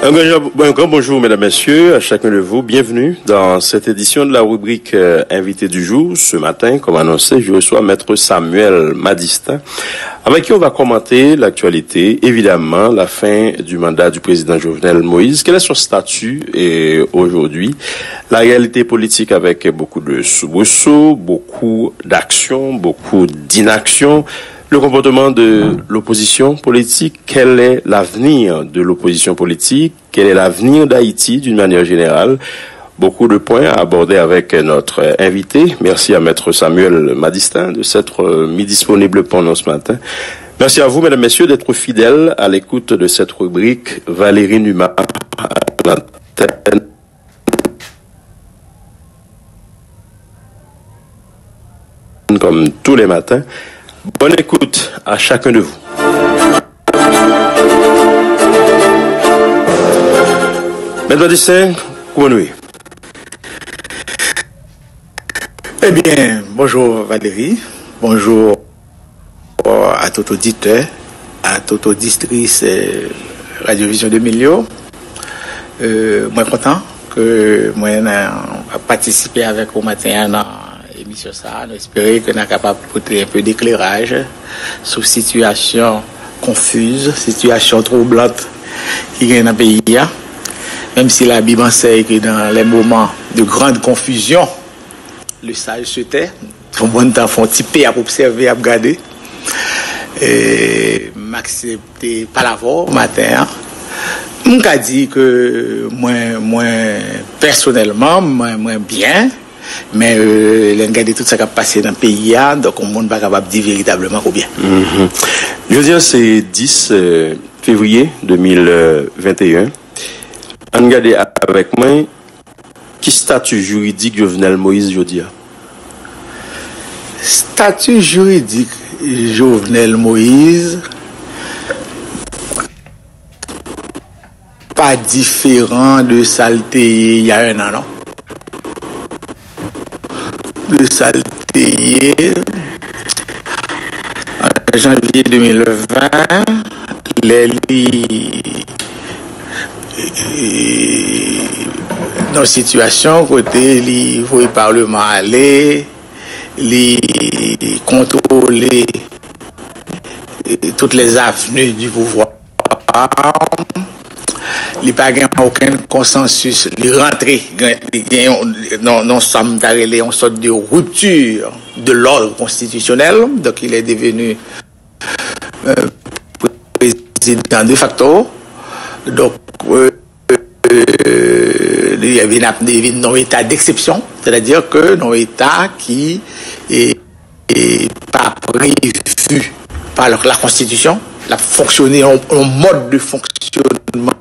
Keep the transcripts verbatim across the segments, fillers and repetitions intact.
Un grand, un grand bonjour, mesdames, messieurs, à chacun de vous. Bienvenue dans cette édition de la rubrique euh, Invité du jour. Ce matin, comme annoncé, je reçois Maître Samuel Madistin, avec qui on va commenter l'actualité, évidemment, la fin du mandat du président Jovenel Moïse. Quel est son statut euh, aujourd'hui? La réalité politique avec beaucoup de soubresauts, beaucoup d'actions, beaucoup d'inaction. Le comportement de l'opposition politique, quel est l'avenir de l'opposition politique? Quel est l'avenir d'Haïti d'une manière générale? Beaucoup de points à aborder avec notre invité. Merci à Maître Samuel Madistin de s'être euh, mis disponible pour nous ce matin. Merci à vous, mesdames, messieurs, d'être fidèles à l'écoute de cette rubrique. Valérie Numa à l'antenne. Comme tous les matins. Bonne écoute à chacun de vous. Mèt Madistin, kouman nou ye? Ebyen, bonjou Valérie, bonjou a tout oditè, a tout oditris Radyo Vizyon de mil yo. Mwen kontan ke mwen ap patisipe avèk ou maten an nan emisyon sa a. Nou espere ke n a kapab pote enpe dekleraj sou sitiyasyon konfiz, sitiyasyon twoublant ki gen nan peyi a. Menm si Labib ansèy ke dans les moments de grande confusion, le sage se tait. Yon bann tan fè yon ti pe ap obsève, ap gade. E, m aksepte pale avè w maten an. M ka di ke mwen, mwen pèsonèlman, mwen, mwen byen. Men euh, lè n gade tout sa k ap pase nan peyi a, donk yon moun pa kapab di veritableman ke w byen. Jodi a se dis euh, fevriye de mil venteyen. Ann gade avèk mwen ki stati jiridik Jovenel Moïse jodi a. Stati jiridik Jovenel Moïse pa diferan de sa l te ye il y a un an, non. De sa l te ye an janvye de mil ven, lè li nan yon sitiyasyon kote li voye paleman ale, li kontwole toutes les avenues du pouvoir. Li pa gen okenn konsansis. Li rantre, li gen yon, non, non, sa m ta rele yon sòt de rupture de l'ordre constitutionnel. Donc, il est devenu euh, président de facto. Donc, euh, euh, li vin ap, li vin nan eta d'exception, c'est-à-dire que nan eta ki e, e pa prevu par la, la Constitution, l ap fonksyone yon, yon mòd de fonksyonman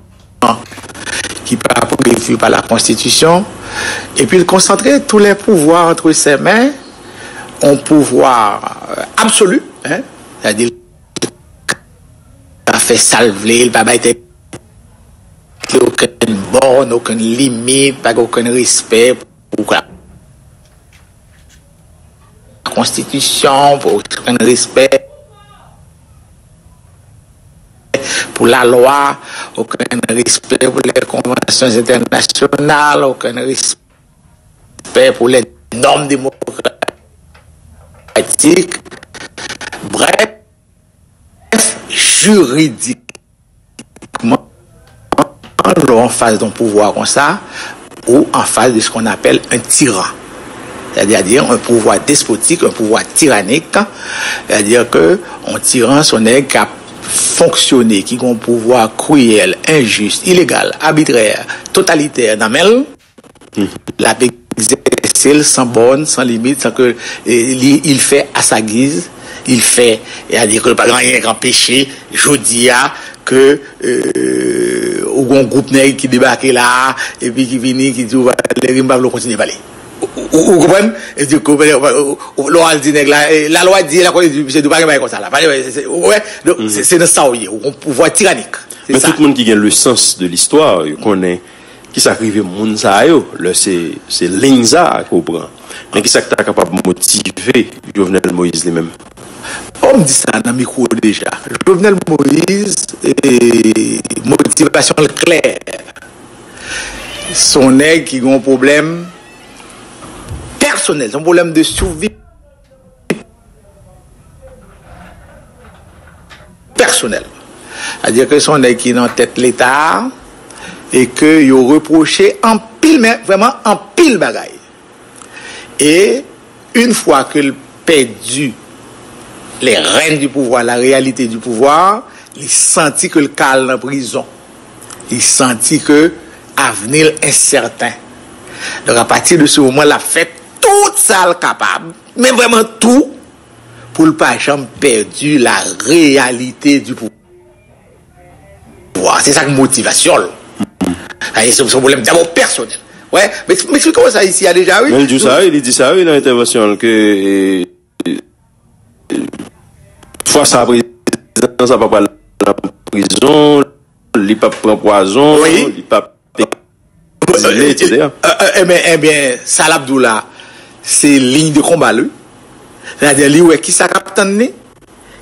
ki pa prevu par la Constitution, epi l konsantre tous les pouvoirs entre ses mains, yon pouvwa euh, absolu, hein, c'est-à-dire l ka fè sa l vle, l pa bay tèt li okenn bòn, okenn limit, pa gen okenn respè pou la konstitisyon, pou okenn respè pou lalwa, okenn respè pou lè konvansyon entènasyonal, okenn respè pou lè nòm demokratik. Brèf, jiridik lè w anfas de yon pouvwa konsa, ou anfas de ce qu'on appelle un tyran. C'est-à-dire un pouvoir despotique, un pouvoir tyrannique. C'est-à-dire que yon tiran se yon nèg k ap fonksyone, ki gen yon pouvwa kriyèl, enjis, ilegal, abitrè, totalitè nan men l. L ap egzèse l san bòn, san limit, san ke eh, li, il fait à sa guise, il fait, c'est-à-dire que pa gen anyen k anpeche jodi a ke euh, ou gen yon gwoup nèg ki debake la, epi ki vini, ki di w Valéry, m pa vle w kontinye pale. Ou, ou, ou konprann? E di ke lè w al di nèg la, eh, lalwa di, la konn di, misye di w pa gen bagay konsa la. Ou wè, donk se nan sa w ye, ou gen yon pouvwa tiranik. Men tout moun ki gen le sens de l'histoire, yo konnen kisa k rive moun sa yo lè se se liy sa a ke w pran. Men kisa k ta kapab motive Jovenel Moïse li menm? Bon, m di sa nan mikwo deja. Jovenel Moïse, e, motivasyon l klè. Se yon nèg ki gen yon pwoblèm pèsonèl, se yon pwoblèm de sivi pèsonèl. Sètadi ke se yon nèg ki nan tèt Leta a e ke yo repwoche anpil, men vrèman anpil bagay. E une fois que l pèdi les rênes du pouvoir, la réalité du pouvoir, li santi ke l ka al nan prizon. Li santi ke avni l ensèten. Donk, apati de se moman, l ap fè tout sa l kapab, men vrèman tou, pou l pa janm pèdi la réalité du pouvoir. Se sa k motivasyon l. Sa se yon pwoblèm dabò pèsonèl. Wè, m eksplike w sa isi a deja, wi. Men l di sa, wi, li di sa, wi, nan entèvansyon l, ke, e, fwa sa prezidan sa pa pral nan prizon, li p ap pran pwazon, wi, li p ap egzile, etsetera. E, e, e, ebyen, ebyen, sa l ap di w la, se liy de konba l, wi. Sètadi, li wè kisa k ap tann li,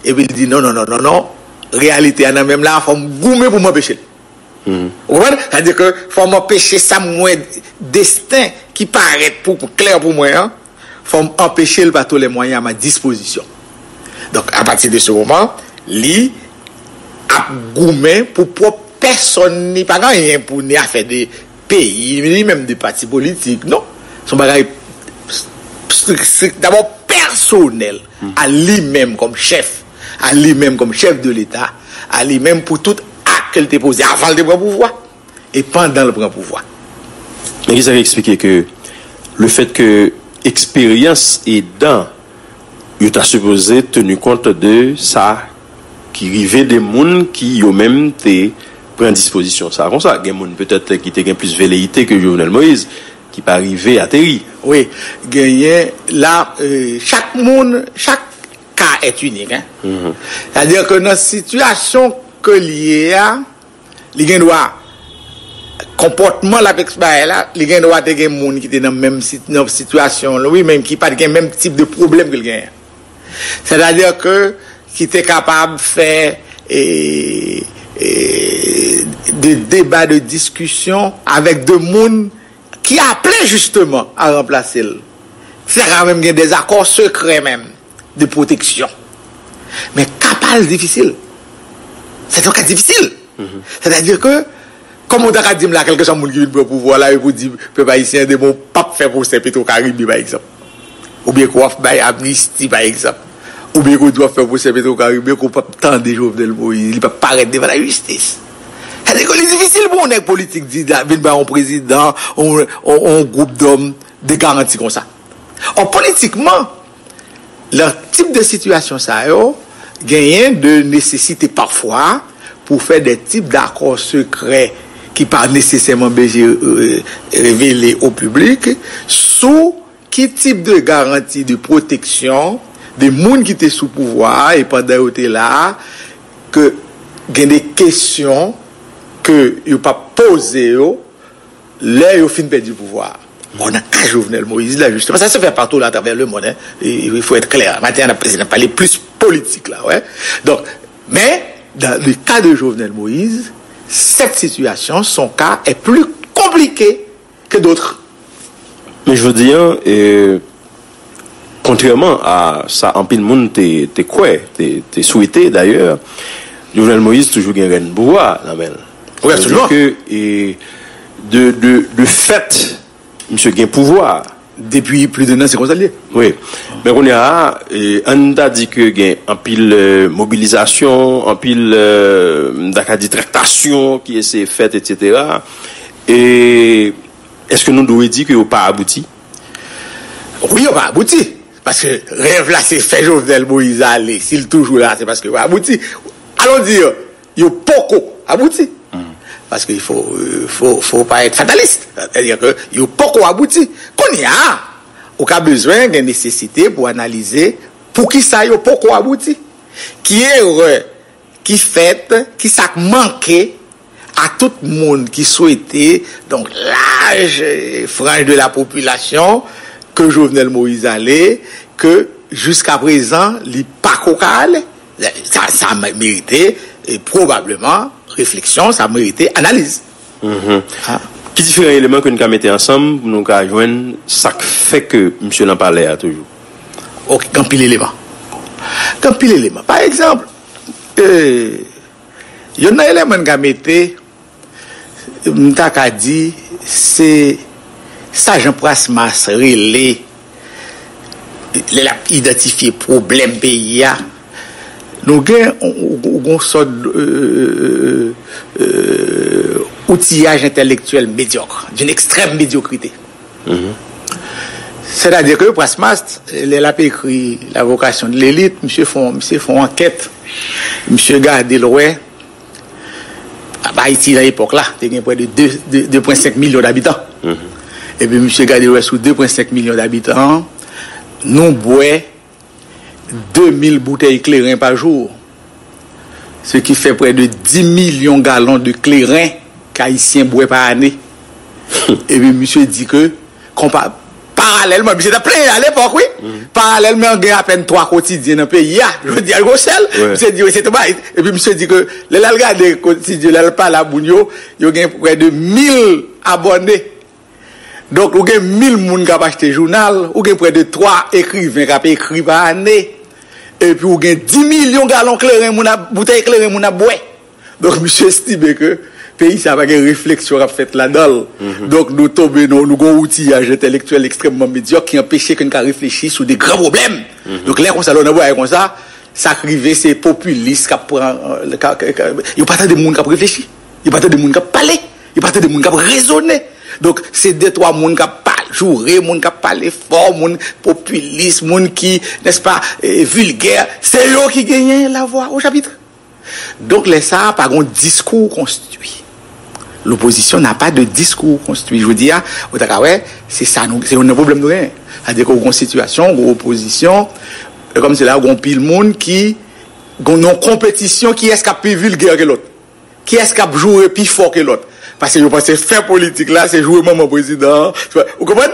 epi l di, non, non, non, non, non, reyalite a nan men m la, fò m goumen pou m anpeche l. Ou konprann? Sètadi ke fò m anpeche sa m wè, desten ki parèt pou, pou klè pou mwen an, fò m anpeche l par tous les moyens à ma disposition. Donk, apati de se moman, li ap goumen pou pwòp pèsòn, li pa gen anyen pou ni afè de peyi, ni menm de pati politik, non. Se yon bagay strik, strik, dabò pèsonèl, a li menm kòm chèf, a li menm kòm chèf de Leta, a li menm pou tout ak ke l te poze avan l te pran pouvwa e pandan l pran pouvwa. Men kisa k eksplike ke le fait que eksperyans edan yo ta sipoze teni kont de sa ki rive de moun ki yo menm te pran dispozisyon sa konsa. Gen moun petèt ki te gen plis veleyite ke Jovenel Moïse, ki pa rive ateri. Wi, genyen la, euh, chak moun, chak ka est unique, hein. Sètadi ke nan sitiyasyon ke l ye a, li gen dwa, konpòtman l ap eksplike la, li gen dwa te gen moun ki te nan menm sit-, nan sitiyasyon l, wi, men ki pa t gen menm tip de pwoblèm ke l genyen. Sètadi ke ki te kapab fè, e, e, de deba, de diskisyon avèk de moun ki aple jisteman a ranplase l. Sa ka menm gen dèzakò sekrè menm de pwoteksyon. Men ka pa l difisil. Se yon ka difisil. Sètadi ke, kòman w ta ka di m la, kèlkeswa moun ki vin pran pouvwa la, epi w di pèp ayisyen, demen w p ap fè pwosè Petro Caribe, pa egzanp. Oubyen ke w ap bay amnisti, pa egzanp. Oubyen ke w di w ap fè pwosè Petro Caribe, ke w p ap tande Jovenel Moïse, li p ap parèt devan lajistis. Sètadi ke li difisil pou yon nèg politik di, vin bay yon prezidan, yon, yon, yon gwoup dòm de garanti konsa. Ò, politikman, nan tip de sitiyasyon sa yo, genyen de nesesite pafwa pou fè de tip dakò sekrè ki pa nesesèman bezwen, euh, revele o piblik sou ki tip de garanti de pwoteksyon de moun ki te sou pouvwa a e pandan yo te la a, ke gen de kesyon ke yo p ap poze yo lè yo fin pèdi pouvwa a. Bon, nan ka Jovenel Moïse la, jisteman, sa se fè patou la atravè lemonn, hein. Il faut être clair. Maten an, n ap, n ap pale plis politik la, wè. Donk, men, dans le cas de Jovenel Moïse, cette situation, son cas est plus compliqué que d'autres. Men jodi a, e, kontrèman a sa anpil moun te, te kwè, te, te swete dayè, Jovenel Moïse toujou gen rèn pouvwa nan men l. Wi, absoliman. Ke, e, de, de, de fèt, misye gen pouvwa. Depi plis de an, se konsa l ye. Wi. Men kounye a, e, ann ta di ke gen anpil, e, mobilizasyon, anpil, e, m ta ka di traktasyon ki eseye fèt, etsetera. E èske nou dwe di ke yo pa abouti? Wi, yo pa abouti. Paske rèv la, se fè Jovenel Moïse ale. Si l toujou la, se paske yo pa abouti. Alon di, yo poko abouti. Paske fò, fò, fò pa èt fatalis. Sètadi ke yo poko abouti. Kounye a, ou ka bezwen gen nesesite pou analize poukisa yo poko abouti. Ki erè ki fèt, ki sa k manke a tout moun ki swete, donk, laj, eh, franj de la popilasyon, ke Jovenel Moïse ale, ke Jiska prezan, li pako ka ale. Sa, sa merite, e, pwobableman, refleksyon, sa merite analiz. Mhm. Ki diferan eleman ke n ka mete ansanm pou nou ka jwenn sa k fè ke misye nan palè a toujou? Ok, gen anpil eleman. Gen anpil eleman. Pa egzanp, e, youn nan eleman n ka mete, m ta ka di, se sa Jean Prasmas rele, lè l ap idantifye pwoblèm peyi a, nou gen yon sòt outiyaj entèlektyèl medyòk, d'une extrême médiocrité. Sètadi ke Prasmas, lè l ap ekri La vocation de l'élite, misye fè yon, misye fè yon ankèt, misye gade l wè, Ayiti nan epòk la te gen prè de de pwen senk milyon dabitan. Epi misye gade l wè sou de pwen senk milyon dabitan an, nou bwè de mil boutèy kleren pa jou. Ce qui fait près de dix millions galon de kleren ke Ayisyen bwè pa ane. Epi misye di ke konpa paralèlman, misye t ap plenyen alepòk, wi. Paralèlman, gen apèn twa kotidyen nan peyi a. Jodi a, l gon sèl. Misye di, wi, se tou bay. Epi misye di ke lè l al gade kotidyen, lè l pale a moun yo, yo gen prè de mil abòne. Donk, ou gen mil moun k ap achte jounal, ou gen prè de twa ekriven k ap ekri pa ane. Epi ou gen dis milyon galon kleren moun ap, boutèy kleren moun ap bwè. Donk, misye estime ke peyi sa a pa gen refleksyon k ap fèt ladan l. Donk, nou tonbe nan, nou gen yon outiyaj entèlektyèl ekstrèmman medyòk ki anpeche ke n ka reflechi sou de gran pwoblèm. Donk, lè konsa, lè w nan bagay konsa, sa k rive, se popilis k ap pran, ka, ka, ka, yo pa tande moun k ap reflechi. Yo pa tande moun k ap pale. Yo pa tande moun k ap rezone. Donk, se de twa moun k ap pale, joure, moun k ap pale fò, moun popilis, moun ki, nèspa, e, vilgè. Se yo ki genyen lavwa o chapit. Donk, lè sa a, pa gon diskou konstwi. L'opposition n'a pas de discours construit. Jodi a, ou ta ka wè, se sa nou, se youn nan pwoblèm nou genyen. Sa di ke ou gon sitiyasyon, ou gon opozisyon, e kòmsi la, ou gon pil moun ki gon yon konpetisyon kiyès k ap pi vilgè ke lòt. Kiyès k ap joure pi fò ke lòt. Paske yo panse fè politik la, se joure manman prezidan an. Ou konprann?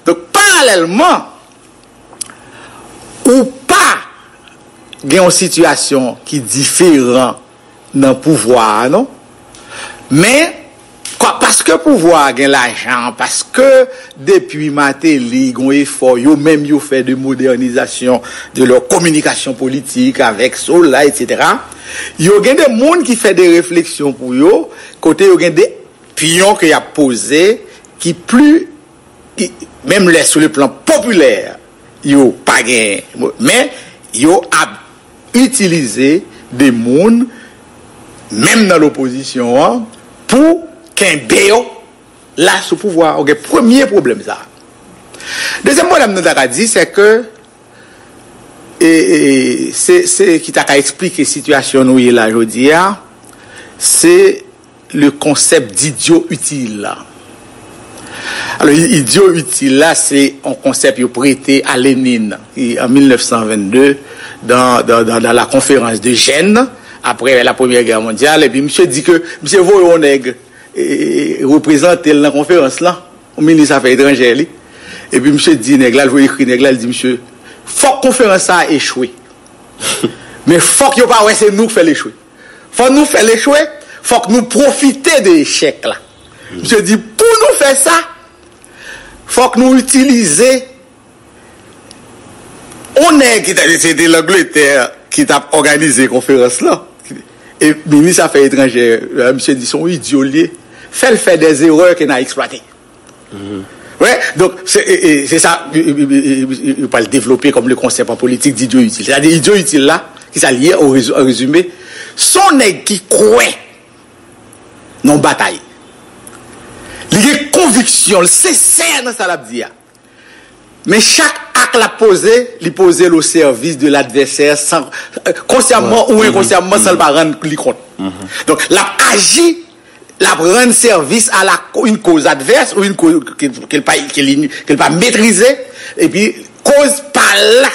Donk, paralèlman, ou pa gen yon sitiyasyon ki diferan nan pouvwa a, non. Men, kwa, paske pouvwa a gen lajan, paske depi Martelly, gon efò, yo menm yo fè de modernizasyon de lè kominikasyon politik avèk Sola, etsetera. Yo gen de moun ki fè de refleksyon pou yo, kote yo gen de pyon ke y ap poze, ki pli, ki, menm lè sou le plan popilè, yo pa gen, men yo ap itilize de moun, menm nan lopozisyon an, pou kenbe yo la sou pouvwa a. Ou gen premye pwoblèm sa. Dezyèm pwoblèm nou ta ka di, se ke, e, e, se, se ki ta ka eksplike sitiyasyon nou ye la jodi a, se le konsèp d'idyo itil la. Alò, i- idyo itil la, se yon konsèp yo prete a Lenin, ki, an mil nèf san vennde, dan, dan, dan, dan la conférence de Gênes, apre la Premyè Gè Mondyal, epi misye di ke misye voye yon nèg, e, e, e, reprezante l nan konferans lan, yon minis afè etranjè li. Epi misye di nèg la, l voye ekri nèg la, l di misye, fòk konferans sa a echwe. Men fòk yo pa wè se nou k fè l echwe. Fò nou fè l echwe, fòk nou pwofite de echèk la. Misye di, pou nou fè sa, fòk nou itilize yon nèg ki ta, se te Langletè ki t ap òganize konferans lan. E minis afè etranjè, misye di se yon idyo l ye. Fè l fè des erreurs ke n a eksplwate. Wi, donk, se, e, e, se sa, e, e, e, e, yo pral devlope kòm le konsèp an politik d'idyo itil. Sètadi, idyo itil la, ki sa l ye, an rezu- an rezime, se yon nèg ki kwè nan yon batay. Li gen konviksyon, l sensè nan sa l ap di a. Men chak ak l ap poze, li poze l o sèvis de ladvèsè, san, konsyamman ou enkonsyamman, san l pa rann li kont. Donk, l ap aji, l ap rann sèvis a la, une cause adverse ou une cause ke, ke l pa, ke li, ke l pa metrize, epi koz pa l la,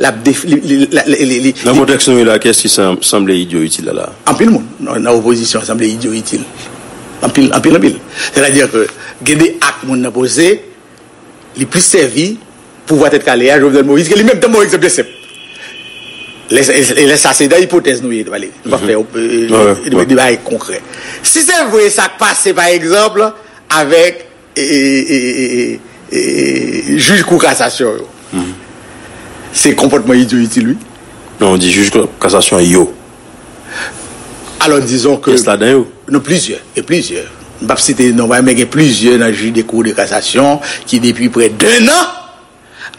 l ap def- li, li, la- li, li, li, Nan kontèks nou ye la, kiyès ki san- sanble idyo itil la la? Anpil moun nan, nan opozisyon sanble idyo itil. Anpil, anpil, anpil. Sètadi ke gen de ak moun nan poze, li plis sèvi pouvwa Tèt Kale a, Jovenel Moïse, ke li menm te yon egzanp byen senp. Lè, e, e lè sa se nan ipotèz nou ye, Valéry. Nou pa fè, e, de, de bagay konkrè. Si se vre sa k pase, pa egzanp, avèk, e, e, e, e, e, e, jij kou kasasyon yo, se konpòtman idyo itil, wi. Non, ou di jij kou kasasyon yo. Alò, dizon ke pyès ladan yo. Non, plizyè, gen plizyè. M p ap site non, men gen plizyè nan jij de kou de kasasyon ki depi prè de an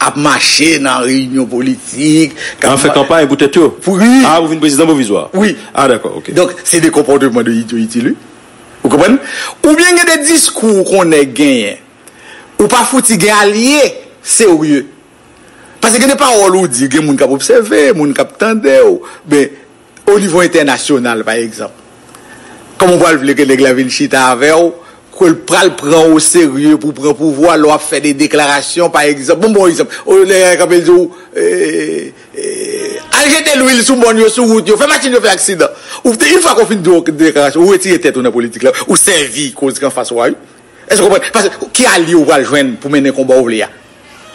ap mache nan reyinyon politik, k ap fè kanpay pou tèt yo. Pou, wi. A, pou vin prezidan pwovizwa. Wi. A, dakò, ok. Donk, se de konpòtman de idyo itil, wi. Ou konprann? Oubyen gen de diskou ou konnen genyen. Ou pa fouti gen alye serye. Paske gen de pawòl ou di, gen moun k ap obsève, moun k ap tande w. Men, o nivo entènasyonal, pa egzanp, kòman w pral vle ke nèg la vin chita avè w, ke l pral pran w oserye pou w pran pouvwa, lè w ap fè de deklarasyon, pa egzanp, bon, bon egzanp, o, lè y ap di w, e, e, al jete lwil sou mòn yo, sou wout yo, fè machin yo fè aksidan. Ou te, yon fwa ke w fin di yon deklarasyon, ou retire tèt ou nan politik la, ou sèvi koz ki anfas ou a, wi. Èske w konprann? Paske ki alye ou pral jwenn pou mennen konba ou vle a?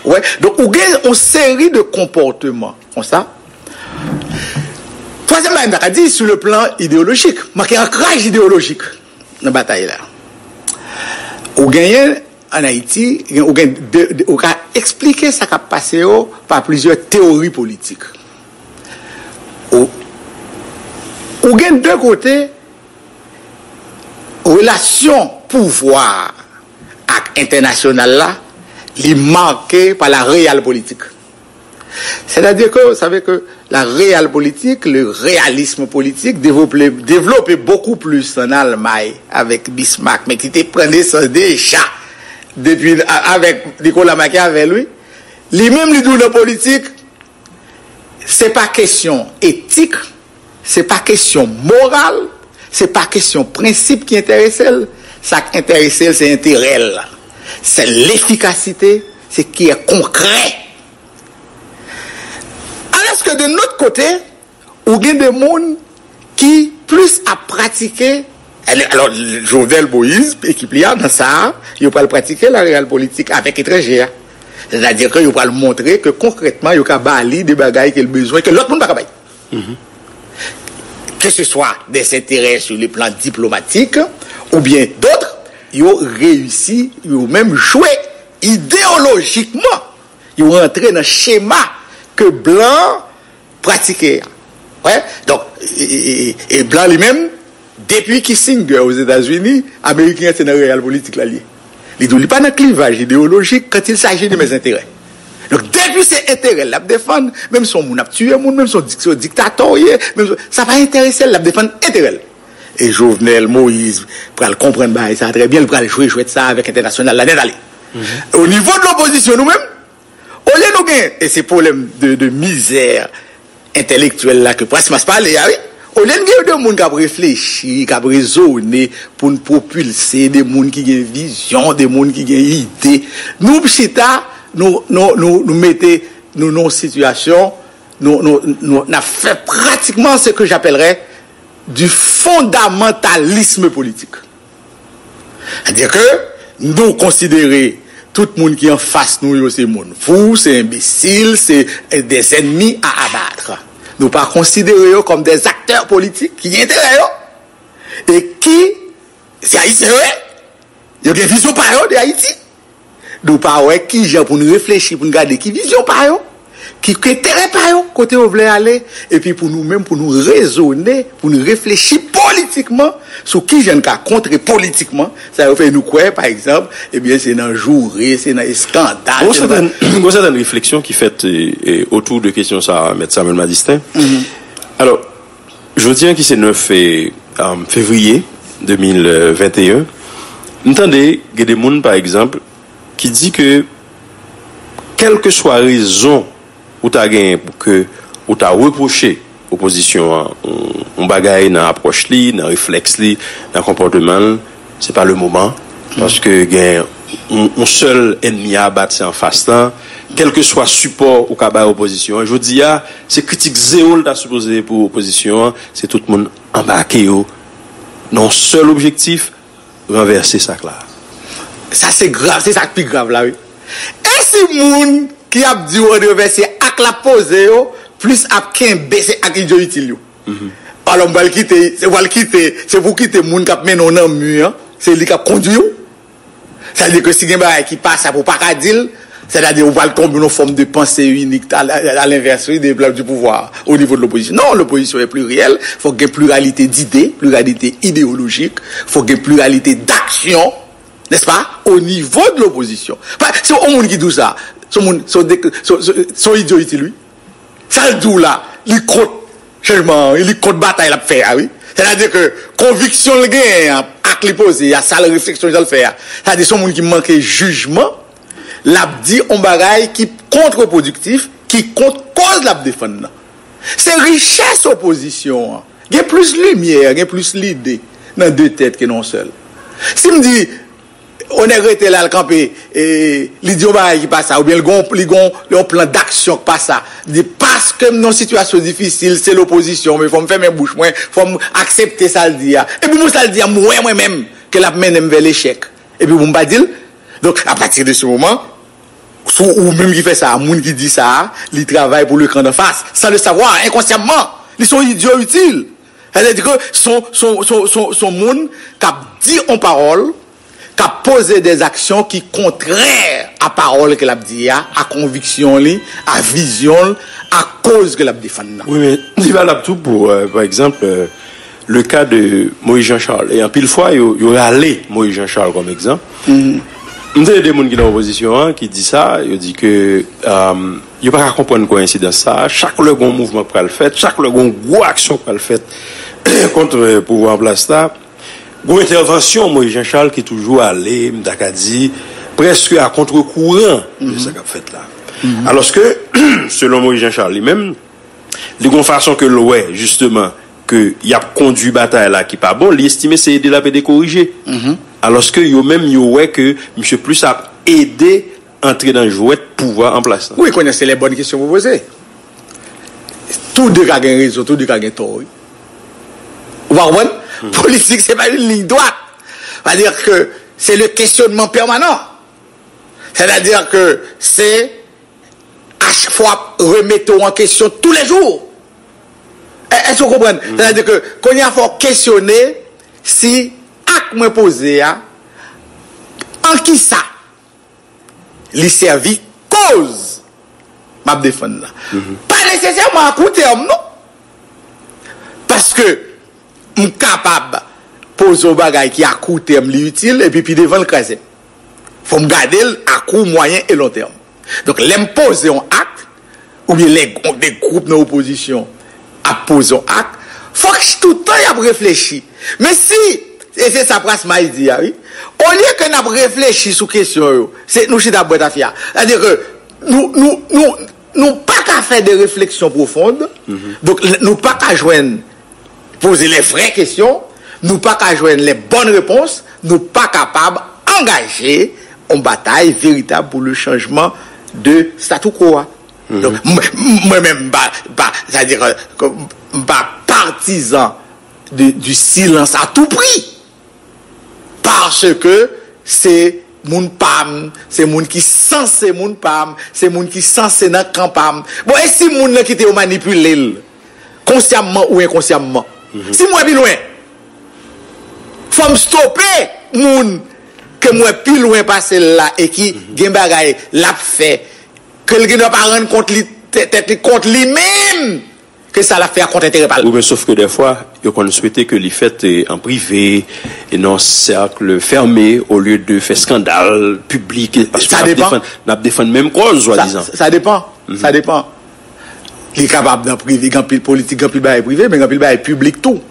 Ou wè? Donk, ou gen yon seri de konpòtman konsa. Twazyèm bagay m ta ka di, sou le plan ideyolojik, manke ankraj ideyolojik nan batay la. Ou genyen, ann Ayiti, gen, ou gen de, de, ou ka eksplike sa k ap pase yo pa plizyè teyori politik. Ou, ou gen de kote, relasyon pouvwa a ak entènasyonal la, li make pa la realpolitik. Sètadi ke, sa vle ke la realpolitik, le réalisme politique, devlope, devlope bokou plis ann Almay avèk Bismarck, men ki te pran nesans deja depi a, avèk Nicolas Machiavel, wi. Li menm, li di w nan politik, se pa kesyon etik, se pa kesyon moral, se pa kesyon prensip ki enterese l. Sa k enterese l, se enterè l. Se lefikasite, se ki è konkrè. Alòske de lòt kote, ou gen de moun ki plis ap pratike, alò, Jovenel Moïse, ekip li a, nan sa a, yo pral pratike la realpolitik avèk etranje a. Sètadi ke yo pral montre ke konkrètman, yo ka ba li de bagay ke l bezwen, ke lòt moun pa ka bay. Ke se swa des enterè sou le plan diplomatik, oubyen dòt, yo reyisi, yo menm jwe ideyolojikman, yo rantre nan chema ke blan pratike a. Wè? Donk, e, e, e, e blan li menm, depi Kissinger Ozetazini, Ameriken an se nan realpolitik la l ye. Li di w li pa nan clivage idéologique quand il s'agit de mes intérêts. Donk, depi se enterè l l ap defann, menm si yon moun ap tiye moun, menm si yon dik-, si yon diktatè w ye, menm si, sa pa enterese l, l ap defann enterè l. E Jovenel Moïse pral konprann bagay sa a trè byen, li pral jwe jwèt sa a avèk entènasyonal la nèt ale. O nivo de lopozisyon, nou menm, olye nou gen, e se pwoblèm de, de mizè entèlektyèl la ke Prasmas pale a, wi. Olye n gen de moun k ap reflechi, k ap rezone pou n pwopilse de moun ki gen vizyon, de moun ki gen ide. Nou chita, nou, nou, nou, nou mete nou nan yon sitiyasyon, nou, nou, nou, n ap fè pratikman ce que j'appellerais du fondamentalisme politique. Sètadi ke nou konsidere tout moun ki anfas nou yo se moun fou, se enbesil, se, eh, des ennemis à abattre. Nou pa konsidere yo kòm des acteurs politiques ki gen enterè yo e ki, se Ayisyen yo ye, yo gen vizyon pa yo de Ayiti. Nou pa wè kijan pou n reflechi, pou n gade ki vizyon pa yo, ki, ki enterè pa yo, kote yo vle ale, epi pou nou menm, pou nou rezone, pou nou reflechi politikman sou kijan n ka kontre politikman sa yo fè nou kwè, pa egzanp, ebyen, se nan joure, se nan eskandal, Gon se nan sètèn, gon sètèn refleksyon ki fèt, e, e, otou de kesyon sa a, Mèt Samuel Madistin. Alò, jodi a ki se nèf fe-, um, fevriye de mil venteyen, m tande gen de moun, pa egzanp, ki di ke kèlkeswa rezon ou ta genyen pou ke ou ta repwoche opozisyon an yon, yon bagay nan apwòch li, nan reflèks li, nan konpòteman l, se pa le moman, paske gen yon, yon sèl ènmi a abat, se anfas lan. Kèlkeswa sipò ou ka bay opozisyon an, jodi a, se kritik zewo l ta sipoze pou opozisyon an, se tout moun anbake yo nan yon sèl objektif, ranvèse sa k la. Sa se grav, se sa k pi grav la, wi. E si moun ki ap di w André Versier ak l ap poze yo, plis ap kenbe se ak idyo itil yo. Alò, m pral kite, se pral kite, se pou kite moun k ap mennen w nan mi an, se li k ap kondui w. Sa vle di ke si gen bagay ki pa sa pou pa ka di l, sètadi ou pral tonbe nan yon fòm de panse inik, à, à, à l'inverse, wi, de, du pouvoir, au niveau de l'opposition. Non, l'opposition est plurielle, fòk gen pluralité d'idées, pluralité idéologique, fòk gen pluralité d'action, n'est-ce pas, au niveau de l'opposition. Pa, se yon moun ki di w sa, se yon moun, se yon dek-, se, se, se yon idyo itil, wi. Sa l di w la, li kont chanjman an, wi, li kont batay l ap fè a, wi. Sètadi ke konviksyon l genyen an, ak li poze a, sa l refleksyon jan l fè a. Sètadi se yon moun ki manke jijman, l ap di yon bagay ki kontrepwodiktif, ki kont koz l ap defann nan. Se richès opozisyon an. Gen plis limyè, gen plis lide nan de tèt ke nan yon sèl. Si m di, yon nèg rete la, l kanpe, e, li di yon bagay ki pa sa, oubyen li gon, li gon yon plan d'action ki pa sa. Li di, paske m nan yon sitiyasyon difisil, se lopozisyon, men fò m fèmen bouch mwen, fò m aksepte sa l di a. Epi mwen sa l di a, m wè mwen menm ke l ap mennen m vè lechèk. Epi pou m pa di l. Donk, à partir de ce moment, sou ou menm ki fè sa, moun ki di sa, li travay pou le camp d'en face, sans le savoir, enkonsyamman. Li se yon idyo itil. Sètadi ke se yon, se yon, se yon, se yon, se yon moun k ap di yon pawòl, k ap poze de aksyon ki kontrè a pawòl ke l ap di a, a konviksyon li, a vizyon l, a koz ke l ap defann nan. Wi, men li valab tou pou, euh, pa egzanp, euh, le ka de Moïse Jean Charles. E anpil fwa, yo, yo rale Moïse Jean Charles kòm egzanp. M tande de moun ki nan opozisyon an ki di sa, yo di ke, euh, yo pa ka konprann koyensidans sa a. Chak lè gon mouvman k pral fèt, chak lè gon gwo aksyon k pral fèt kont, euh, pouvwa an plas la, gon entèvansyon Moïse Jean Charles ki toujou ale, m ta ka di, prèske a kontre-kouran de sa k ap fèt la. Alòske, selon Moïse Jean Charles li menm, li gon fason ke l wè, jisteman, ke y ap kondui batay la ki pa bon, li estime se ede l ap ede korije. Alòske yo menm, yo wè ke misye plis ap ede antre nan jwèt pouvwa an plas la. Wi, konnen se les bonnes questions pou poze. Tou de ka gen rezon, tou de ka gen tò, wi. Ou pa konprann? Politik, se pa yon liy dwat. Sètadi ke se le kesyonnman pèmanan. Sètadi ke se a ch-, fò ap remete w an kesyon toulejou. È-, èske w konprann? Sètadi ke kounye a fò w kesyone si ak mwen poze a, an kisa li sèvi koz m ap defann nan. Pa nesesèman a kou tèm, non. Paske m kapab poze yon bagay ki a kou tèm li itil, epi pi devan l kraze m. Fò m gade l a kou, mwayen e lon tèm. Donk, lè m poze yon ak, oubyen lè de gwoup nan opozisyon ap poze yon ak, fòk toutan y ap reflechi. Men si, e se sa Pras May di a, wi, olye ke n ap reflechi sou kesyon yo, se nou chita ap bwè tafya. Sètadi ke nou, nou, nou, nou pa ka fè de refleksyon pwofond, donk, nou pa ka jwenn poze les vraies questions, nou pa ka jwenn les bonnes réponses, nou pa kapab angaje yon batay veritab pou le changement de statu quo a. Donk, m-, m-, mwen menm, m pa, m pa, sètadi ke m pa patizan de, du silence à tout prix. Paske se moun pa m, se moun ki sanse moun pa m, se moun ki sanse nan kan pa m. Bon, e si moun nan kite yo manipile l, konsyamman ou enkonsyamman? Si m wè pi lwen, fò m stope moun ke m wè pi lwen pase l la e ki gen bagay l ap fè, ke l gendwa pa rann kont li, tè-, tèt li kont li menm, ke sa l ap fè a kont enterè pa l. Wi, men sof ke dèfwa, yo konn swete ke li fèt, e, an prive, e nan sèk fèmen, olye de fè eskandal piblik, paske n ap defann, n ap defann menm kòz, swadizan. Sa depan. Sa depan. Li kapab nan prive, gen anpil politik, gen anpil bagay prive, men gen anpil bagay piblik tou.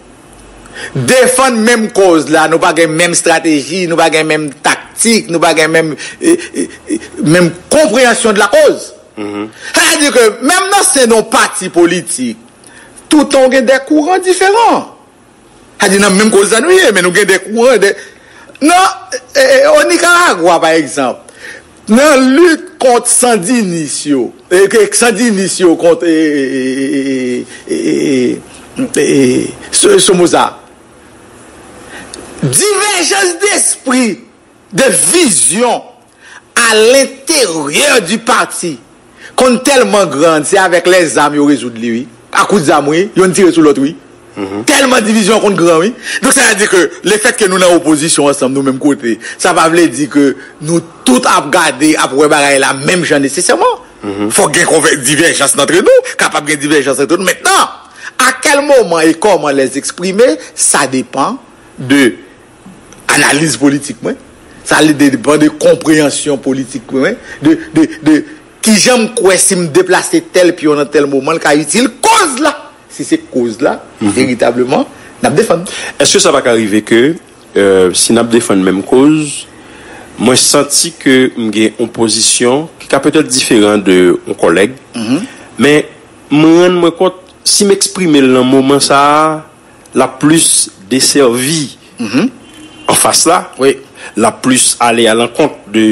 Defann menm kòz la, nou pa gen menm estrateji, nou pa gen menm taktik, nou pa gen menm, e, e, e, menm konpreyansyon de la cause. Sa vle di ke menm nan sen de yon pati politik, toutan w gen de kouran diferan. Sa di nan menm kòz la nou ye, men nou gen de kouran, de, nan, e, e, o Nikaragwa, pa egzanp, nan lit kont sandinis yo, e, ke sandinis yo kont, e, e, e, e, so-, Somoza, diverjans despri, de vizyon à l'intérieur du parti konn tèlman gran, se avèk lèzam yo rezoud li, wi. A kout zam, wi. Yonn tire sou lòt, wi. Tèlman divizyon an konn gran, wi. Donk, sa vle di ke lefètke nou nan opozisyon ansanm, nou menm kote, sa pa vle di ke nou tout ap gade, ap wè bagay la menm jan nesesèman. Fòk gen konvè-, divèjans antre nou, kapab gen divèjans antre nou. Mentnan, a kèl moman e kòman lèz eksprime, sa depann de analiz politik mwen, sa depann de konpreyansyon politik mwen, de, de, de kijan m kwè si m deplase tèl pyon nan tèl moman, l ka itil koz la. Si se koz la, veritableman, n ap defann. Èske sa pa ka rive ke, euh, si n ap defann menm koz, mwen santi ke m gen yon pozisyon ki ka petèt diferan de yon kòlèg, men m rann mwen kont, si m eksprime l nan moman sa a, l ap plis desèvi anfas la, l ap plis ale alankont de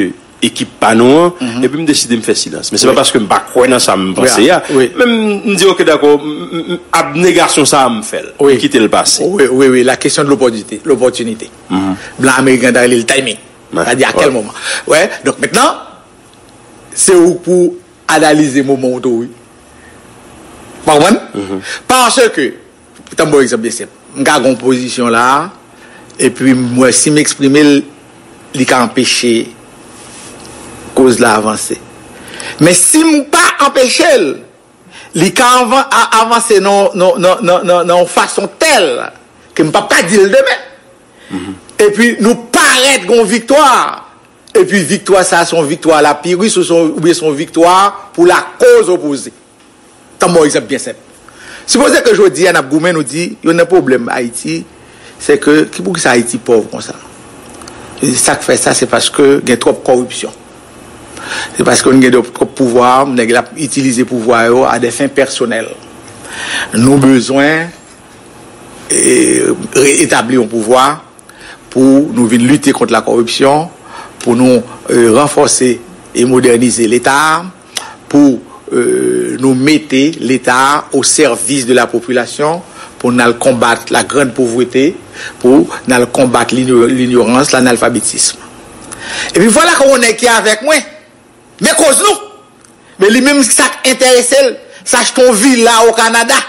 ekip pa nou an, epi m deside m fè silans. Men se pa paske m pa kwè nan sa m panse a. Men m di, oke, dakò, m- m- m- abnegasyon sa a m fè l. M kite l pase. Wi, wi, wi, la kesyon de lopòtinite. Lopòtinite. Blan ameriken ta rele l timing. Sa di a kèl moman. Wè, donk mentnan, se ou pou analize moman ou tou, wi. Ou konprann? Paske, tann m ba w egzanp byen senp. M ka gen yon pozisyon la, epi m wè si m eksprime l, li ka anpeche koz la avanse. Men si m pa anpeche l, li ka avan- a- avanse nan nan- nan- nan- nan- nan yon fason tèl ke m p ap ka di l demen. Epi nou parèt gen yon viktwa. Epi viktwa sa a se yon viktwa lapiris ou se yon- oubyen se yon viktwa pou lakoz opoze. Tann m ba w egzanp byen senp. Sipoze ke jodi a n ap goumen, nou di, youn nan pwoblèm Ayiti, se ke, ki poukisa Ayiti pòv konsa? Sa k fè sa, se paske gen twòp kòripsyon. Se paske nou gen twòp pouvwa, nèg la ap itilize pouvwa yo a des fins personnelles. Nou bezwen e, re-etabli yon pouvwa pou nou vin lite kont lakòripsyon, pou nou e, ranfòse e modènize Leta, pou e, nou mete Leta o sèvis de la popilasyon, pou n al konbat la grande pauvreté, pou n al konbat linyo- linyorans, lanalfabetism. Epi vwala ke yon nèg ki avèk mwen, men koz nou. Men li menm sa k enterese l, se achte yon vila o Kanada,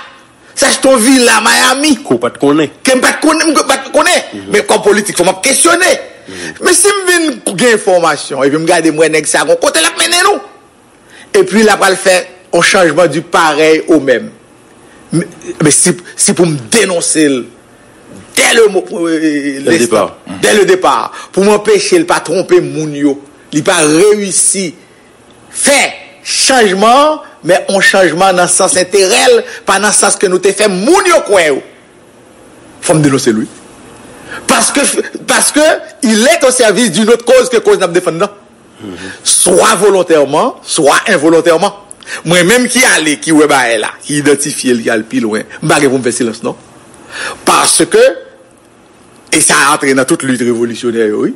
se achte yon vila Miami. Ke w pa t konnen. Ke m pa t konnen, m pa t konnen. Men kòm politik, fò m ap kesyone. Men si m vin gen enfòmasyon, epi m gade m wè nèg sa gon kote l ap mennen nou. Epi l ap al fè yon chanjman du pareil au même. Men, men si, si pou m denonse l dès le mo- e, e, e, Dès le départ. Dès le départ, pou m anpeche l pa twonpe moun yo, li pa reyisi fè chanjman an, men yon chanjman nan sans enterè l, pa nan sans ke nou te fè moun yo kwè yo. Fò m denonse l, wi. Paske, paske il est au service d'une autre cause que koz n ap defann nan. Swa volontèman, swa envolontèman. Mwen menm ki ale, ki wè bagay la, ki idantifye l, ki al pi lwen, m pa gen pou m fè silans, non. Paske, e sa antre nan tout lit revolisyonè yo, wi.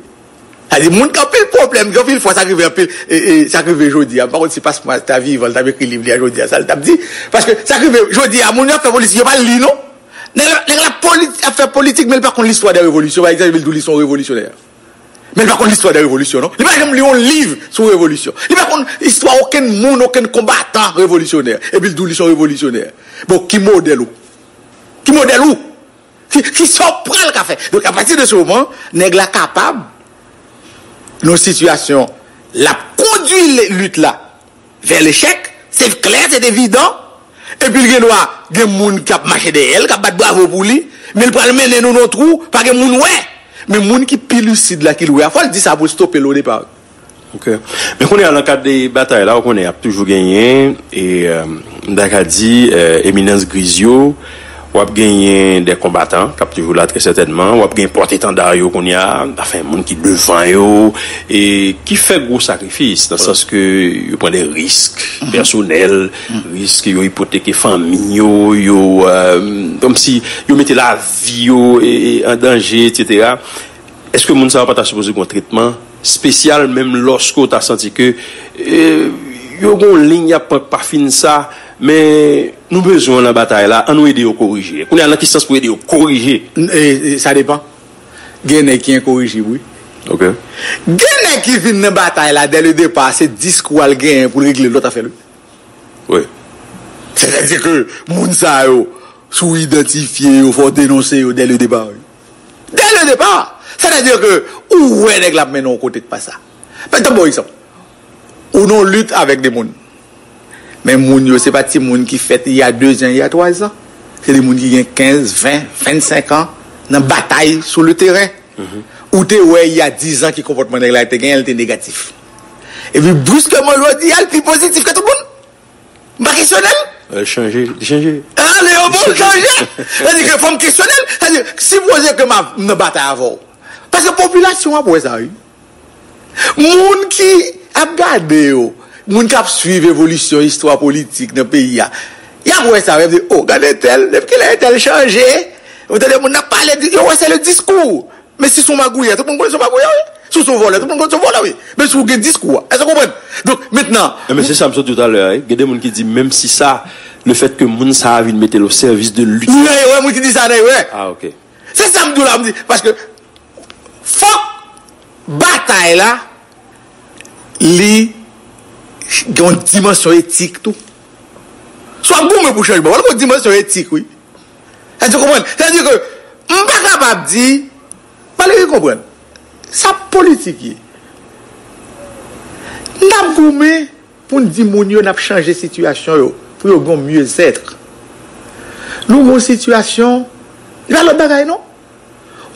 Sa di, moun ki anpil pwoblèm, gen anpil fwa sa k rive anpil, e, e, sa k rive jodi a, m pa konn si Pasma ta vivan, l t ap ekri liv li a jodi a, sa l t ap di. Paske sa k rive jodi a, moun yo ap fè politik, yo pa li, non. Nèg la, nèg la politi- ap fè politik, men l pa konn listwa de revolisyon, pa egzanp, epi l di w li se yon revolisyonè. Men li pa konn listwa de revolisyon, non. Li pa janm li yon liv sou revolisyon. Li pa konn istwa okenn moun, okenn konbatan revolisyonè. Epi l di w li se yon revolisyonè. Bon, ki modèl ou? Ki modèl ou? Ki, ki sa w pral ka fè? Donk, apati de se moman, nèg la kapab, nan yon sitiyasyon, l ap kondui le- lit la vè lechèk, se klè, se evidan. Epi l gen dwa gen moun k ap mache dèyè l, k ap bat bravo pou li, men l pral mennen nou nan twou, pa gen moun wè. Men moun ki pi lisid la, ki l wè a, fò l di sa pou l stope l o depa. Ok. Men kounye a, nan kad de batay la, ou konnen, y ap toujou genyen, e, euh, m ta ka di, euh, eminans griz yo, w ap genyen de konbatan k ap toujou la, trè sètènman, w ap gen pòtetanda yo kounye a, anfen, moun ki devan yo, e ki fè gwo sakrifis, nan sans ke yo pran de risk pèsonèl, risk yo ipoteke fanmi yo, yo, euh, kòmsi yo mete lavi yo e, e, an danje, etsetera. Èske moun sa yo pa ta sipoze gen yon tretman espesyal, menm lòske w ta santi ke, e, yo gen yon liy y ap pran k pa fin sa, men nou bezwen w nan batay la, ann nou ede yo korije. Kounye a, nan ki sans pou ede yo korije? N- e, e, sa depan. Gen nèg ki enkorijib, wi. Ok. Gen nèg ki vin nan batay la, dès le départ, se diskou al genyen pou l regle lòt afè l, wi. Wi. Sètadi ke moun sa yo, si w idantifye yo, fò w denonse yo dès le départ. Wi. Dès le départ! Sètadi ke ou wè nèg la ap mennen w kote k pa sa. Mwen ta ba w egzanp. Ou nan yon lit avèk de moun. Men moun yo, se pa timoun ki fèt il y a deux ans, il y a trois ans. Se de moun ki gen kenz, ven, vennsenk an, nan batay sou le teren. Ou te wè, il y a dix ans, ki konpòtman nèg la te genyen, li te negatif. Epi, briskman, jodi a, li pi pozitif ke tout moun. M pa kesyone l. Li chanje, li chanje. Ah, Léo, bon, chanje. Sètadi ke fò m kesyone l. Sètadi, sipoze ke m ap, m nan batay avè w. Paske popilasyon an ap wè sa, wi. Moun ki ap gade yo, moun k ap swiv evolisyon istwa politik nan peyi a, y ap wè sa, y ap di, "Oh, gade entèl, depi kilè entèl chanje?" Ou tande moun nan pale, di, yo wè se le diskou. Men si se yon magouyè, tout moun konnen se yon magouyè, wi. Si se yon vòlè, tout moun konnen se yon vòlè, wi. Men si w gen diskou a, èske w konprann? Donk, mentnan, men se sa m sot di w talè a, wi. Gen de moun ki di, menm si sa, le fèt ke moun sa a vin mete l o sèvis de lit. Wi, wi, wi, moun ki di sa, nan, wi. Ah, ok. Se sa m di w la, m di, paske fòk batay la, li gen yon dimansyon etik tou. Si w ap goumen pou chanjman, w ap gen yon dimansyon etik, wi. Èske w konprann? Sètadi ke m pa kapab di, Valery konprann, sa politik ye. N ap goumen pou n di moun yo n ap chanje sitiyasyon yo, pou yo gen yon myezèt. Nou gen yon sitiyasyon, li pa lòt bagay non.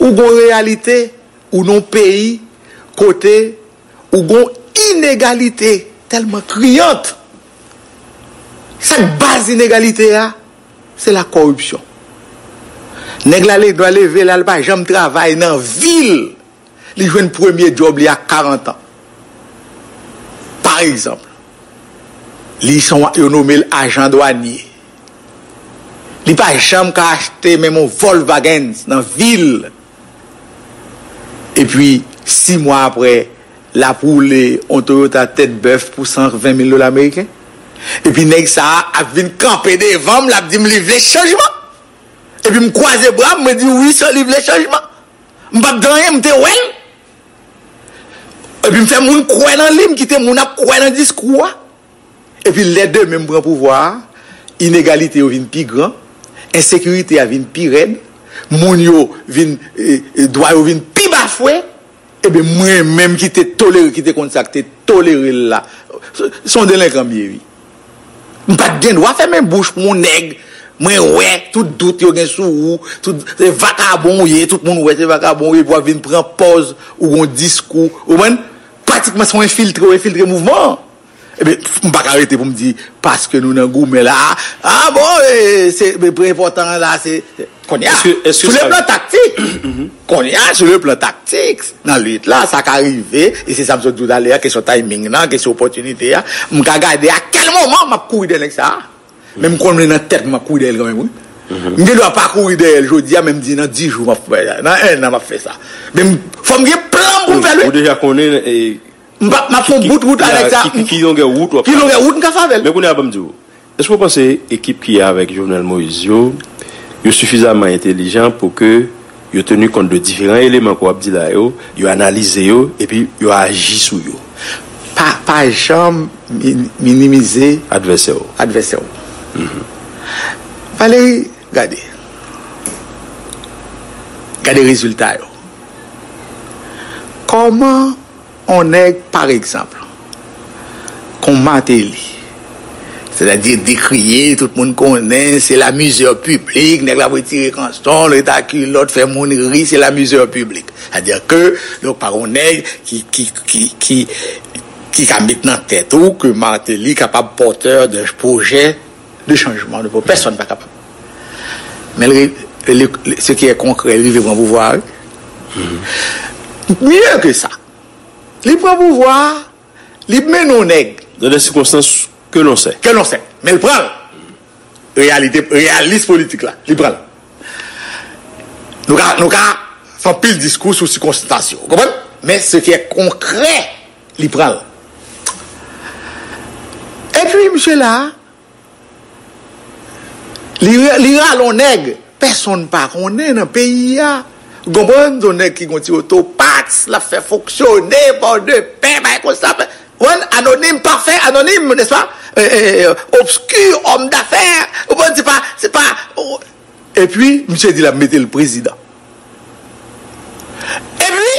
Ou gen yon reyalite, ou nan yon peyi kote ou gen yon inegalite tèlman kriyant. Sa k baz inegalite a, se la kòripsyon. Nèg la le dwa leve la, li pa janm travay nan vi l. Li jwenn premye djòb li a karant an. Pa egzanp, li se yon, yo nome l ajan dwanye. Li pa janm ka achte menm yon Volkswagen nan vi l. Epi, sis mwa apre, l ap woule yon Toyota tèt bèf pou san ven mil dola ameriken. Epi nèg sa a ap vin kanpe devan m, l ap di m li vle chanjman. Epi m kwaze bra m, mwen di wi, sa li vle chanjman. M p ap di anyen, m te wè l. Epi m fè moun kwè nan li, m kite moun ap kwè nan diskou a. Epi lè demen m pran pouvwa a, inegalite yo vin pi gran, ensekirite a vin pi rèd, moun yo vin, e, e, dwa yo vin pi bafwe, ebyen mwen menm ki te tolere, ki te konn sa, ki te tolere l la, se, se yon delenkan m ye, wi. M pa t gen dwa fèmen bouch pou yon nèg, mwen wè tout dout yo gen sou ou, tout se vakabon ou ye, tout moun wè se vakabon ou ye, epi w ap vin pran pòz ou gon diskou, ou konprann? Pratikman se yon enfiltre, ou enfiltre mouvman an. Ebyen, m pa ka rete pou m di, paske nou nan goumen la, ah bon, e, se, men pi enpòtan an la, se, kounye a, sou le plan taktik, kounye a, sou le plan taktik, nan lit la, sa ka rive, e se sa m sot di w talè a, kesyon timing nan, kesyon opòtinite a, m ka gade a kèl moman m ap kouri dèyè nèg sa a. Men m konnen nan tèt mwen m ap kouri dèyè l kanmenm, wi. M gen dwa pa kouri dèyè l jodi a, men m di nan dis jou m ap fè sa. Nan en an m ap fè sa. Men m, fò m gen plan pou m fè l, wi. Ou deja konnen, e, m ap, m ap fè yon bout wout avèk sa. Ki, ki, ki longè wout w ap fè? Ki longè wout m ka fè avè l? Men kounye a, ban m di w, èske w panse ekip ki avèk Jovenel Moïse yo, yo sifizaman entèlijan pou ke yo teni kont de diferan eleman ke w ap di la yo, yo analize yo, epi yo aji sou yo? Pa, pa janm mi-, minimize advèsè w. Advèsè w. Valery, gade. Gade rezilta yo. Kòman yon nèg, pa egzanp, kon Martelly, sètadi dekriye, tout moun konnen, se la misère publique, nèg la ap retire kanson, rete ak kilòt, fè moun ri, se la misère publique. Sètadi ke, donk, pa yon nèg ki, ki, ki, ki, ki ka met nan tèt ou ke Martelly kapab pòtè de pwojè de chanjman, de pwojè. Pèsonn pa kapab. Men le, le, le, ce qui est concret, li rive pran pouvwa a, wi. Mieux que ça. Li pran pouvwa a, li mennen yon nèg. Dans des circonstances que l'on sait. Que l'on sait. Men l pran l. Reyalite, reyalis politik la, li pran l. Nou ka, nou ka fè anpil diskou sou sikonstans yo, ou konprann? Men ce qui est concret, li pran l. Epi, misye la, li, li rale yon nèg, pèsonn pa konnen nan peyi a. Ou konprann? Yon nèg ki gon ti oto Pax, l ap fè fonksyone, bò de pè, bagay konsa. Konprann? Anonim, pafè, anonim, nèspa? Obskur, òm dafè. Ou konprann? Se pa, se pa. Epi, misye di l ap mete l prezidan. Epi,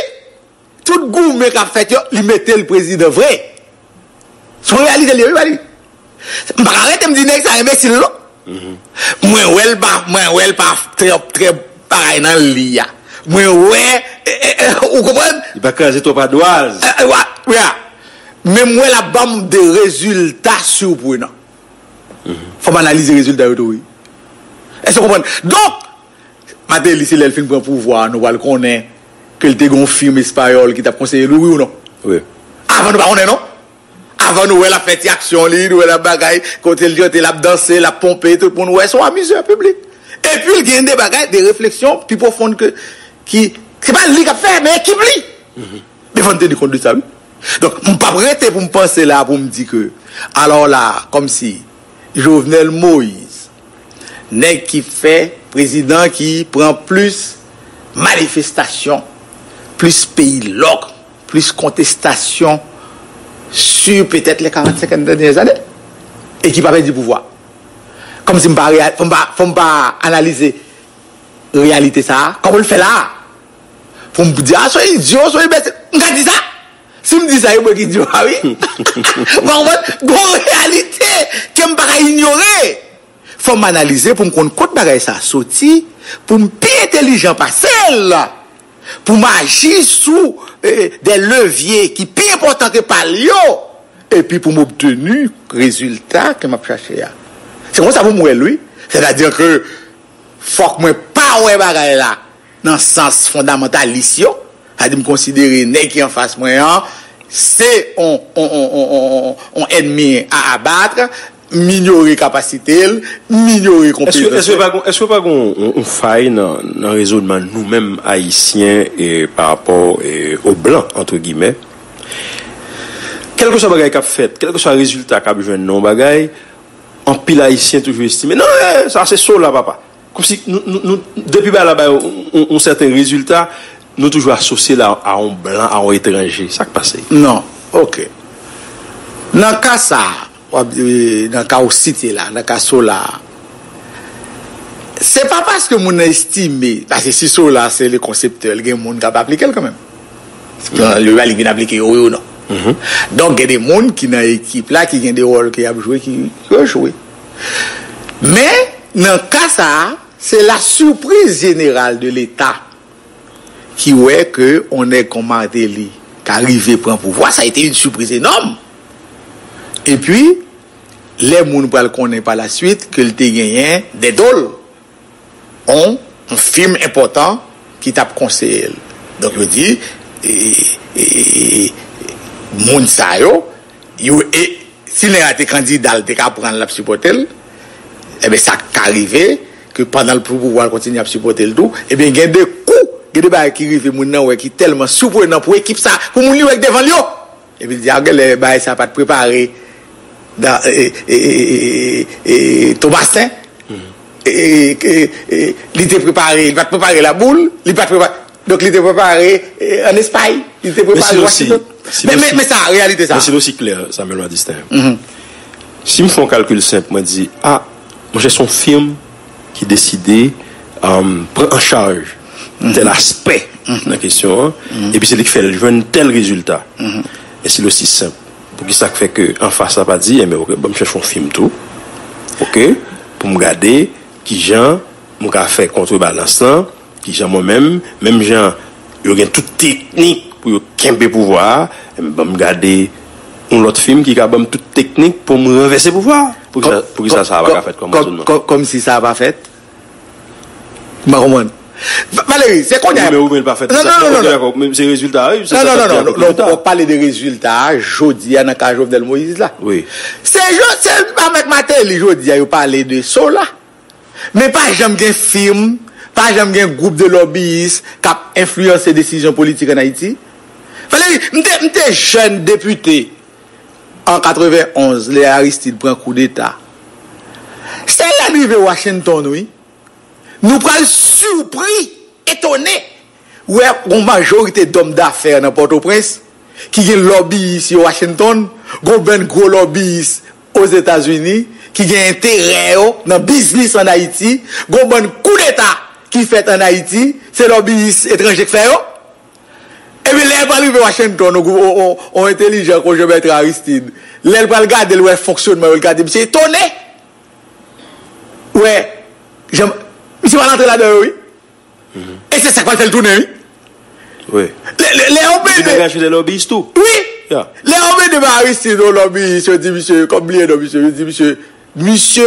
tout goumen k ap fèt yo, li mete l prezidan vre. Se yon reyalite li ye, wi, Mali. M pa ka rete m di nèg sa enbesil, non. Mwen wè l pa, mwen wè l pa trè, trè bagay nan li a. Mwen wè, e, e, e, ou konprann? Li pa kraze twòp adwaz. E, e, wa, ya. Men m wè l ap ban m de rezilta siprenan. Fò m analize rezilta yo tou, wi. Èske w konprann? Donk, Martelly, se lè l fin pran pouvwa a, nou pral konnen ke l te gen yon fim espayòl ki t ap konseye l, wi, wi ou non? Wi. Avan nou pa konnen, non? Avan nou wè l ap fè ti aksyon li, nou wè l ap bagay, kote l chante, l ap danse, l ap ponpe, tout moun wè, se yon amizè piblik. Epi l gen de bagay, de refleksyon pi pwofon ke, ki, se pa li k ap fè, men ekip li. Men fò n teni kont de sa, wi. Donk, m p ap rete pou m panse la, pou m di ke, alò la, kòmsi, Jovenel Moïse, nèg ki fè prezidan ki pran plis manifestasyon, plis peyi lòk, plis kontestasyon sur peut-être les quarante-cinq dernières années, e ki pa pèdi pouvwa. Kòmsi m pa real-, fò m pa, fò m pa analize reyalite sa a, kòman l fè la a? Pou m di, a, se yon idyo, se yon enbesil. M ka di sa? Si m di sa, yo mwen ki idyo a, wi. Ou konprann? Gon reyalite ke m pa ka inyore. Fò m analize pou m konn kot bagay sa a soti, pou m pi entelijan pase l, pou m aji sou, eh, de levye ki pi enpòtan ke pa l yo, epi pou m obteni rezilta ke m ap chache a. Se konsa pou m wè l, wi. Sètadi ke fòk mwen pa wè bagay la nan sans fondamantalis yo, sa di m konsidere nèg ki anfas mwen an se on, on, on, on, on, on ènmi a abat, m inyore kapasite l, m inyore Èske, èske konpetans. Pa gon, èske pa gon on, on fay nan, nan rezonman nou menm Ayisyen e pa rapò e, o blan, antre gimè? Kèlkeswa bagay k ap fèt, kèlkeswa rezilta k ap jwenn nan yon bagay, anpil Ayisyen toujou estime, non, eh, sa se Sola, papa. Kòmsi nou, nou, nou, depi bagay la bay yon, yon, yon sèten rezilta, nou toujou asosye l a, a yon blan, a yon etranje. Sa k pase? Non, oke. Nan ka sa a, w ap, eh, nan ka ou site la, nan ka Sola a, se pa paske moun nan estime, paske si Sola se le konseptè, l gen moun k ap aplike l kanmenm. Li, li vin aplike yo, wi ou non? Donk, gen de moun ki nan ekip la, ki gen de wòl ke y ap jwe, ki, ki yo jwe. Men, nan ka sa a, se la surprise générale de l'État ki wè ke on nèg kon Martelly ka rive pran pouvwa, sa a été une surprise énorme. Epi, lè moun pral konnen pa la suite ke l te genyen dèyè do l, on, on fim enpòtan ki t ap konseye l. Donk, yo di, e, e, e, moun sa yo, yo, e, si nèg la te kandida, l te ka pran l, l ap sipòte l, ebyen, sa ka rive ke pandan l sou pouvwa, l kontinye ap sipòte l tou, ebyen, gen de kou, gen de bagay ki rive moun nan wè ki tèlman siprenan pou ekip sa, pou moun li wè k devan l yo. Epi l di, a, genlè bagay sa pa t prepare nan, e, e, e, e, e, e, Tomasen. E, e, e, e, li te prepare, li pa t prepare Laboul, li pa t prepare, donk li te prepare, e, ann Espay, li te prepare Washington. Men, men, men sa, reyalite sa. Men si l osi klè, Samuel Madistin. Si m fè yon kalkil senp, mwen di, a, monchè, se yon fim ki deside, um, pran an chaj tèl aspè nan kesyon an, epi se li k fè l jwenn tèl rezilta. Men si l osi senp, poukisa k fè ke anfas la pa di, enben, oke, ban m chèche yon fim tou, oke, pou m gade kijan m ka fè kontrebalans lan, kijan mwen menm, menm jan yo gen tout teknik pou yo kenbe pouvwa a, ban m gade yon lòt fim ki ka ban m tout teknik pou m ranvèse pouvwa a. Poukisa, poukisa sa a pa ka fèt kòm rezonman? Kòm, kòm si sa a pa fèt? M pa konprann. Va-, Valery, se kounye a. Wi, men, wi, men l pa fèt. Non, non, non, non, non. Se rezilta a, wi, se sa k ap di a. Non, non, non, non, w ap pale de rezilta a, jodi a, nan ka Jovenel Moïse la. Wi. Se jo-, se avèk Martelly, jodi a, yo pale de Sola. Men pa janm gen fim, pa janm gen gwoup de lòbiyis k ap enfliyanse desizyon politik ann Ayiti. Valery, m te, m te jèn depite an katrevenonz, lè Aristide pran koudeta. Se lè n rive Washington, wi. Nou pral sipri, etone, wè yon majorite dòm dafè nan Pòtoprens ki gen lòbiyis yo Washington, gon bann gwo lòbiyis Ozetazini, ki gen enterè yo nan biznis ann Ayiti, gon bann koudeta ki fèt ann Ayiti, se lòbiyis etranje k fè yo. Epi lè l pral rive Washington, on, on, on, on entelijan kon Jean Bertrand Aristide, lè l pral gade, l wè fonksyonman yo, l gade, misye etone. Wè, jan, misye pral antre ladan yo, wi. E se sa k pral fè l tounen, wi. Wi. Lè, lè, lè yo Li mete, angaje de lobbyist tou. Wi. Ya. Lè yo mete ba Aristide yon lobbyist, yo di misye, kòm bliye non misye, yo di misye, misye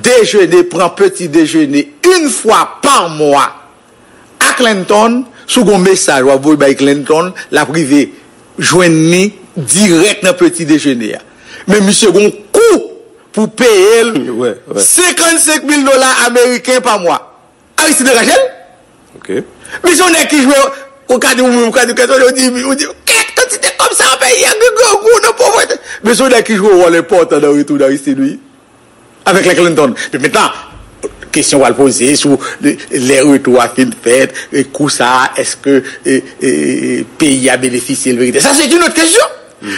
dejene, pran peti dejene une fois par mois a Clinton, si w gon mesaj w ap voye bay Clinton, l ap rive jwenn li dirèk nan peti dejene a. Men misye gon kou pou peye l Wè, wè. senkannsenk mil dola ameriken pa mwa. Aristide angaje l. Ok. Misye yon nèg ki jwe, ou ka di, ou ka di, ou ka di, ou di, ou di, kèk kantite kòb sa an peyi a, gen grangou nan povrete. Misye yon nèg ki jwe yon wòl enpòtan nan retoun Aristide, wi. Avèk lè Clinton. Men mentnan, kesyon w al poze sou lè, lè retou a fin fèt, e kou sa a, èske e, e, e, peyi a benefisye l verite? Sa, se yon lòt kesyon.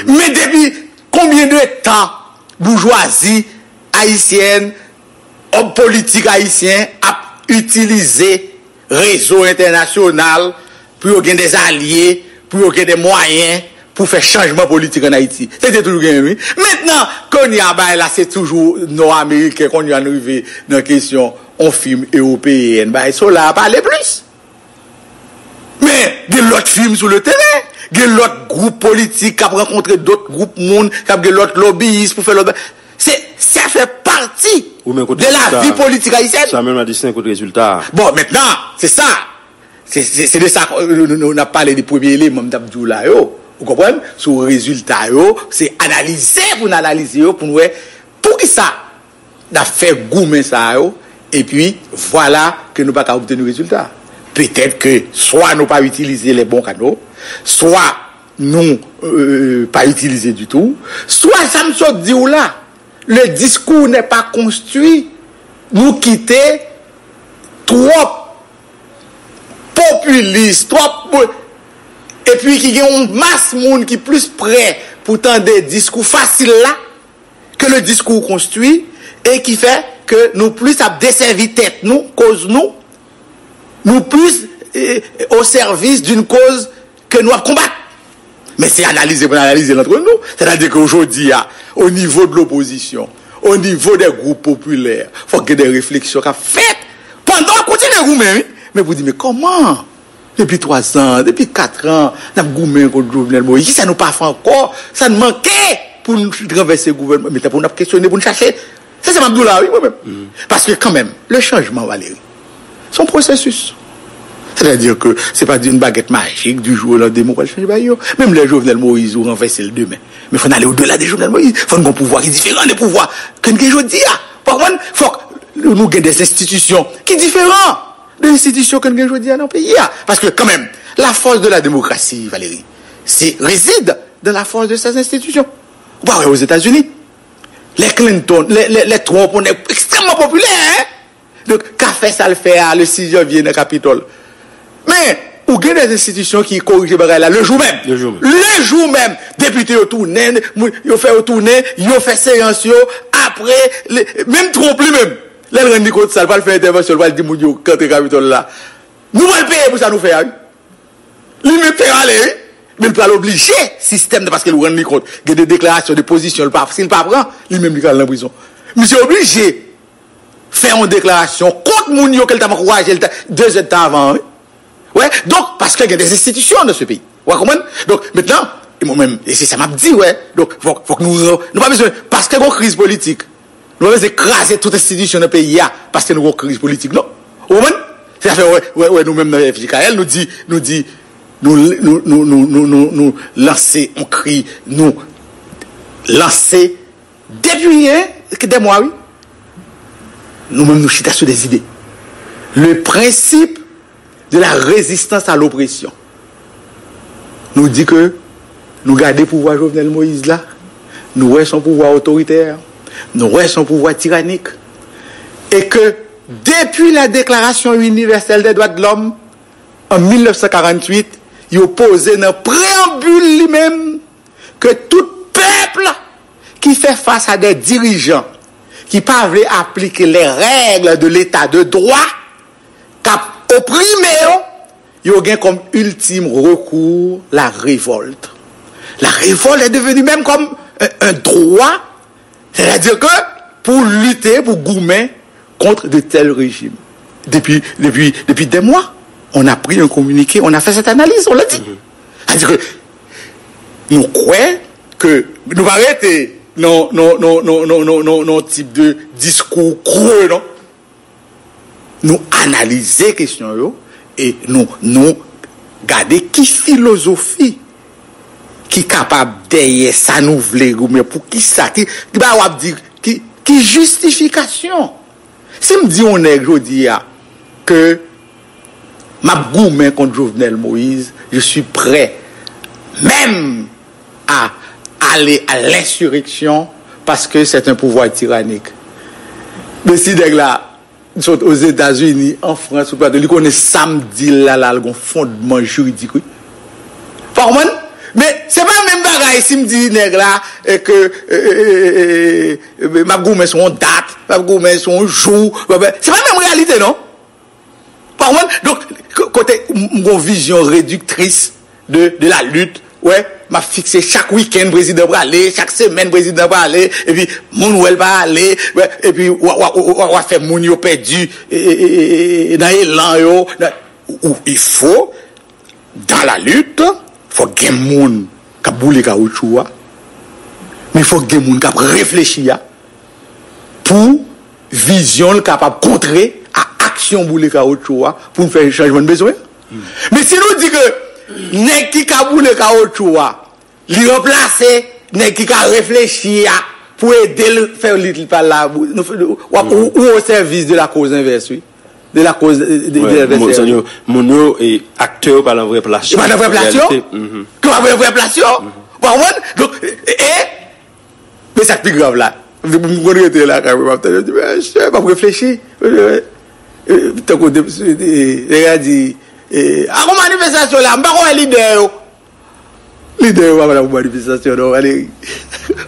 Men depi konbyen de tan boujwazi ayisyèn, òm politik ayisyen ap itilize rezo entènasyonal pou yo gen de alye, pou yo gen de mwayen pou fè chanjman politik ann Ayiti. Se te toujou genyen, wi. Mentnan, kounye a, bagay la, se toujou nò ameriken, kounye a, n rive nan kesyon on fim ewopeyèn. Bagay Sola a pale plis. Men, gen lòt fim sou le teren. Gen lòt gwoup politik k ap rankontre dòt gwoup moun, k ap gen lòt lobiyis pou fè lòt ba-, se, sa fè pati Ou men kote de la rezilta vi a? politik ayisyèn. Sa menm la di se kote rezilta a. Bon, mentnan, se sa. Se, se, se de sa nou, nou, nou, n ap pale de premye eleman m t ap di w la yo. Ou konprann? Sou rezilta yo, se analize pou n analize yo, pou n wè poukisa n ap fè goumen sa yo, epi vwala ke nou pa ka obteni rezilta. Petèt ke swa nou pa itilize les bons canaux, swa nou euh, pa itilize ditou, swa sa m sot di w la, le discours n'est pas construit, nou kite twòp popilis, twòp, epi ki gen yon mas moun ki plis prè pou tande diskou fasil la ke le diskou konstwi, e ki fè ke nou plis ap desèvi tèt nou, koz nou, nou plis eh, au service d'une cause que nou ap konbat. Men se analize pou n analize l antre nou. Sètadi ke jodi a, o nivo de lopozisyon, o nivo de gwoup popilè, fòk gen de refleksyon k ap fèt pandan w ap kontinye goumen, wi. Men pou di, men kòman? Depi twa zan, depi kat an, n ap goumen kont Jovenel Moïse. Kisa nou pa fè ankò? Sa n manke pou n ranvèse gouvènman? Men tanpri n ap kesyone, pou n chache. Se sa m ap di w la, wi, mwen menm. Paske kanmenm, le changement, Valéry, se yon pwosesis. Sètadi ke se pa di yon bagèt majik, du jour au lendemain, w pral chanje bagay yo. Menm lè Jovenel Moïse, ou ranvèse l demen. Men fò n ale odela de Jovenel Moïse. Fò n gen yon pouvwa ki diferan de pouvwa ke n gen jodi a. Ou konprann? Fòk nou gen de enstitisyon ki diferan de enstitisyon ke n gen jodi a nan peyi a. Paske kanmenm, la force de la démocratie, Valéry, se réside dans la force de ces institutions. Ou pa wè Ozetazini, lè Clinton, lè, lè, lè Trump, yon nèg ekstrèmman popilè, hein? Donk, ka fè sa l fè a le sis janvye nan Kapitòl. Men, ou gen de enstitisyon ki korije bagay la le jou menm. Le jou menm. Le jou menm, depite yo tounen, moun, yo fè yo tounen, yo fè seyans yo, apre, le, menm Trump li menm, lè l rann li kont sa, l pral fè entèvansyon, l pral di moun yo k antre Kapitòl la, nou pral peye pou sa nou fè a, wi. Li menm fè ale, wi. Men l pral oblije, sistèm nan, paske l rann li kont, gen de deklarasyon de pozisyon, l pa, si l pa pran, li menm li ka al nan prizon. Misye oblije fè yon deklarasyon kont moun yo ke l t ap ankouraje l ta, de zèdtan avan an, wi. Wè, donk, paske gen de enstitisyon nan se peyi. Ou konprann? Donk, mentnan, e mwen menm, e se sa m ap di, wè. Donk, fòk, fòk nou, nou pa bezwen, paske gon kriz politik, nou pa bezwen kraze tout enstitisyon nan peyi a, paske nou gon kriz politik, non. Ou konprann? Se sa fè, wè, wè, wè, nou menm nan F J K L, nou di, nou di, nou, nou, nou, nou, nou, nou, nou lanse yon kri, nou lanse depi, hein, de mwa, wi. Nou menm, nou chita sou de zide. Le principe de la résistance à l'oppression. Nou di ke nou gade pouvwa Jovenel Moïse la, nou wè se yon pouvwa otoritè, nou wè se yon pouvwa tiranik, e ke depi la Déclaration universelle des droits de l'homme, an mil nèf san karanntuit, yo poze nan preanbil An bil li menm, ke tout pèp ki fè fas a de dirijan ki pa vle aplike les règles de l'état de droit, k ap oprime yo, yo gen kòm iltim rekou la révolte. La révolte est devenue même comme un, un droit, c'est-à-dire que pour lutter, pour goumen contre de tels régimes. Depuis, depuis, depuis des mois, on a pris un communiqué, on a fait cette analyse, on l'a dit. C'est-à-dire que nou kwè ke nou pa rete nan, nan, nan, nan, nan, nan, nan, nan tip de diskou kre, non. Nou analize kesyon yo e nou, nou gade ki filozofi ki kapab dèyè sa nou vle goumen, pou ki sa, ki, ki ba w ap di, ki, ki jistifikasyon. Si m di yon nèg jodi a ke m ap goumen kont Jovenel Moïse, je suis prêt même à aller à l'insurrection parce que c'est un pouvoir tyrannique. Men si nèg la sot Ozetazini, an Frans, sou plato, li konnen sa m di l la, la, l gon fondman jiridik, wi. Pa konprann? Men se pa menm bagay si m di nèg la, e ke, e, e, e, e, e, m ap goumen sou yon dat, m ap goumen sou yon jou, se pa menm reyalite, non. Pa konprann? Donk, k-, kote m, m gon vizyon rediktris de, de la lit, wè, m ap fikse chak wikenn prezidan prale, chak semèn prezidan prale, epi moun wè l pa ale, wè, epi w a, w a, w a, w a fè moun yo pèdi, e, e, e, e, e, nan elan yo, nan, ou, ou, il faut dans la lutte, fòk gen moun k ap boule kawotchou a, men fòk gen moun k ap reflechi a, pou vizyon l kapab kontre a aksyon boule kawotchou a, pou n fè chanjman n bezwen. Men si nou di ke nèg ki ka boule kawotchou a, li ranplase nèg ki ka reflechi a pou ede l fè lit li pa la, nou, w ap, ou, ou o sèvis de la koz envès, wi. De la koz, de, de, de Wè, moun, sa yo, moun yo, e, aktè yo pa nan vrè plas yo. Yo pa nan vrè plas yo? Reyalite. Mhm. Yo pa nan vrè plas yo? Mhm. Ou pa konprann? Donk, e, e, men sa k pi grav la. M konn rete lakay mwen, m ap tande, m di, "Mesye, m ap reflechi." E, tankou de, de, de, nèg la di, e, "A gon manifestasyon la, m pa konn wè lidè yo." Lidè yo pa pral pou manifestasyon, non, Valérie.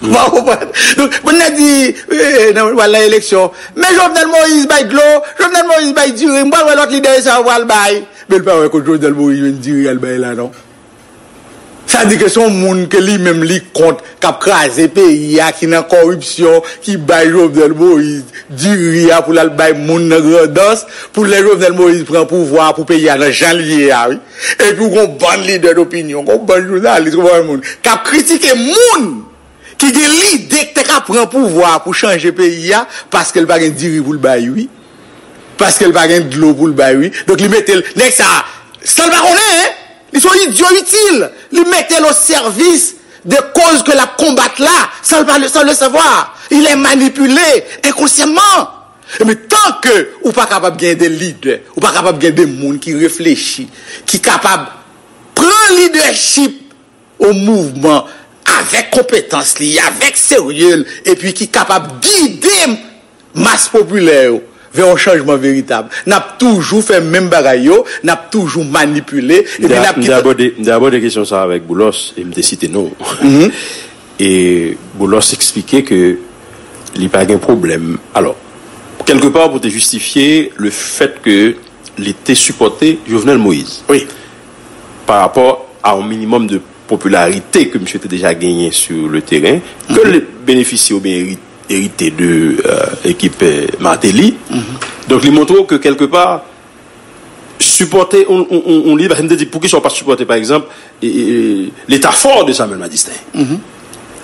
Ou pa konprann? Donk, moun nan di, e, nan, pral nan eleksyon. Men Jovenel Moïse bay dlo, Jovenel Moïse bay diri, m pral wè lòt lidè sa yo pral bay. Men l pa wè kot Jovenel Moïse jwenn diri al bay la, non. Sa di ke se yon moun ke li menm li kont, k ap kraze peyi a, ki nan kòripsyon, ki bay Jovenel Moïse diri a pou l al bay moun nan Grandans, pou lè Jovenel Moïse pran pouvwa a, pou peyi a nan jan l ye a, wi. Epi w gon bann lidè dopinyon, gon bann jounalis, gon bann moun k ap kritike moun ki gen lide k te ka pran pouvwa a pou chanje peyi a, paske l pa gen diri pou l bay, wi. Paske l pa gen dlo pou l bay, wi. Donk, li mete l, nèg sa, san l pa konnen, en, li se yon idyo itil. Li mete l o sèvis de koz ke l ap konbat la, san l pa, sans le savoir. Il est manipulé inconsciemment. Ebyen, tan ke ou pa kapab gen de lidè, ou pa kapab gen de moun ki reflechi, ki kapab pran lidèchip o mouvman avèk konpetans li, avèk serye l, epi ki kapab gide mas popilè yo vè yon chanjman veritab. N ap toujou fè menm bagay yo, n ap toujou manipile, epi n ap kite. M te abòde, m te abòde kesyon sa a avèk Boulos, e m te site non w. E Boulos eksplike ke li pa gen pwoblèm. Alò, kèlkepa, pou te jistifye le fèt ke li te sipòte Jovenel Moïse. Wi. Pa rapò a yon minimòm de popilarite ke misye te deja genyen sou le teren, ke li benefisye oubyen eri-, erite de, euh, ekip, euh, Martelly. Donk, li montre w ke kèlkepa, sipòte yon, yon, yon, yon lidè, paske m te di, poukisa w pa sipòte, pa egzanp, e, e, e, Leta Fò de Samuel Madistin?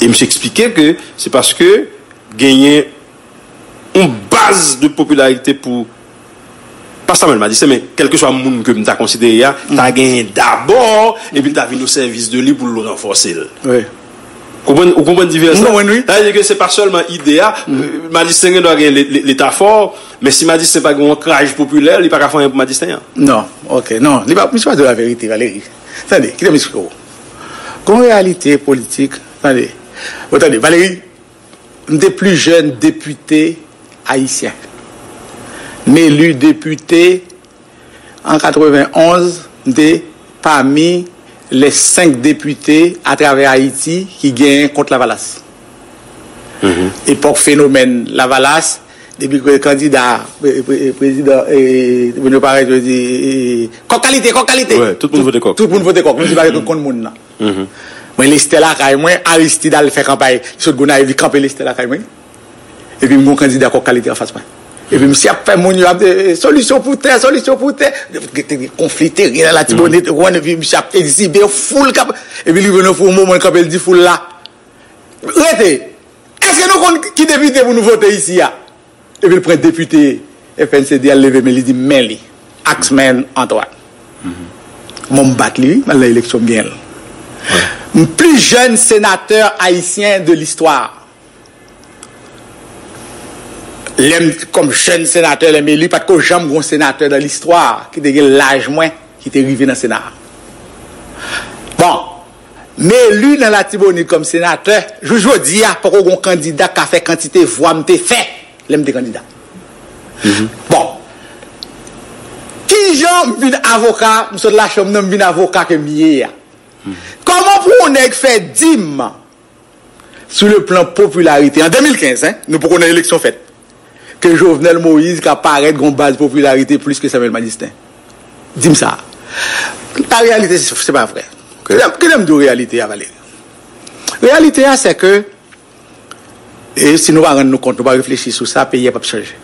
E misye eksplike ke se paske genyen yon baz de popilarite pou, pa Samuel Madistin, men kèlkeswa moun ke m ta konsidere a, ta genyen dabò, epi l ta vin o sèvis de li pou l ranfòse l. Wi. Konprann, ou konprann diferans lan? M konprann, wi. Sa vle di ke se pa sèlman ide a, euh, Madistin gen dwa gen le-, le-, Leta Fò, men si Madistin pa gen yon kraj popilè, li pa ka fè anyen pou Madistin an. Non, ok, non. Li pa, misye pa di laverite, Valérie. Tande, kite m eksplike w. Gon reyalite politik, tande. Bon, tande, Valérie, m te pli jèn depite ayisyen. M eli depite an katrevenonz, m te pami les cinq députés à travers Haïti ki genyen kont Lavalas. Epòk fenomèn Lavalas, depi ke kandida pre- pre- prezidan, eh, vin yo parèt, yo di, eh, kòk kalite, kòk kalite. Wè, tout moun vote kòk. Tout moun vote kòk, menm si pa yo konn moun nan. Mwen leste lakay mwen, Aristide al fè kanpay, li sot Gonayiv, li kanpe leste lakay mwen. Epi m gon kandida kòk kalite anfas mwen. Epi misye ap fè moun yo ap, eh, solisyon pou tè, solisyon pou tè. Konfli teryen nan Latibonit, ou konprann, epi misye ap egzibe yon foul k ap, epi li vin yon foul moman, l kanpe, l di foul la, rete. Èske nou konn ki depite pou nou vote isi a? Epi l pran depite F N C D a, l leve men, li di men li, Axman Antoine. Bon, m bat li, wi, m al nan eleksyon, m genyen l. M pli jèn senatè ayisyen de listwa. Lè m, kòm jèn senatè, lè m eli, pa t ko janm gon senatè nan listwa ki te gen laj mwen, ki te rive nan Sena a. Bon, m eli nan Latibonit kòm senatè, jou jodi a, poko gon kandida k ka fè kantite vwa m te fè lè m te kandida. Bon, kijan m vin avoka, m sot lachanm nan, m vin avoka ke m ye a? Kòman pou yon nèg fè dim sou le plan popilarite, an de mil kenz, en, nou poko nan eleksyon fèt, ke Jovenel Moïse ka parèt gon baz popilarite plis ke Samuel Madistin? Di m sa. La reyalite, se se pa vrè. Kilè kilè m di w reyalite a, Valéry? Reyalite a, se ke, e si nou pa rann nou kont, nou pa reflechi sou sa, peyi a p ap chanje.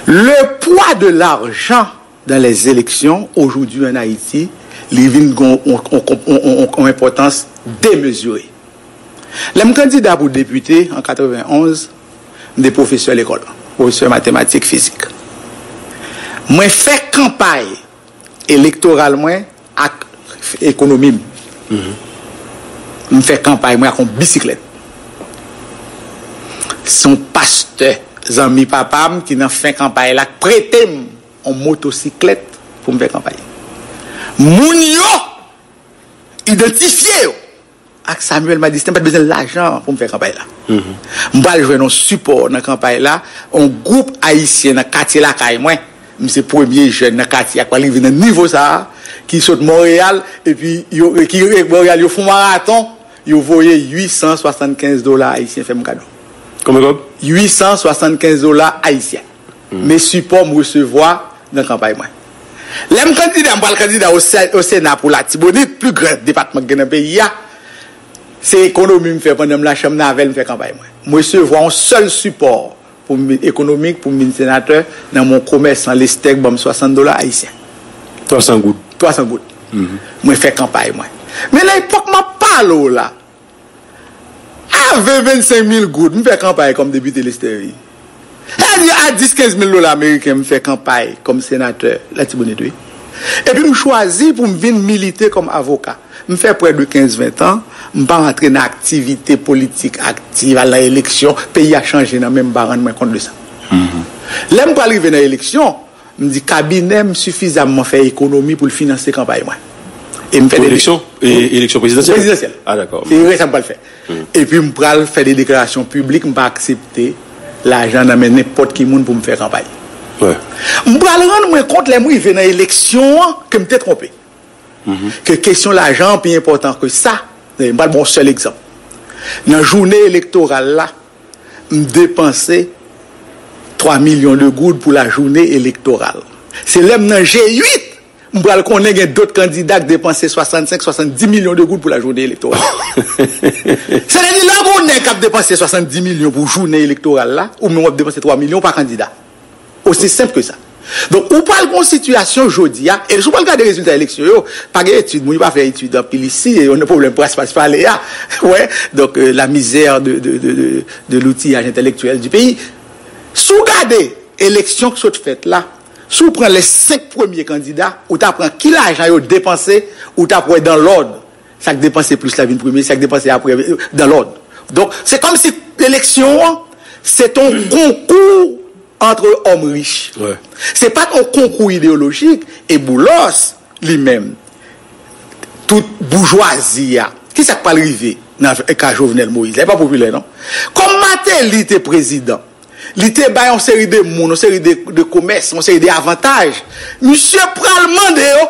Le poids de l'argent dans les élections aujourd'hui en Haïti, li vin gon yon enpòtans demezire. Lè m kandida pou depite an katrevenonz, m te pwofesè lekòl, pwofesè matematik, fizik. Mwen fè kanpay elektoral mwen ak ekonomi m. M fè kanpay mwen ak yon bisiklèt. Se yon pastè, zanmi papa m, ki nan fen kanpay la, k prete m yon motosiklèt pou m fè kanpay. Moun yo idantifye yo ak Samuel Madistin, m pa t bezwen lajan pou m fè kanpay la. M pral jwenn yon sipò nan kanpay la, yon gwoup ayisyen nan katye lakay mwen. M se premye jèn nan katye a k pral rive nan nivo sa a, ki sot Monreyal, epi yo, ki Monreyal, yo fè yon maraton, yo voye uit san swasannkenz dola ayisyen fè m kado. Konbyen kòb? Uit san swasannkenz dola ayisyen. Men sipò m resevwa nan kanpay mwen. Lè m kandida, m pral kandida o Sè- o Sena pou Latibonit, pli gran depatman k gen nan peyi a. Se ekonomi m fè pandan m lachanm nan avè l, m fè kanpay mwen. M resevwa yon sèl sipò pou m vin ekonomik, pou m vin senatè, nan men yon komèsan Lestè k ban m swasant dola ayisyen. Twasan goud. Twasan goud. Mwen fè kanpay mwen. Men nan epòk m ap pale w la, a ven, vennsenk mil goud, m fè kanpay kòm depite Lestè, wi. Sa vle di a dis, kenz mil dola ameriken, m fè kanpay kòm senatè Latibonit, wi. Epi m chwazi pou m vin milite kòm avoka. M fè prè de kenz, ven tan, m pa rantre nan aktivite politik aktiv, al nan eleksyon, peyi a chanje nan men m, m pa rann mwen kont de sa. Lè m pral rive nan eleksyon, m di kabinè m sifizamman fè ekonomi pou l finanse kanpay mwen. E m fè Pou de- eleksyon, e, eleksyon prezidansyèl? Prezidansyèl. Ah, dakò. Se rès sa m pral fè. Epi m pral fè de deklarasyon piblik, m pa aksepte lajan nan men nenpòt ki moun pou m fè kanpay. Wè. M pral rann mwen kont lè m rive nan eleksyon an ke m te twonpe. Ke kesyon lajan an pi enpòtan ke sa. M pral ba w yon sèl egzanp. Nan jounen elektoral la, m depanse twa milyon de goud pou la jounen elektoral. Se lè m nan G uit, m pral konnen gen dòt kandida k depanse swasannsenk, swasanndis milyon de goud pou la jounen elektoral. Sètadi, lè w gen yon nèg k ap depanse swasanndiz milyon pou jounen elektoral la, ou menm w ap depanse twa milyon pa kandida. Osi senp ke sa. Donk, ou pral gen yon sitiyasyon jodi a, e si w pral gade rezilta eleksyon yo, pa gen etid, moun yo pa fè etid anpil isi, e yon pwoblèm pras pas pale a, wè, donk, euh, la misère de, de, de, de, de l'outillage intellectuel du pays. Si w gade eleksyon k sot fèt la, si w pran les senk premye kandida, ou ta pran ki lajan yo depanse, ou ta pwè dan lòd. Sa k depanse plis la vin premye, sa k depanse apre, euh, dan lòd. Donk, se kòmsi eleksyon an, se t on konkou entre hommes riches. Wè. Se pa t on konkou ideyolojik, e Boulos, li menm, tout boujwazi a, ki sa k pral rive nan ka Jovenel Moïse la? Li pa popilè, non. Kòm Martelly te prezidan, li te bay yon seri de moun, yon seri de, de komès, yon seri de avantaj. Misye pral mande yo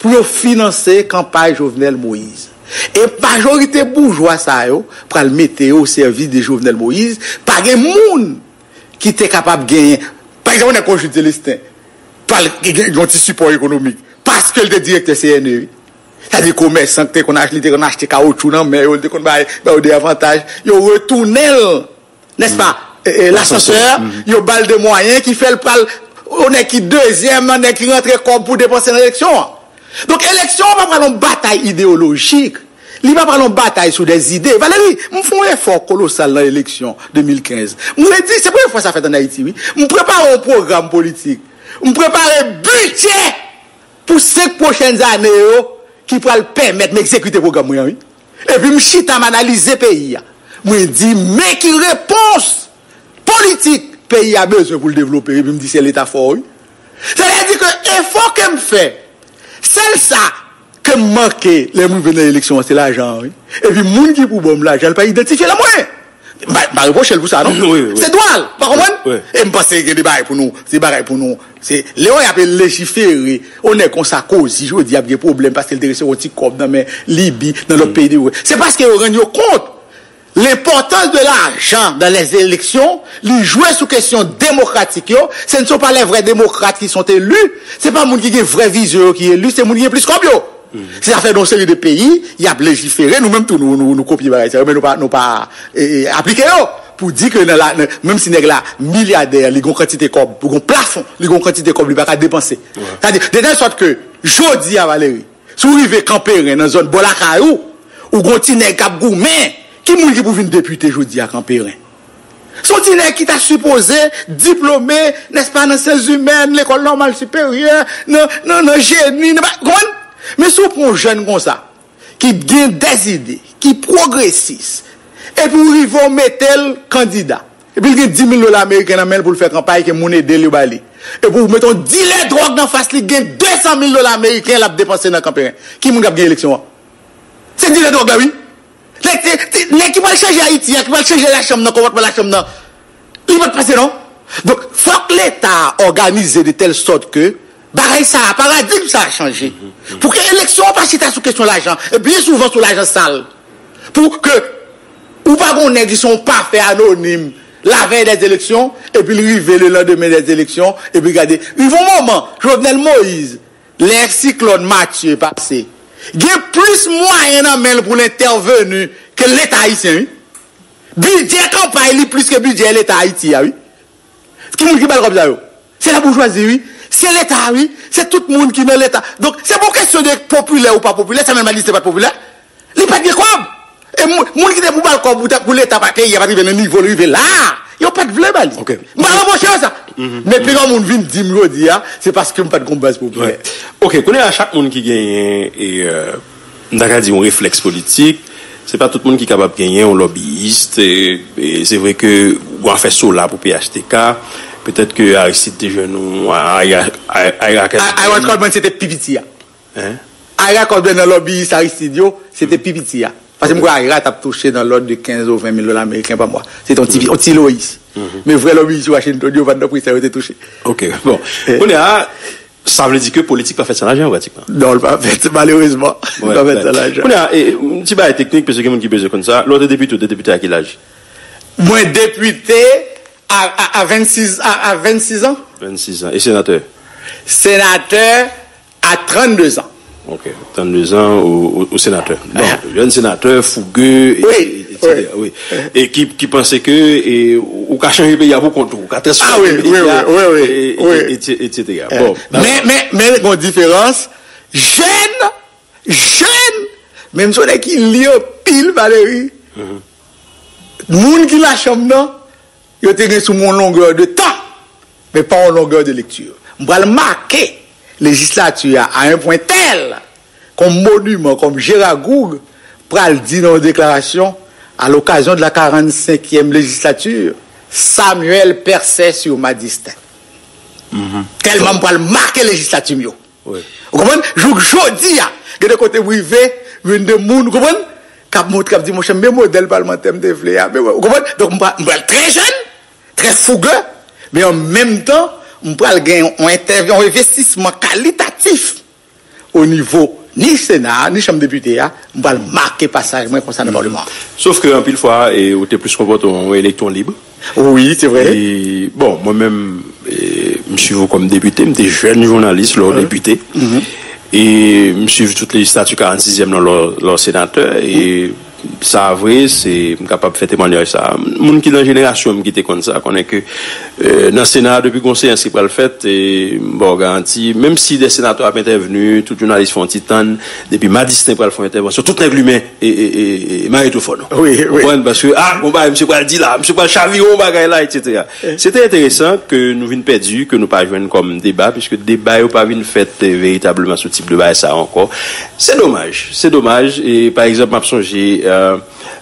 pou yo finanse kanpay Jovenel Moïse. E majorite boujwa sa yo pral mete yo o sèvis de Jovenel Moïse. Pa gen moun ki te kapab genyen. Pa egzanp, yon nèg kon Jude Célestin pral gen yon ti sipò ekonomik paske l te direktè C N E, wi. Sa di komèsan ki te konn achte, li te konn achte kawotchou nan men yo, li te konn bay, bay yo de avantaj. Yo retounen l, nèspa, e, e, lasansè, yo ba l de mwayen ki fè l pral, o nèg ki dezyèm nan, nèg ki rantre kòb pou depanse nan eleksyon an. Donk, eleksyon an pa pral yon batay ideyolojik. Li pa pral yon batay sou de zide. Valéry, m fè yon efò kolosal nan eleksyon de mil kenz. M redi, se premye fwa sa fèt ann Ayiti, wi. M prepare yon pwogram politik. M prepare bidjè pou senk pwochèn ane yo ki pral pèmèt m egzekite pwogram mwen an, wi. Epi m chita, m analize peyi a. Mwen di, men ki repons politik peyi a bezwen pou l devlope. Epi m di, se Leta fò, wi. Sa vle di ke efò ke m fè, sèl sa ke m manke lè m rive nan eleksyon an, se lajan an, wi. Epi moun ki pou ban m lajan, l pa idantifye l a mwen. M pa, m pa repwoche l pou sa, non. Wi, wi, wi. Se dwa l, pa konprann? Wi. E m panse gen de bagay pou nou, se bagay pou nou. Se, lè w ap lejifere, yon nèg kon Sarkozy, jodi, ap gen pwoblèm paske l te resevwa yon ti kòb nan men Libi, nan lòt peyi devlope. Se paske yo rann yo kont l'importance de l'argent dans les élections, li jwe sou kesyon demokratik yo. Ce ne sont pas les vrais démocrates qui sont élus. Se pa moun ki gen vrè vizyon yo ki eli, se moun ki gen plis kòb yo. Se sa fè nan yon seri de peyi, y ap lejifere, nou menm tou, nou, nou, nou kopye bagay sa yo, men nou pa, nou pa, e, e, aplike yo. Pou di ke nan la, nan, menm si nèg la milyadè, li gon kantite kòb, li gon plafon, li gon kantite kòb li pa ka depanse. Sa di, de tèl sòt ke, jodi a, Valéry, si w rive Kanperen, nan zòn bò lakay ou, ou gon ti nèg k ap goumen, ki moun ki pou vin depite jodi a Kanperen? Se yon ti nèg ki ta sipoze diplome, nèspa, nan syans imèn, lekòl nòmal siperyè, nan, nan, nan jeni, nan, konprann? Men si w pran yon jèn konsa, ki gen dèzide, ki pwogresis, epi w rive w mete l kandida, epi l gen dis mil dola ameriken nan men l pou l fè kanpay, ke moun ede l, yo ba li. Epi w mete yon dilè dwòg nan fas li, gen de san mil dola ameriken l ap depanse nan Kanperen. Ki moun k ap gen eleksyon an? Se dilè dwòg la, wi. Nèg, te, te, nèg ki pral chanje Ayiti a, ki pral chanje lachanm nan, konpòtman lachanm nan, li pa t pase, non. Donk, fòk Leta a òganize de tèl sòt ke bagay sa a, paradigm sa a chanje. Pou ke eleksyon an pa chita sou kesyon lajan, e byen souvan sou lajan sal. Pou ke ou pa gon nèg ki se yon pafè anonim, lavèy dèz eleksyon, epi l rive lelandemen dèz eleksyon, epi gade. Rive yon moman, Jovenel Moïse, lè siklòn Matye pase, gen plis mwayen nan men l pou l entèveni ke Leta ayisyen, wi. Bidjè kanpay li plis ke bidjè Leta Ayiti a, wi. Ki moun ki ba l kòb sa yo? Se laboujwazi, wi. Se Leta, wi. Se tout moun ki nan Leta. Donk, se pa yon kesyon de popilè ou pa popilè, Samuel Malise pa t popilè. Li pa t gen kòb. E moun, moun ki te pou ba l kòb pou ta, pou Leta, pa peyi a pa t rive nan nivo l rive la a, yo pa t vle ba li. Ok. M pa repwoche yo sa. Men pi yon moun vin di m jodi a, se paske m pa t gon baz popilè. Ok, kounye a, chak moun ki genyen, e, euh, m ta ka di yon reflèks politik, se pa tout moun ki kapab genyen yon lobbyist, e, e se vre ke ou afè Sola pou P H T K, petèt ke Aristide te jwenn ou, a, a, a, a, a, Ayrakat Coleman se te pi piti a. Ayrakat Coleman nan lobbyist Aristide yo, se te pi piti a. Paske m kwè Ayra t ap touche nan lòd de kenz ou ven mil dola ameriken pa mwa. Se te yon ti, yon ti lobbyist. Men vrè lobbyist Washington yo pa t nan pri sa yo te touche. Ok, bon. Kounye a, sa vle di ke politik pa fèt san lajan, pratikman. Non, l pa fèt, malerezman. Li pa fèt san lajan. Kounye a, e, yon ti bagay teknik, paske gen moun ki bezwen konn sa. Lè w te depite, w te depite a ki laj? Mwen depite a, a, a vennsis, a, a vennsis an. Vennsis an. E senatè? Senatè a trannde zan. Ok, trannde zan ou, ou, ou senatè. Bon, jèn senatè, fouge, e, wi, e, etsetera. Wi. E ki, ki panse ke, e, ou ka chanje peyi a pou kont ou, ou ka transfòme peyi a, e, e, e, etsetera. Bon, men, men, men, gon diferans. Jèn, jèn, menm si w nèg ki li anpil, Valéry, moun ki lachanm nan, yo te gen sou mwen yon longè de tan, men pa yon longè de lekti. M pral make lejislati a a yon pwen tèl, kòm moniman, kòm Gérard Gourgue pral di nan yon deklarasyon, à l'occasion de la quarante-cinquième législature, Samuel perçait sur ma destin. Tèlman m pral make lejislati m yo. Ou konprann? Jouk jodi a, gen de kote m rive, gen de moun, ou konprann? K ap montre, k ap di, monchè, men modèl palmantè m te vle a, men, ou konprann? Donk, m pral, m pral trè jèn, trè fouge, men an menm tan, m pral gen yon entè-, yon envestisman kalitatif. o nivo ni Sena a, ni Chanm Depite a, m pral make pasaj mwen konsa nan Palman an. Sof ke anpil fwa, e, ou te plis konpòte w an elektwon lib. Wi, se vre. E, bon, mwen menm, e, m swiv ou kòm depite, m te jèn jounalis lè w depite. E m swiv tout lejislati karannsizyèm lan lè w senatè. E sa vre, se, m kapab fè temwanyaj sa. Moun ki nan jenerasyon m ki te konn sa, konnen ke, e, nan Sena a, depi gon seyans ki pral fèt, e m ba w garanti, menm si de senatè ap entèvni, tout jounalis fè yon ti tann, depi Madistin pral fè yon entèvansyon, tout nèg limen e, e, e, e, magnetofòn. Wi, wi. Konprann? Paske, ah, bon bagay, misye pral di la, misye pral chavire yon bagay la, etsetera. Se te enteresan ke nou vin pèdi, ke nou pa jwenn kòm deba, piske deba yo pa vin fèt, e, veritableman sou tip de bagay sa ankò. Se domaj, se domaj. E, pa egzanp, m ap sonje, e,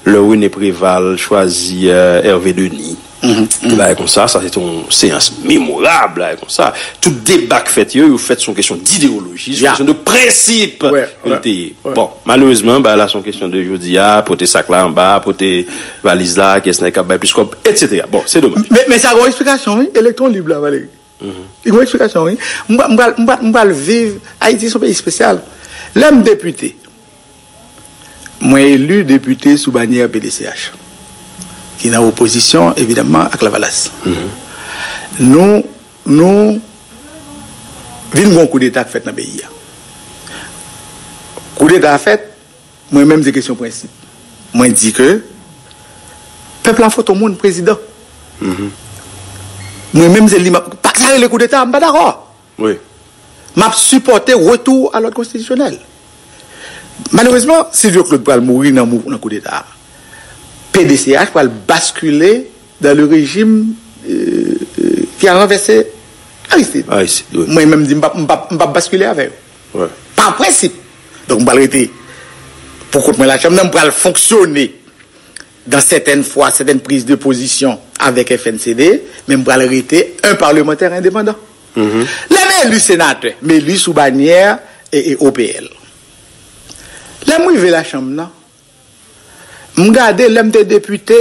lè René Préval chwazi, e, Hervé Denis. Tout bagay konsa, sa se te yon seyans memorab, bagay konsa. Tout deba k fèt yo, yo fèt sou yon kesyon didewoloji, sou yon kesyon de prensip ke l te ye. Bon, malerezman, bagay la se yon kesyon de jodi a, pote sak la anba, pote valiz la, kiyès nèg k ap bay plis kòb, etsetera. Bon, se domaj. Men, men sa gen yon eksplikasyon, wi, elektwon lib la, Valéry. Li gen yon eksplikasyon, wi. M pral, m pral, m pral, m pral viv, Ayiti se yon peyi espesyal. Lè m depite, mwen eli depite sou banyè P D C H, ki nan opozisyon, evidamman, ak Lavalas. Nou, nou vin gen yon koudeta k fèt nan peyi a. Koudeta a fèt, mwen menm, se kesyon prensip. Mwen di ke pèp la vote yon moun prezidan. Mwen menm, se li m ap, pa sa rele koudeta, m pa dakò. Wi. M ap sipòte retou a lòd konstitisyonèl. Malerezman, Silvio Claude pral mouri nan mou-, nan koudeta a. P D C H pral baskile dans le régime, euh, euh, qui a renversé Aristide. Aristide, wi. Mwen menm di m p ap, m p ap, m p ap baskile avè yo. Wi. Pa prensip. Donk, m pral rete pou kont mwen lachanm nan, m pral fonksyone dans certaines fois, certaines prises de position avec F N C D, men m pral rete un parlemantè endepandan. Lè m eli senatè, m eli sou banyè e, e O P L. Lè m rive lachanm nan, m gade lè m te depite,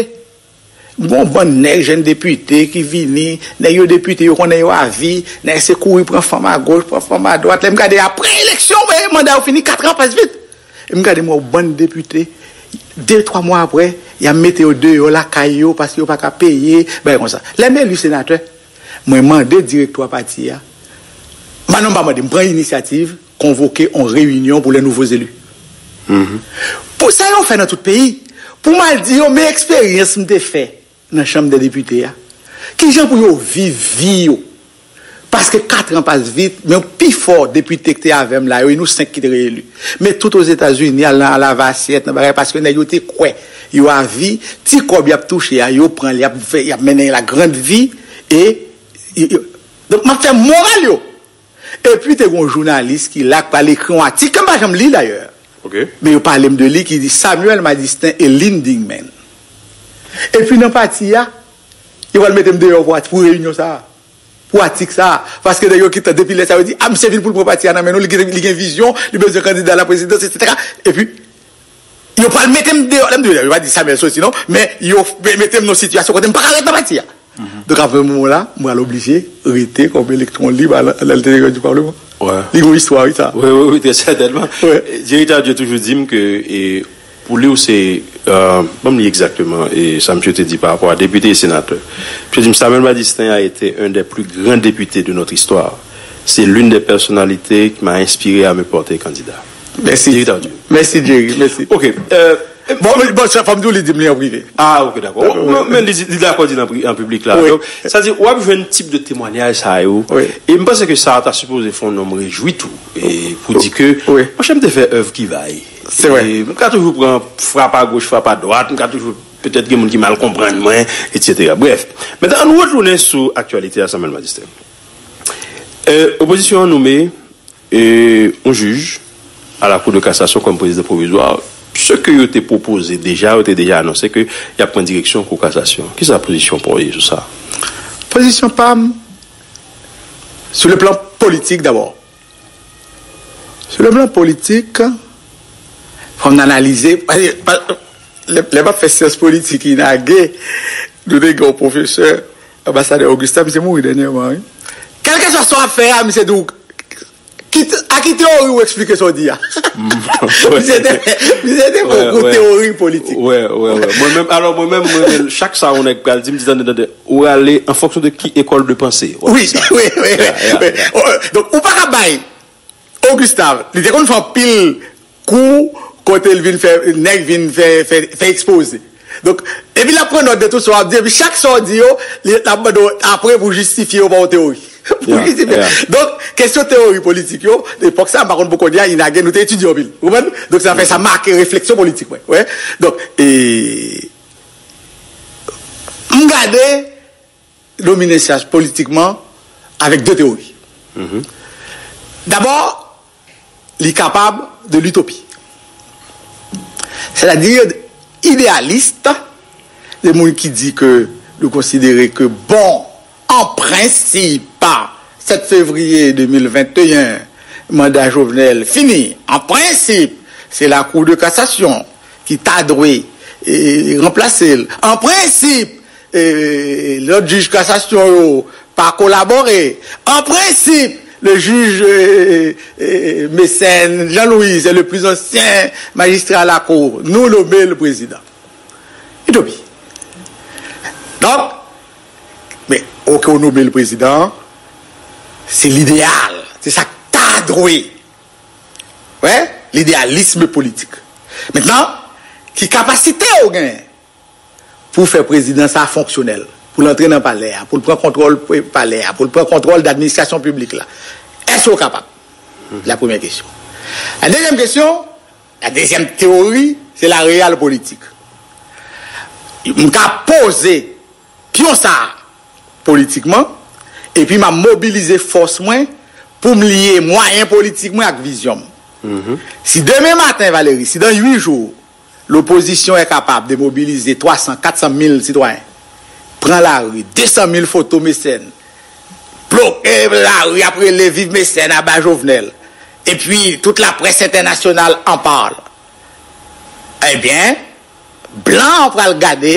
m gen yon bann nèg, jèn depite ki vini, nèg yo depite, yo konnen yo avi, nèg se kouri pran fanm agoch, pran fanm adwat. Lè m gade apre eleksyon, manda yo fini, kat an pas vit. E m gade m wè yon bann depite, de, twa mwa apre, y ap mete yo deyò lakay yo paske yo pa ka peye, bagay konsa. Lè m eli senatè, mwen mande direktwa pati a, m pa, non, m pa mande, m pran inisyativ, konvoke yon reyinyon pou les nouveaux élus. Pou sa yo fè nan tout peyi, pou m al di yo, men eksperyans m te fè nan Chanm dè Depite a. Kijan pou yo viv vi yo? Paske kat an pas vit, men pifò depite ki te avè m la yo, e nou senk ki te reyeli. Men tout Ozetazini, al nan, al lave asyèt, nan bagay, paske nèg yo te kwè yo avi, ti kòb y ap touche a, yo pran l, y ap fè, y ap mennen la grande vie, e, e, e, donk, m ap fè moral yo. Epi, te gen yon jounalis ki la, k pral ekri yon atik, ke m pa janm li, dayè. Ok. Men yo pale m de li, ki di Samuel Madistin e Lynn Dingman. Epi, nan pati a, yo pral mete m deyò pou, pou reyinyon sa a. Pou atik sa a. Paske nèg yo gentan, depi lè sa, yo di, ah, misye vin pou l pran pati a nan men nou, li gen, li gen vizyon, li bezwen kandida la prezidans, etsetera. Epi, yo pral mete m deyò, lè m di yo, yo pa di Samuel soti non, men yo mete m nan sitiyasyon kote m pa ka ret nan pati a. Donk, apre moman la, m pral oblije rete kòm elektwon lib a l, a l enteryè di Palman. Wi. Li gen yon istwa, wi, sa. Wi, wi, wi, trè sètènman. Wi. Jerry Tardieu toujou di m ke, e, pou li, w se, e, ban m li egzakteman, e sa misye te di pa rapò a depite e senatè. Misye di m, Samuel Madistin a été un des plus grands députés de notre histoire. C'est l'une des personnalités qui m'a inspiré à me porter candidat. Mèsi. Jerry Tardieu. Mèsi, Jerry. Mèsi. Ok. E, Bon, bon, sa, fò m di w, li di m li an prive. Ah, ok, dakò. Mwen, men li, li dakò di l an pri-, an piblik la. Wi. Donk, sa di, w ap jwenn tip de temwanyaj sa yo. Wi. E m panse ke sa ta sipoze fè yon nonm rejwi tou. E pou di ke, Wi. Monchè, m te fè èv ki va ye. Se vre. E m ka toujou pran frap a goch, frap a dwat, m ka toujou, petèt gen moun ki mal konprann mwen, etsetera. Brèf, mentnan, ann retounen sou aktyalite a, Samuel Madistin. E, opozisyon an nonmen e, yon jij à la Cour de cassation comme président provisoire, ce que yo te pwopoze deja, yo te deja anonse ke y ap pran direksyon Kou Kasasyon. Kisa pozisyon pa w ye sou sa? Pozisyon pa m, sou le plan politik dabò. Sou le plan politik, fò n analize, paske, pa, lè, lè m ap fè syans politik, inage, nou te gen yon pwofesè, anbasadè Augustin, misye mouri dènyèman, wi. Kèlkeswa sa w ap fè a, misye di w, kit-, a Ki teori ou eksplike sa w di a? Misye te, misye te fè yon gwo teori politik. Wè, wè, wè. Mwen menm, alò, mwen menm, mwen menm, chak sa yon nèg pral di, m di, tande, tande, ou rale an fonksyon de ki ekòl de panse. Wi, wi, wi. Donk, ou pa ka bay Augustin, li te konn fè anpil kou kote l vin fè, nèg vin fè, fè, fè ekspoze. Donk, epi l ap pran nòt de tout sa w ap di, epi chak sa w di yo, li, l ap mande w apre pou jistifye yo pa yon teori. Pou jistifye. Donk, kesyon teori politik yo, epòk sa, m pa konn pou kounye a, Inaghe, nou te etidye anpil. Ou konprann? Donk, sa fè sa make refleksyon politik mwen. Wè. Donk, e, m gade Domine Sias politikman avèk de teori. Dabò, li kapab de l'utopie. Sètadi, ideyalis, de moun ki di ke nou konsidere ke, bon, an prensip, sèt fevriye de mil venteyen, manda Jovenel fini. An prensip, se la Cour de cassation ki ta dwe, e, ranplase l. An prensip, e, lòt jij kasasyon yo pa kolabore. An prensip, le juge, e, e, Mécène Jean-Louis, c'est le plus ancien magistrat à la Cour. Nou nome l prezidan. Itopi. Donk, men, oke, w nome l prezidan, se lideyal. Se sa k ta dwe. Wè, lideyalism politik. Mentnan, ki kapasite w genyen pou w fè prezidan sa a fonksyonèl, pou l antre nan palè a, pou l pran kontwòl palè a, pou l pran kontwòl d administrasyon piblik la? Èske w kapab? La premyè kesyon. La dezyèm kesyon, la dezyèm teyori, se la real politik. M ka poze pyon sa a politikman, epi m ap mobilize fòs mwen pou m lye mwayen politik mwen ak vizyon m. Si demen maten, Valéry, si dans huit jours, l'opposition est capable de mobiliser trois cents, quatre cent mille citoyens, pran lari, de san mil foto Mécène, bloke lari, ap rele viv Mécène, aba Jovenel, epi tout laprès entènasyonal en parle, ebyen, blan an pral gade,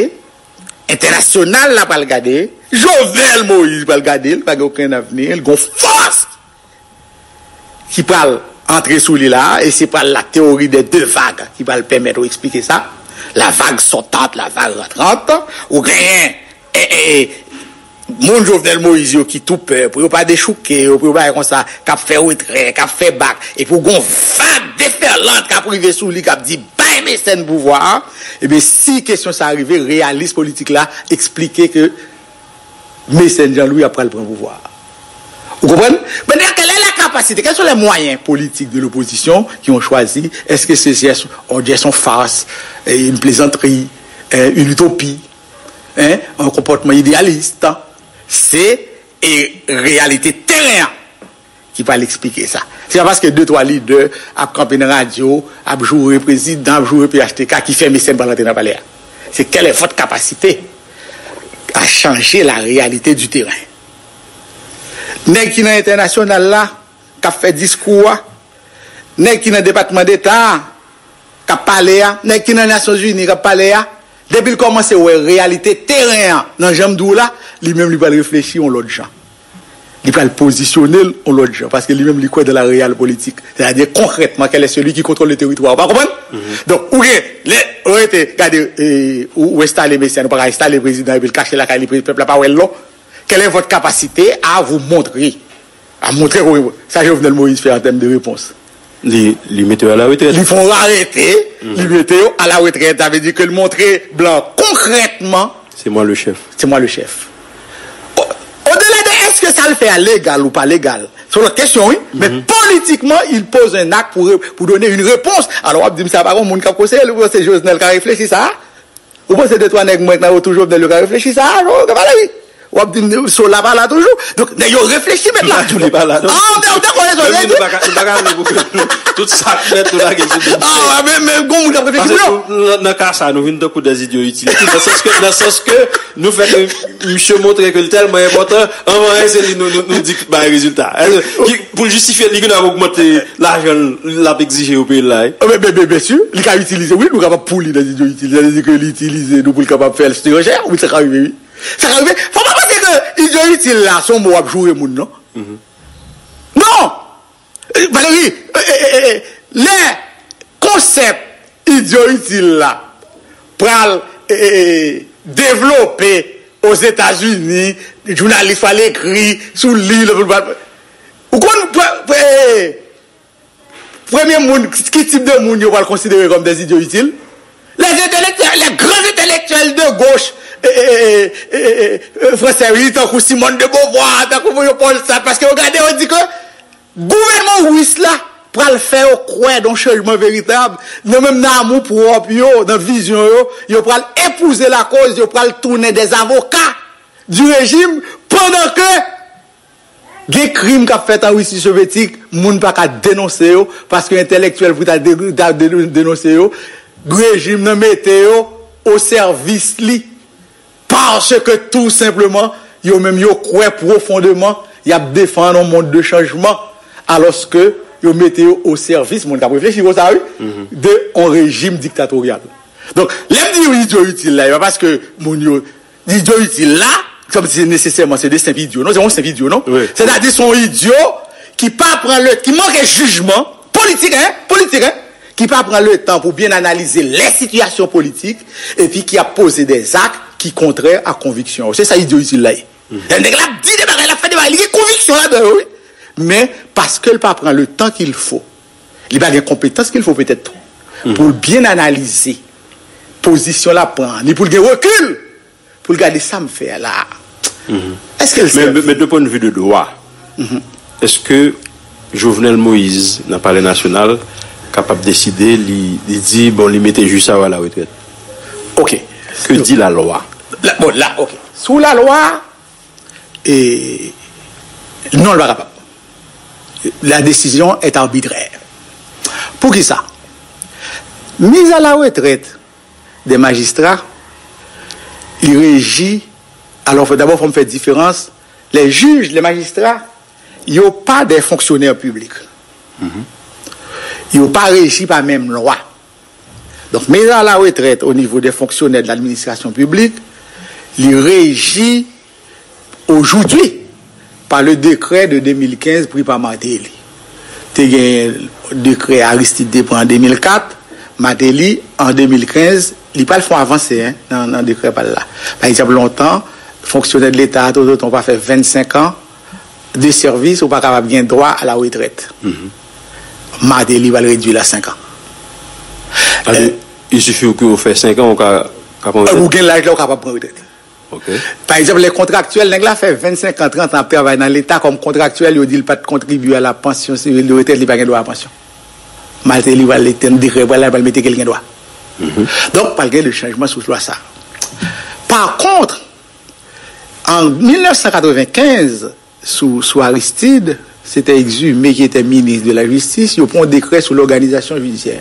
entènasyonal la pral gade, Jovenel Moïse pral gade, li pa gen okenn avni, li gon fòs ki pral antre sou li la, e se pral la théorie des deux vagues ki pral pèmèt ou eksplike sa. La vague sortante, la vague rentrante, ou genyen, e, e, e, moun Jovenel Moïse yo ki tou pè, pou yo pa dechouke yo, pou yo pa konsa, k ap fè retrè, k ap fè bak, epi ou gon vag defèlant k ap rive sou li, k ap di, bay Mécène pouvwa a, ebyen, si kesyon sa a rive, reyalis politik la eksplike ke Mécène Jean-Louis ap pral pran pouvwa a. Ou konprann? Maintenant, quelle est la capacité, quels sont les moyens politiques de l'opposition qui ont choisi? Est-ce que c'est, c'est, on dirait, une farce, une plaisanterie, une utopie, hein, un comportement idéaliste? Se, e, reyalite teren an ki pral eksplike sa. Se pa paske de twa lidè ap kanpe nan radyo, ap joure prezidan, ap joure P H T K ki fè Mécène pral antre nan palè a. C'est quelle est votre capacité à changer la réalité du terrain? Nèg ki nan entènasyonal la, k ap fè diskou a, nèg ki nan Depatman Deta a, k ap pale a, nèg ki nan Nasyonzini k ap pale a, depi l kòmanse wè reyalite teren an nan jan m di w la, li menm li pral reflechi yon lòt jan. Li pral pozisyone l yon lòt jan, paske li menm li kwè dans la réelle politique. C'est-à-dire, concrètement, quel est celui qui contrôle le territoire? Ou pa konprann? Donk, ou gen, lè, ou rete, gade, e, ou, ou enstale Mécène, ou pa ka enstale prezidan, epi l kache lakay li, pèp la pa wè l non. Quelle est votre capacité à vous montrer? A montre w sa Jovenel Moïse fè an tèm de repons. Li, li mete yo a la retrèt. Li fè yon arete, li mete yo a la retrèt. Sa vle di ke l montre blan konkrètman. C'est moi le chef. C'est moi le chef. O, odela de èske sa l fè a legal ou pa legal, se yon lòt kesyon, wi. Men politikman, il pose un acte pour, pour donner une réponse. Alò, w ap di m sa pa gon moun k ap konseye l, se Jovenel ka reflechi sa. Ou panse de twa nèg mwen k nan otou Jovenel yo ka reflechi sa a? Non, yo ka pale, wi. W ap di m, Sola pa la toujou. Donk, nèg yo reflechi, mèt la. Tou li pa la, non. Ah, ou te, ou te konnen sa w te di? Nou pa ka, nou pa ka vle pou ke tout sa k fèt, nou lage sou moun. Ah, men, men, gon moun k ap reflechi pou yo. Paske nou, nan, nan ka sa, nou vin tankou des idiots utiles. Nan sans ke, nan sans ke nou fè ke misye montre ke l tèlman enpòtan, anvan anyen, se li nou, nou, nou di k bay rezilta. Èske, ki, pou l jistifye, li gen dwa ogmante lajan l ap egzije yo peye l la, wi. Ah, men, men, men, byen si, li ka itilize, wi, nou kapab pou li nan idyo itil. Sa vle di ke li itilize nou pou l kapab fè l surenchè, wi, sa ka rive, wi. Sa ka rive. Fò pa panse ke idyo itil la, se yon mo w ap joure moun, non. Non! Valery, lè konsèp idyo itil la pral devlope Ozetazini, jounalis pral ekri sou li, ou konn premye moun, ki tip de moun yo pral konsidere kòm des idyo itil? Les intellectuels, les grands intellectuels de gauche fransè, wi, tankou Simone de Beauvoir, tankou Jean-Paul Sartre, paske yo gade, yo di ke gouvènman Ris la pral fè yo kwè nan chanjman veritab, nan menm nan amou pwòp yo, nan vizyon yo, yo pral epouze lakoz, yo pral tounen des avocats du régime, pandan ke gen krim k ap fèt an Risi Sovyetik, moun pa ka denonse yo, paske entèlektyèl pou ta de- ta de- denonse yo, rejim nan mete yo o sèvis li. Paske tou senpleman, yo menm yo kwè pwofondeman y ap defann yon mond de chanjman, alòske yo mete yo o sèvis, moun k ap reflechi konsa, wi, de yon rejim diktatoryal. Donk, lè m di yon idyo itil la, e pa paske moun yo, idyo itil la, kòmsi se nesesèman se de senp idyo, non, se yon senp idyo, non? Sètadi, se yon idyo ki pa pran le, ki manke jijman, politik, en, politik, en, ki pa pran le tan pou byen analize lè sitiyasyon politik, epi ki ap poze de zak ki kontrè a konviksyon yo. Se sa idyo itil la ye. Lè nèg la ap di de bagay, l ap fè de bagay, li gen konviksyon ladan yo, wi. Men, paske l pa pran le tan ki l fo, li pa gen konpetans ki l fo petèt tou, pou l byen analize pozisyon l ap pran an, ni pou l gen rekil, pou l gade sa m fè a la. Èske l sèvi? Men, men de pwennvi de dwa, èske Jovenel Moïse, nan Palè Nasyonal, kapab deside, li, li di, bon, li mete jij sa yo a la retrèt? Ok. Ke di lalwa? La, bon, la, ok. Sou lalwa, e, non, l pa kapab. La décision est arbitraire. Poukisa? Mise à la retraite des magistrats, li reji, alò, fò, dabò, fò m fè diferans. Les juges, les magistrats, yo pa des fonctionnaires publics. Yo pa reji pa menm lwa. Donk, mise à la retraite au niveau des fonctionnaires de l'administration publique, li reji aujourd'hui par le décret de deux mille quinze pris par Martelly. Te gen dekrè Aristide te pran an de mil kat, Martelly, an de mil kenz, li pral fè yon avanse, en, nan, nan dekrè pa l la. Pa egzanp, lontan, fonksyonè de Leta, tout otan w pa fè vennsenk an de sèvis, ou pa kapab gen dwa a la retrèt. Martelly pral redui l a senk an. Sa vle di, il suffit ke w fè senk an, ou ka, ka pran retrèt. Ou gen laj la, ou kapab pran retrèt. Ok. Pa egzanp, lè kontraktyèl, nèg la fè vennsenk an, trant an ap travay nan Leta kòm kontraktyèl, yo di l pa t kontribye a la pansyon sivil de retrèt, li pa gen dwa a pansyon. Martelly pral etenn dekrè, pral la, pral mete ke l gen dwa. Donk, pral gen de chanjman sou lwa sa a. Pa kont, an mil nèf san katrevenkenz, sou, sou Aristide, se te Exumé ki te minis de la jistis, yo pran yon dekrè sou lòganizasyon jidisyè.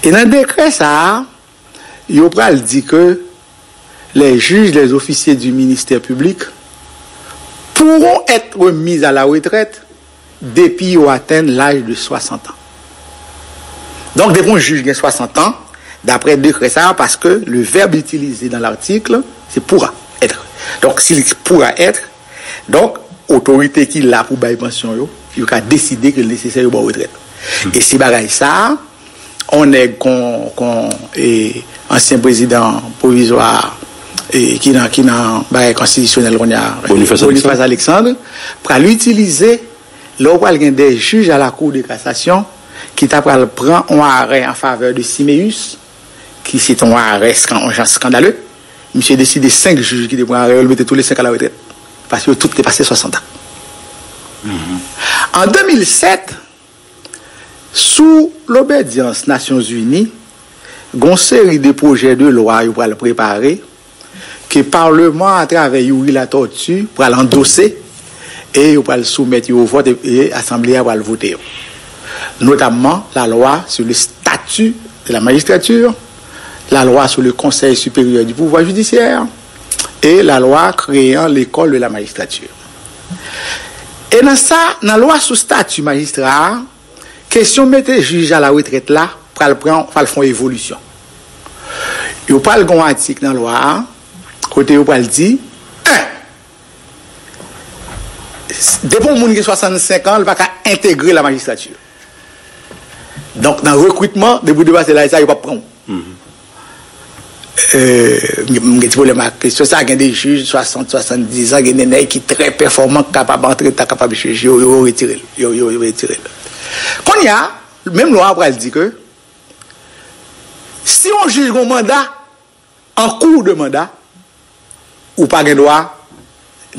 E nan dekrè sa a, yo pral di ke les juges, les officiers du ministère public pourront être mis à la retraite depi yo atenn laj de swasant an. Donk, depi yon jij gen swasant an, daprè dekrè sa a, paske le verbe utilisé dans l'article, c'est pourra être. Donk, si li pourra être, donk, otorite ki la pou bay pansyon yo, yo ka deside ke l nesesè yo ba w retrèt. E se bagay sa a, yon nèg kon, kon, e, ansyen prezidan pwovizwa, e, ki nan, ki nan bagay konstitisyonèl kounye a, Boniface Alexandre, pral itilize lè w pral gen de jij a la Cour de cassation ki ta pral pran yon arè an favè de Siméus, ki se te yon arè skan-, yon jan skandale. Misye deside senk jij ki te pran arè yo, l mete tou le senk a la retrèt. Paske yo tout te pase swasant an. An de mil sèt, sou lobedyans Nasyonzini, gon seri de pwojè de lwa yo pral prepare, ke Palman an, atravè Youri Latortue, pral andose e yo pral soumèt yo o vòt e, e Asanble a pral vote yo. Notamman, la loi sur le statut de la magistrature, la loi sur le Conseil supérieur du pouvoir judiciaire et la loi créant l'école de la magistrature. E nan sa, nan lwa sou stati majistra a, kesyon mete jij a la retrèt la pral pran, pral fè yon evolisyon. Yo pral gen yon atik nan lwa a, kote yo pral di, en, Depi yon moun gen swasannsenk an, li pa ka entegre la majistrati. Donk, nan rekritman, depi w depase laj sa, yo p ap pran w. Euh, m gen ti pwoblèm ak kesyon sa. Gen de jij swasant, swasanndizan, gen de nèg ki trè pèfòman, ki kapab antre, ta kapab jije, yo, yo retire l. Yo, yo, yo retire l. Kounye a, menm lwa a pral di ke si yon jij gen yon manda, an kou de manda, ou pa gen dwa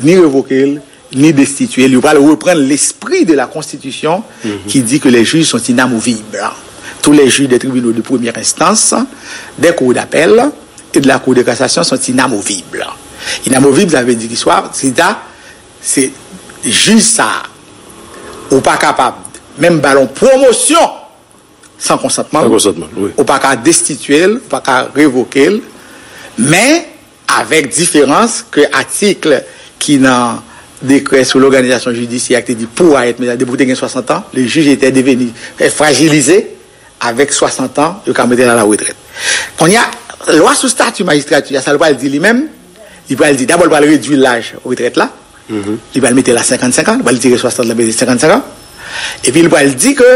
ni revoke l, ni destitye l. Yo pral reprann l'esprit de la Constitution qui dit que les juges sont inamovibles. Tous les juges des tribunaux de première instance, des cours d'appel et de la Cour de cassation sont inamovibles. Inamovible, sa vle di ki swa, se ta, se jij sa, ou pa kapab menm ba l yon pwomosyon san konsantman l, San konsantman l, wi. Ou pa ka destitye l, ou pa ka revoke l, men avèk diferans ke atik ki nan dekrè sou lòganizasyon jidisyè a ki te di pourra être mis à, depi w te gen swasant an, le juge était devenu, eh, fragilisé, avèk swasant an, yo ka mete l a la retrèt. Kounye a, lwa sou stati majistrati a, sa l pral di li menm, li pral di, dabò, l pral redui laj retrèt la, li pral mete l a senkannsenk an, li pral retire swasant la, mete senkannsenk an, epi li pral di ke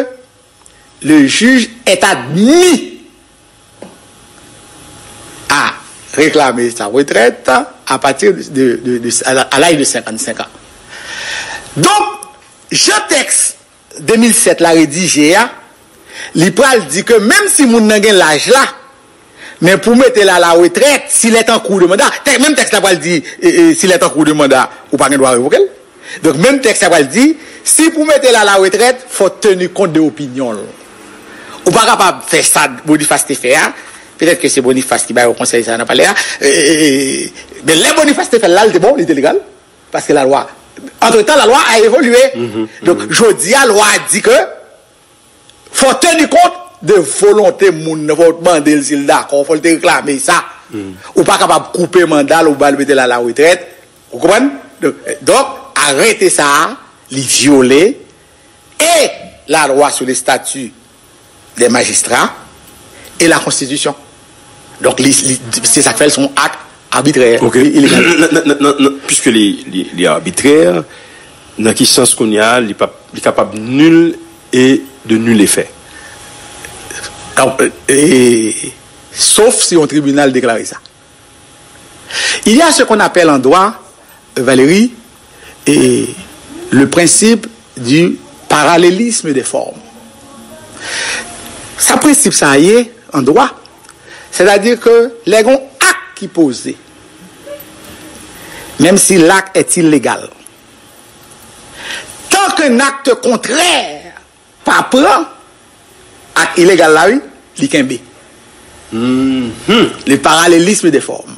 le juge est admis à réclamer sa retraite à partir de, de, de, à la- à l'âge de cinquante-cinq ans. Donk, jan tèks de mil sèt la redije a, li pral di ke menm si moun nan gen laj la, men pou mete l a la retrèt, s'il est en cours de mandat, tèks, menm tèks la pral di, e, e, s'il est en cours de mandat, ou pa gen dwa revoke l. Donk, menm tèks la pral di, si pou mete l a la retrèt, fò teni kont de opinyon l. Ou pa kapab fè sa Boniface te fè a. Petèt ke se Boniface ki ba yo konsèy sa nan palè a. E, e, e, men lè Boniface te fè l la, li te bon, li te legal. Paske lalwa, antretan, lalwa a evolye. Donk, jodi a, lwa a di ke fò teni kont de volonte moun nan, fò w mande l si l dakò, fò l te reklame sa. Ou pa kapab koupe manda l ou ba l mete l a la retrèt. Ou konprann? Donk, donk, arete sa a, li vyole e la loi sur le statut des magistrats e la konstitisyon. Donk, li, li, se sa k fè l se yon ak abitrè, Ok. i- ilegal. Nan, nan, nan, nan, nan, puisque li, li, li arbitrè, nan ki sans kounye a li pa, li kapab nul et de nul effet? Donk, e, sof si yon tribinal deklare sa. Il y a ce qu'on appelle en droit, Valérie, et le principe du parallélisme des formes. Sa prensip sa ye an dwa, sètadi ke lè gon ak ki poze, menm si l ak est illégal, tant qu'un acte contraire pa pran, ak ilegal la, wi, li kenbe. Le parallélisme des formes.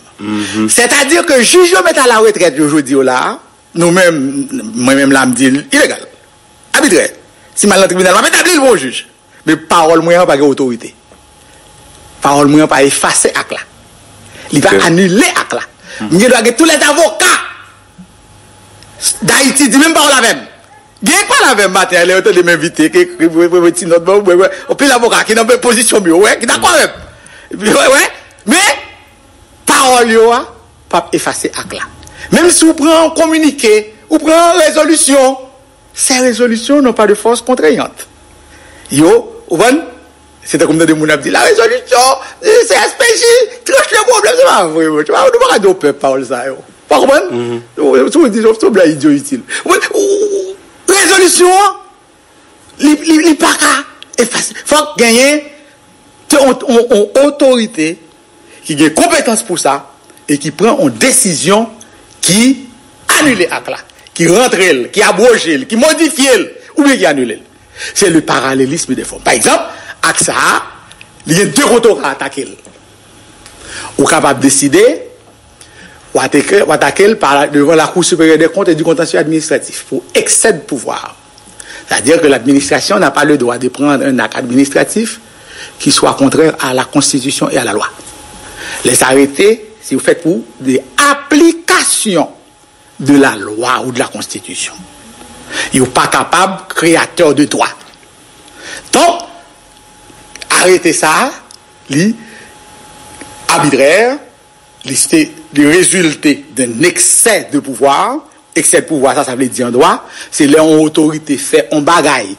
Sètadi ke jij yo met a la retrèt yo jodi yo la, nou menm, mwen menm la, m di l ilegal, abitrè. Si m al nan tribinal, m ap etabli l pou yon jij. Men pawòl mwen an pa gen otorite. Pawòl mwen an pa efase ak la. Li pa Ok. anile ak la. M gen dwa gen tout lè avoka Dayiti di menm pawòl avè m. Gen k pale avè m maten an, lè yo tande m envite, ki ekri, voye, voye ti nòt ban mwen, wè, anpil avoka ki nan menm pozisyon m yo, wè, ki dakò avè m. Wè, wè. Men, pawòl yo a p ap efase ak la. Menm si w pran yon kominike, ou pran yon rezolisyon, ces résolutions n'ont pas de force contraignante. Yo, ou konprann? Se tankou m tande moun ap di, la résolution, eh, C S P J, tranche le problème, se pa vre, bro. Se pa, nou pa ka di yon pèp pawòl sa yo. Ou pa konprann? Ou, ou, ou di, se yon blag idyo itil. Ou konprann? Ou, ou, rezolisyon an, li, li, li pa ka efase. Fòk genyen te on, on, on otorite ki gen konpetans pou sa e ki pran on desizyon ki anile ak la, ki rantre l, ki abwoje l, ki modifye l, oubyen ki anile l. Se le parallelisme des formes. Pa egzanp, ak sa a, li gen de kote w ka atake l. Ou kapab deside, w atake, w atake l pa devan la Cour supérieure des comptes et du contentieux administratif pour excès de pouvoir. C'est-à-dire que l'administration n'a pas le droit de prendre un acte administratif qui soit contraire à la Constitution et à la loi. Les arrêtés, c'est fait pour des applications de la loi ou de la Constitution. Yo pa kapab créateur de droit. Donk, arete sa a, li abitrè, li se, li rezilte d'un excès de pouvoir, eksè de pouvwa sa, sa vle di an dwa, se lè yon otorite fè yon bagay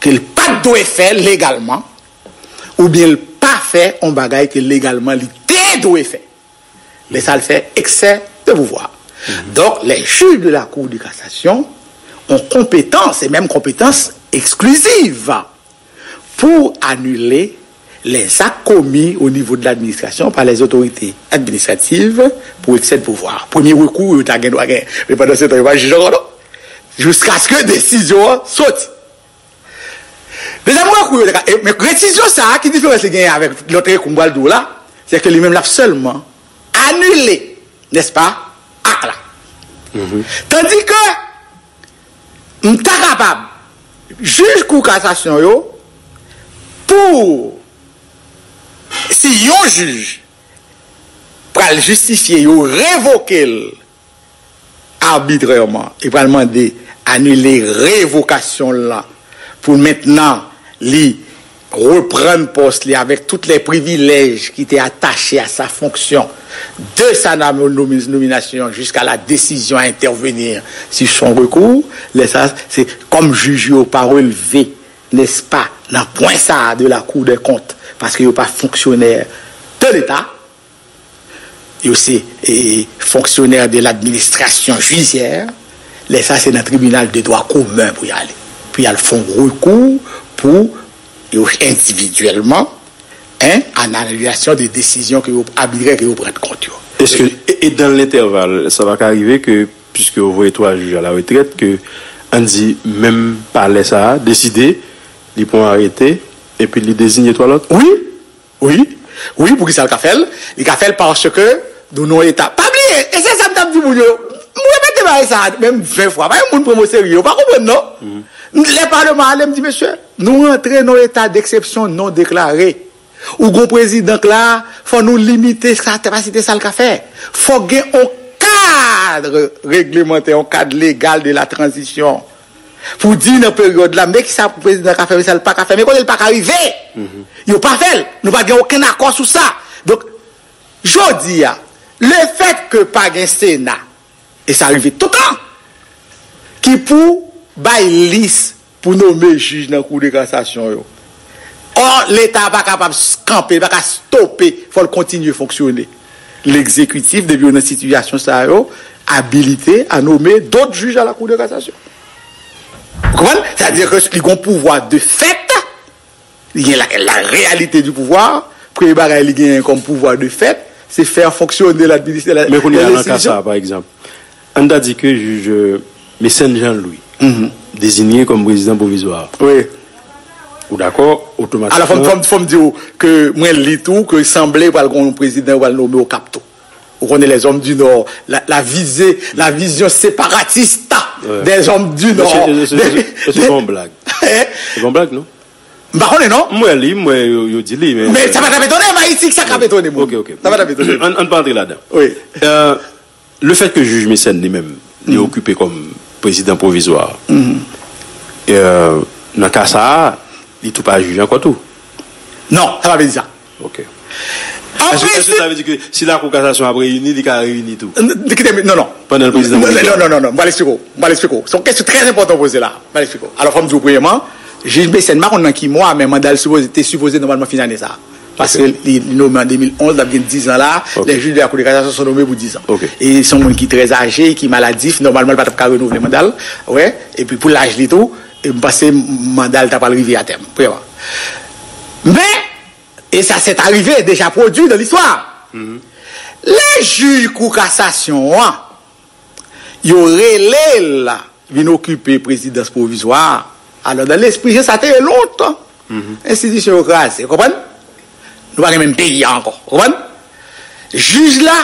ke l pa t dwe fè legalman, oubyen l pa fè yon bagay ke legalman li te dwe fè. Lè sa l fè eksè de pouvwa. Donk, les juges de la Cour de cassation ont compétence, et même compétence exclusive, pour annuler les actes commis au niveau de l'administration par les autorités administratives pour excès de pouvoir. Premye rekou, yo ta gen dwa gen, men pandan se tan, yo pa jij ankò, non. Jiskaske desizyon an soti. Dezyèm rekou, yo te ka, e, men desizyon sa a, ki diferans li genyen avèk lòt rekou m pral di w la, se ke li menm l ap sèlman anile, nèspa, ak la. Tandike, m ta kapab, jij kou kasasyon yo, pou, si yon jij pral jistifye yo revoke l arbitrèman, li pral mande anile revokasyon l lan pou mentnan li reprann pòs li avèk tout lè privilèj ki te atache a sa fonksyon de sa nomi- nominasyon jusqu'à la décision à intervenir sur son recours. Lè sa, se kòm jij yo pa relve, n'est-ce pas, nan pwen sa a de la Cour des comptes, paske yo pa fonksyonè de Leta, yo se, e, fonksyonè de l'administration judiciaire, lè sa se nan tribinal de dwa komen pou y ale. Pou y al fè yon rekou pou yo endividyèlman, en, an anilasyon de desizyon ke yo, abitrè ke yo pran kont yo. Èske, e, e dans l'intervalle, sa pa ka rive ke, puiske yo voye twa jij a la retrèt, ke, ann di, menm palè sa a deside, li pran arete, epi li deziye twa lòt? Wi, wi, wi, poukisa l ka fè l? Li ka fè l paske nou nan yon eta. Pa bliye, e se sa m t ap di moun yo. M repete bagay sa a menm ven fwa. Pa gen moun pran m oserye. Ou pa konprann, non? Lè palman ale, m di, mesye, nou rantre nan yon eta d'exception non déclaré. Ou gon prezidan k la, fò nou limite sa, kapasite sa l ka fè. Fò gen yon kad reglemantè, yon kad legal de la transition. Pou di nan peryòd la, men kisa prezidan ka fè, men sa l pa ka fè, men kote l pa ka rive. Yo pa fè l. Nou pa gen okenn akò sou sa. Donk, jodi a, lefèt ke pa gen Sena, e sa rive toutan, ki pou bay lis pou nonmen jij nan Kou de Kasasyon yo. Ò, Leta pa kapab s- kanpe, li pa ka stope, fò l kontinye fonksyone. Legzekitif, depi yo nan sitiyasyon sa yo, abilite a nonmen dòt jij a la Cour de cassation. Ou konprann? Sètadi ke li gon pouvwa de fèt, li gen la, la réalité du pouvoir, premye bagay li genyen kòm pouvwa de fèt, se fè fonksyone ladministre la. Men kounye a, nan ka sa a, pa egzanp, ann ta di ke jij, euh, Mécène Jean Louis deziye kòm prezidan pwovizwa. Wi. Ou dakò, otomatikman. Alò, fò m, fò m, fò m di w ke mwen li tou, ke sanble pral gon prezidan pral nonmen Okap tou. Ou konnen les hommes du Nord, la, la visée, la vision séparatiste des hommes du Nord. Mesye, mesye, mesye, mesye, se pa yon blag. Hein? Se pa yon blag, non? M pa konnen, non. M wè li, m wè yo, yo di li, men. Men sa pa t ap etone m, Ayiti, sa k ap etone moun. Ok, ok. Sa pa t ap etone m. Ann, ann pa antre ladan. Wi. Euh, lefèt ke jij Mécène li menm, li okipe kòm prezidan pwovizwa, euh, nan ka sa a, li tou pa jij ankò tou. Non, sa pa vle di sa. Ok. An prensip, èske sa vle di ke si Lakou Kasasyon ap reyini, li ka reyini tou? N- n- kite m, non, non. Pandan l prezidan pwovizwa? Non, non, non, non, non. M pral eksplike w. M pral eksplike w. Se yon kesyon trè enpòtan w poze la. M pral eksplike w. Alò, fò m di w, premyèman, jij Mécène, m pa konn nan ki mwa, men manda l sipoze, te sipoze nòmalman fin ane sa a. Paske li, li nonmen an de mil onz, l ap gen diz an la. Ok. Les juges de la Cour de cassation sont nommés pour dix ans. Ok. E se yon moun ki trè aje, ki maladif, nòmalman, li pa t ap ka renouvle manda l. Wè, epi pou laj li tou, e m panse manda l ta pral rive a tèm, premyèman. Men, et ça s'est arrivé, déjà produit dans l'histoire. Lè jij Kou Kasasyon an, yo rele l vin okipe prezidans pwovizwa a. Alò, nan lespri jan sa te ye lontan, enstitisyon yo kraze, konprann? Nou pa gen menm peyi a ankò, konprann? Jij la,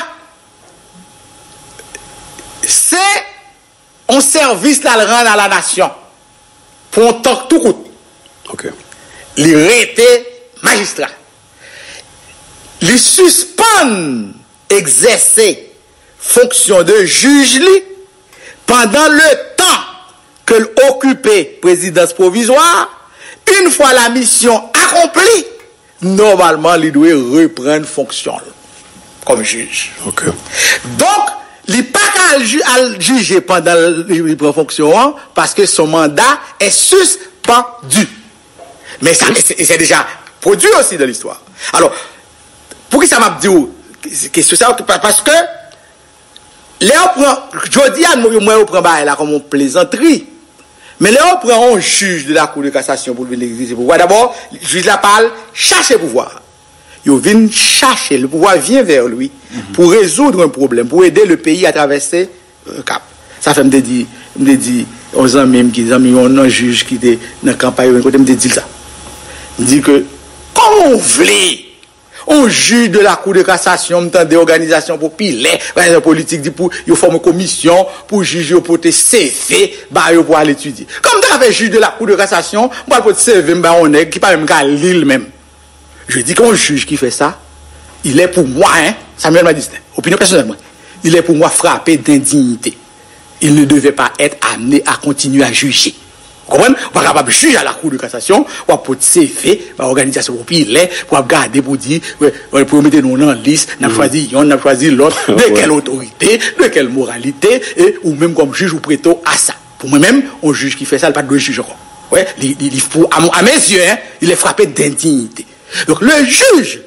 se yon sèvis l al rann a la nasyon pou yon tan tou kout. Ok. Li rete majistra. Li sispann egzèse fonksyon de jij li pandan letan ke l okipe prezidans pwovizwa a. Une fois la mission accomplie, nòmalman, li dwe reprann fonksyon l kòm jij. Ok. Donk, Li pa ka al, ju- al jije pandan li, li pran fonksyon an, paske son mandat est suspendu. Men sa, se, se deja pwodui osi dans l'histoire. Alò, poukisa m ap di w kesyon sa? Pa- Paske lè yo pran, jodi a, mwen, yo pran bagay la kòm yon plezantri. Men lè yo pran yon jij de la Cour de cassation pou l vin egzèse pouvwa, dabò, jij la pa al chache pouvwa. Yo vin chache, le pouvoir vient vers lui pour résoudre un problème, pour aider le pays à traverser un cap. Sa fè m te di, m te di yon zanmi m ki zanmi yon nan jij ki te nan kanpay yo, kote m te di l sa. M di ke, kòman w vle yon jij de la Cour de cassation, m tande òganizasyon popilè, òganizasyon politik di pou yo fòme komisyon pou jij yo pote C V ba yo pou al etidye. Kòman m ta ka fè jij de la Cour de cassation, m pral pote C V m ba yon nèg ki pa menm ka li l menm? Je dis qu'un juge qui fait ça, il est pour moi, hein, Samuel Madistin, opinion personnelle, moi, il est pour moi frappé d'indignité. Il ne devait pas être amené à continuer à juger. Ou konprann? Ou pa kapab jij a la Cour de cassation, w ap pot C V ba òganizasyon popilè, pou ap gade, pou di, wè, wè, pou yo mete nou nan lis, n ap chwazi yonn, n ap chwazi lòt, de kèl otorite, de kèl moralite, e ou menm kòm jij ou prete w a sa. Pou mwen menm, yon jij ki fè sa, li pa t dwe jij ankò. Wè, li, li, li pou, à, à mes yeux, hein, il est frappé d'indignité. Donc, le juge,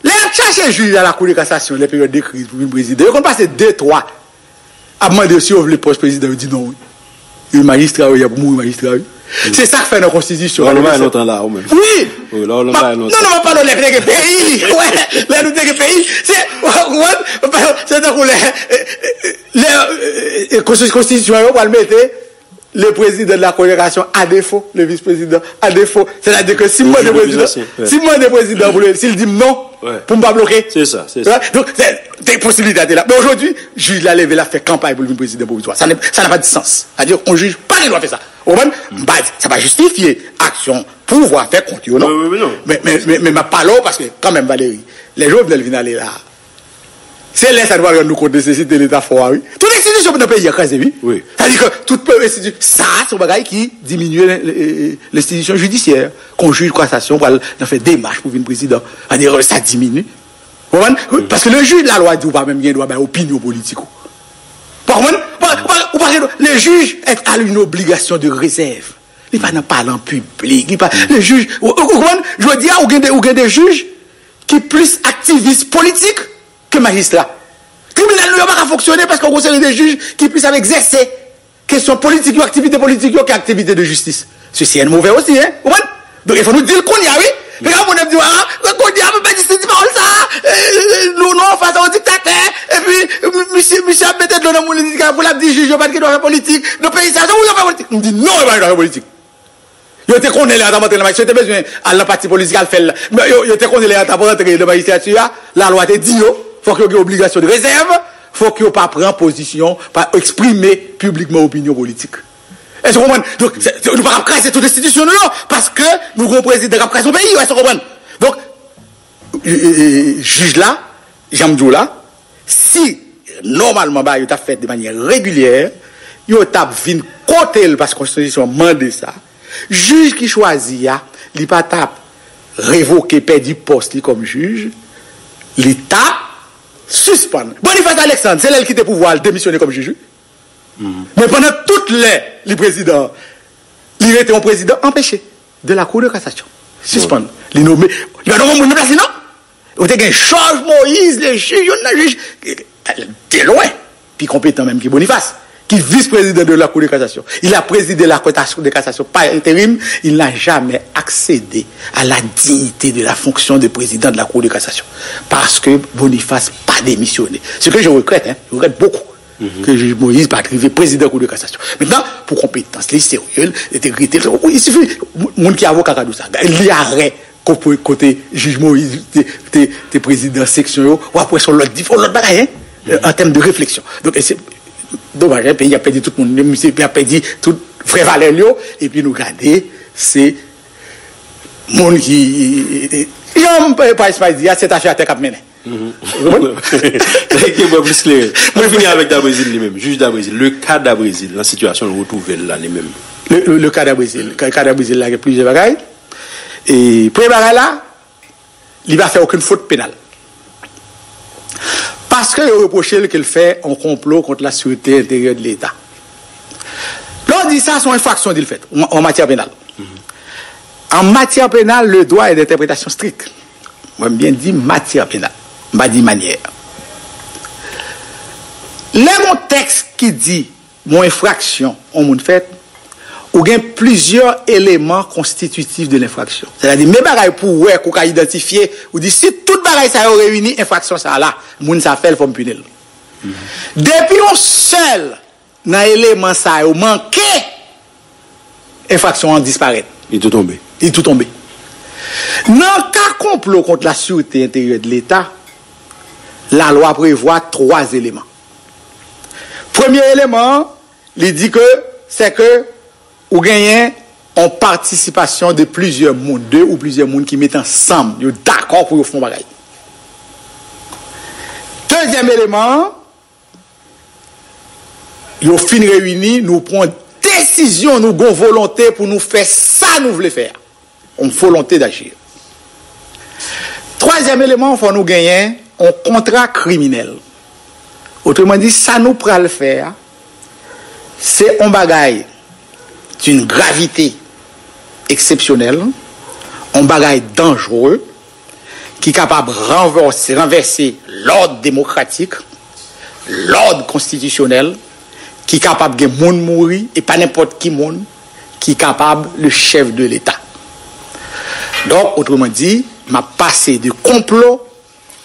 lè y ap chache jij a la Cour de cassation, lè peryòd de kriz pou vin prezidan, yo konn pase de, twa, ap mande yo si yo vle pòs prezidan, yo di non, wi. Yo majistra, wi, y ap mouri majistra, wi. Se sa k fè nan konstitisyon. Ou pa lontan la, ou menm. Wi. Wi, la, ou lontan la. Non, non, m ap pale lè nou te gen peyi. Wè, lè nou te gen peyi. Se, w konprann? Se tankou lè, lè, e, e, konsti- konstitisyon yo pral mete le président de la congrégation à défaut, le vice-président à défaut. Sètadi ke si m mande prezidan, si m mande prezidan pou li, si l di m non, pou m pa bloke. Se sa, se sa. Donk, se, se posibilite a te la. Men ojodwi, jij la leve, l ap fè kanpay pou l vin prezidan pwovizwa. Sa n'a pas de sens. Sètadi, yon jij pa gen dwa fè sa. Ou konprann? M pa di, sa pa jistifye aksyon pouvwa fè kont yo, non. Men, men, men, men m ap pale w paske, kanmenm, Valéry, lè Jovenel vin ale la, se lè sa nou pral rann nou kont nesesite Leta fò a, wi. Tout enstitisyon nan peyi a kraze, wi. Sètadi ke tout enstitisyon, sa, se yon bagay ki diminye le- le- le- lenstitisyon jidisyè. Kon jij kasasyon pral nan fè demach pou vin prezidan. Sètadi, sa diminye. Ou konprann? Paske le jij de la lwa di ou pa menm gen dwa bay opinyon politik ou. Ou pa konprann? Ou pa- ou pa- ou pa gen dwa. Le jij a une obligation de réserve. Li pa nan pale an piblik. Li pa, le jij, ou, ou, ou konprann? Jodi a, ou gen de, ou gen de jij ki plis aktivis politik ke majistra. Tribinal nou yo pa ka fonksyone paske yon seri de jij ki plis ap egzèse kesyon politik yo, aktivite politik yo, ke aktivite de jistis. Sesi en move osi, en. Ou konprann? Donk, il fò nou di l kounye a, wi. Lè yon moun ap di, a, kounye a, m pa jistis di pawòl sa, e, nou, nou anfas a yon diktatè, epi, misye, misye ap mete dlo nan moun li, pou l ap di jij yo pa t gen dwa fè politik. Nan peyi sa, se ou yo fè politik. M di, non, yo pa gen dwa fè politik. Yo te konnen lè yo t ap antre nan majistra, yo te bezwen al nan pati politik, al fè l. Men yo, yo te konnen lè yo t ap antre nan majistrati a, lalwa te di yo, fòk yo gen obligasyon de rezèv, fòk yo pa pran pozisyon, pa eksprime piblikman opinyon politik. Èske w konprann? Donk, se- se- nou pa ka kraze tout enstitisyon nou yo, paske nou gen yon prezidan k ap kraze yon peyi, èske w konprann? Donk, e, e, e, jij la, jan m di w la, si nòmalman bagay yo t ap fèt de manyè regilyè, yo t ap vin kote l paske konstitisyon an mande sa. Jij ki chwazi a, li pa t ap revoke, pèdi pòs li kòm jij, li t ap sispann. Boniface Alexandre, se lè l kite pouvwa a, l demisyone kòm jij, wi. Men pandan tout lè li prezidan, li rete yon prezidan anpeche de la Cour de cassation. Sispann. Li nome, li pa nome moun nan plas li, non. Ou te gen Georges Moïse, le jij, youn nan jij, de lwen, pi konpetan menm ke Boniface, ki vis-prezidan de la Cour de cassation. Il a présidé la Cour de cassation par intérim, il n'a jamais accédé à la dignité de la fonction de président de la Cour de cassation. Paske Boniface pa demisyone. Ce que je regrette, hein, je regrette beaucoup. Ke jij Moïse pa t rive prezidan Kou de Kasasyon. Mentnan, pou konpetans li, serye l, entegrite l, il suffit, moun ki avoka ka di w sa. Li arè kote jij Moïse te, te, te prezidan seksyon yo, w ap wè se yon lòt, yon lòt bagay, hein, an tèm de refleksyon. Donk, e se domaj, hein, peyi a pèdi tout moun, misye peyi a pèdi tout vrè valè l yo, epi nou gade, se moun ki, jan pa Ismail di a, se tache atè k ap mennen. Ou konprann? Lè ke bwè plis klere. Mwen fini avèk Dabrézil li menm. Jij Dabrézil. Le ka Dabrézil, nan sitiyasyon l retwouve l la li menm. Le, le, le ka Dabrézil. Ka, ka Dabrézil la gen plizyè bagay. E premye bagay la, li pa fè okenn fot penal. Paske yo repwoche l ke l fè yon konplo kont la sûreté intérieure de l'État. Lè w di sa, se yon enfraksyon di l fèt, an, an matyè penal. An matyè penal, le droit est d'interprétation stricte. Mwen, m byen di matyè penal. M pa di manyè. Lè gon tèks ki di yon enfraksyon yon moun fèt, ou gen plizyè eleman konstititif de lenfraksyon. Sètadi, men bagay pou w wè, pou w ka idantifye, ou di, si tout bagay sa yo reyini, enfraksyon sa la, moun sa fè l, fò m pini l. Depi yon sèl nan eleman sa yo manke, enfraksyon an disparèt. Li tou tonbe. Li tou tonbe. Nan ka konplo kont la sûreté intérieure de l'État, lalwa prevwa twa eleman. Premye eleman an, li di ke, se ke ou genyen yon patisipasyon de plizyè moun, de ou plizyè moun ki met ansanm, yo dakò pou yo fè yon bagay. Dezyèm eleman an, yo fin reyini, nou pran desizyon, nou gon volonte pou nou fè sa nou vle fè a. Yon volonte d'agir. Twazyèm eleman, fò nou genyen yon kontra kriminèl. Otreman di, sa nou pral fè a, se yon bagay d'une gravité exceptionnelle, yon bagay danjere, ki kapab ranvèse, ranvèse lòd demokratik, lòd konstitisyonèl, ki kapab gen moun mouri, e pa nenpòt ki moun, ki kapab le chèf de Leta. Donk, otreman di, m ap pase de konplo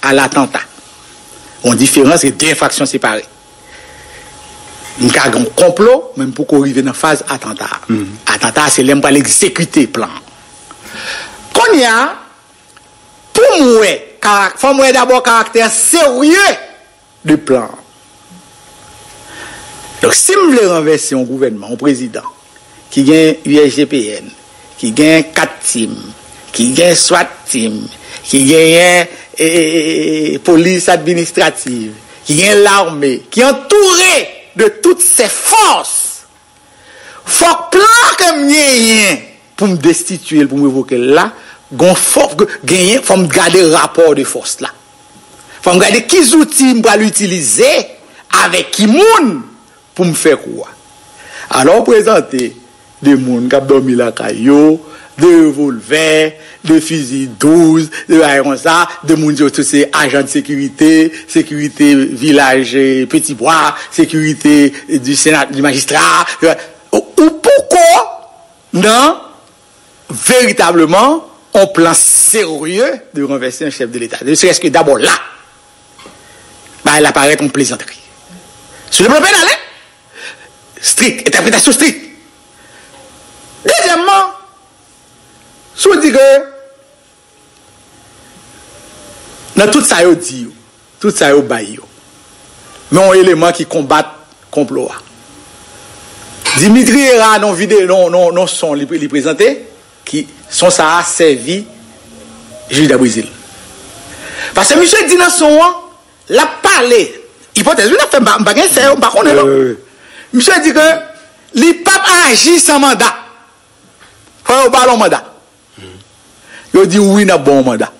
a latanta. Yon diferans, se de enfraksyon separe. M ka gen yon konplo, men m poko rive nan faz atanta a. Atanta a, se lè m pral egzekite plan an. Kounye a, pou m wè, karak-, fò m wè dabò karaktè serye de plan an. Donk, si m vle ranvèse yon gouvènman, yon prezidan, ki gen U S G P N, ki gen kat tim, ki gen swat tim, ki genyen, e, e, e, e, polis administrativ, ki gen lame, ki antoure de tout se fòs, fòk plan ke m genyen pou m destitye l, pou m revoke l la, gon fòk genyen, fò m gade rapò de fòs la. Fò m gade ki zouti m pral itilize, avèk ki moun pou m fè kou a. Alò, w prezante de moun k ap dòmi lakay yo, de revolvè, de fizi douz, de bagay konsa, de moun yo tout se ajan de sekirite, sekirite vilaj, eh, Petit Bois, sekirite du Sénat, du magistrat. Ou, ou poko nan veritableman yon plan serye de ranvèse yon chèf de Leta. Ne serait-ce que dabò la, bagay la parèt yon plezantri. Sou le plan penal, hein? Strik, entèpretasyon strik. Dezyèmman, si w di ke nan tout sa yo di yo, tout sa yo bay yo, men yon eleman ki konbat konplo a. Dimitri Hérard nan vide, nan, nan, nan son li, li prezante, ki son sa a sèvi jij Dabrézil. Paske misye di nan son an, l ap pale, ipotèz, wi, l ap fè, m pa, m pa gen fè yo, m pa konnen, non. Wi, wi, wi. Misye di ke li p ap aji san manda. Fò yo ba l yon manda. Yo di, wi, n ap ba w yon manda.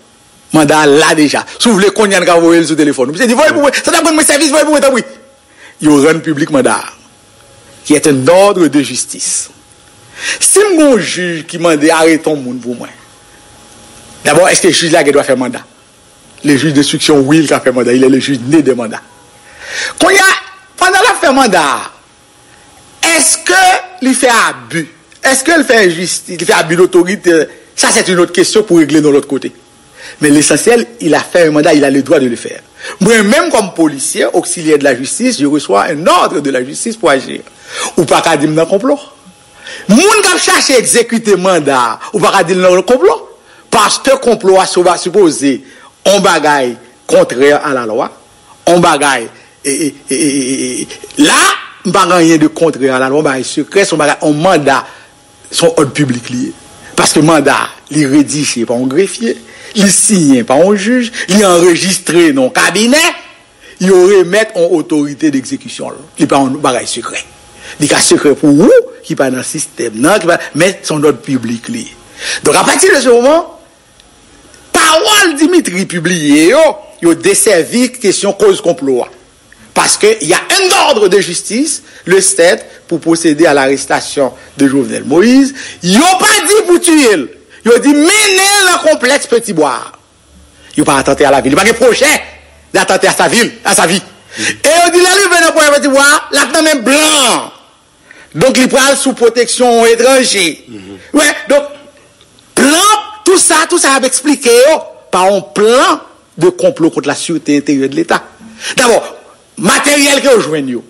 Manda a la deja. Si w vle, kounye a n ka voye l sou telefòn ou. Misye di, voye pou mwen. Sa t ap rann mwen sèvis, voye pou mwen, tanpri. Yo rann piblik manda a, qui est un ordre de justice. Si m gon jij ki mande arete yon moun pou mwen, dabò, èske jij la gen dwa fè manda? Le juge d'instruction, wi, l ka fè manda. Il est le juge né des mandats. Kounye a, pandan l ap fè manda a, èske li fè abi? Èske l fè enjistis? Li fè abi dotorite? Sa, c'est une autre question pou regle nan lòt kote. Men lesansyèl, il a fait un mandat, il a le droit de le faire. Mwen menm, kòm polisye, auxiliaire de la justice, je reçois un ordre de la justice pour agir. Ou pa ka di m nan konplo. Moun k ap chache egzekite manda a, ou pa ka di l nan konplo. Paske konplo a sou-, sipoze yon bagay kontrè a lalwa, yon bagay, e, e, e, e, e, e, la, m pa gen anyen de kontrè a lalwa, yon bagay sekrè, se yon bagay, yon manda, se yon òd piblik li ye. Paske manda a, li redije pa yon grefye, li siyen pa yon jij, li anrejistre nan yon kabinè, yo remèt yon otorite degzekisyon l. Li pa yon bagay sekrè. Li ka sekrè pou ou ki pa nan sistèm nan, ki pa, men se yon òd piblik li ye. Donk, apati de se moman, pawòl Dimitri pibliye yo, yo desèvi kesyon koz konplo a. Parce qu'il y a un ordre de justice, le sept, pour procéder à l'arrestation de Jovenel Moïse. Yo pa di pou tiye l. Yo di mennen l nan konplèks Petit Bois. Yo pa atante a lavi. Li pa gen pwojè d'atante à sa ville, à sa vie. E yo di lè l rive nan pwojè Petit Bois, l ap nan men blan. Donk li pral sou pwoteksyon etranje. Wè, donk plan, tou sa, tou sa y ap eksplike yo pa yon plan de konplo kont la sûreté intérieure de l'État. Dabò, materyèl ke yo jwenn yo,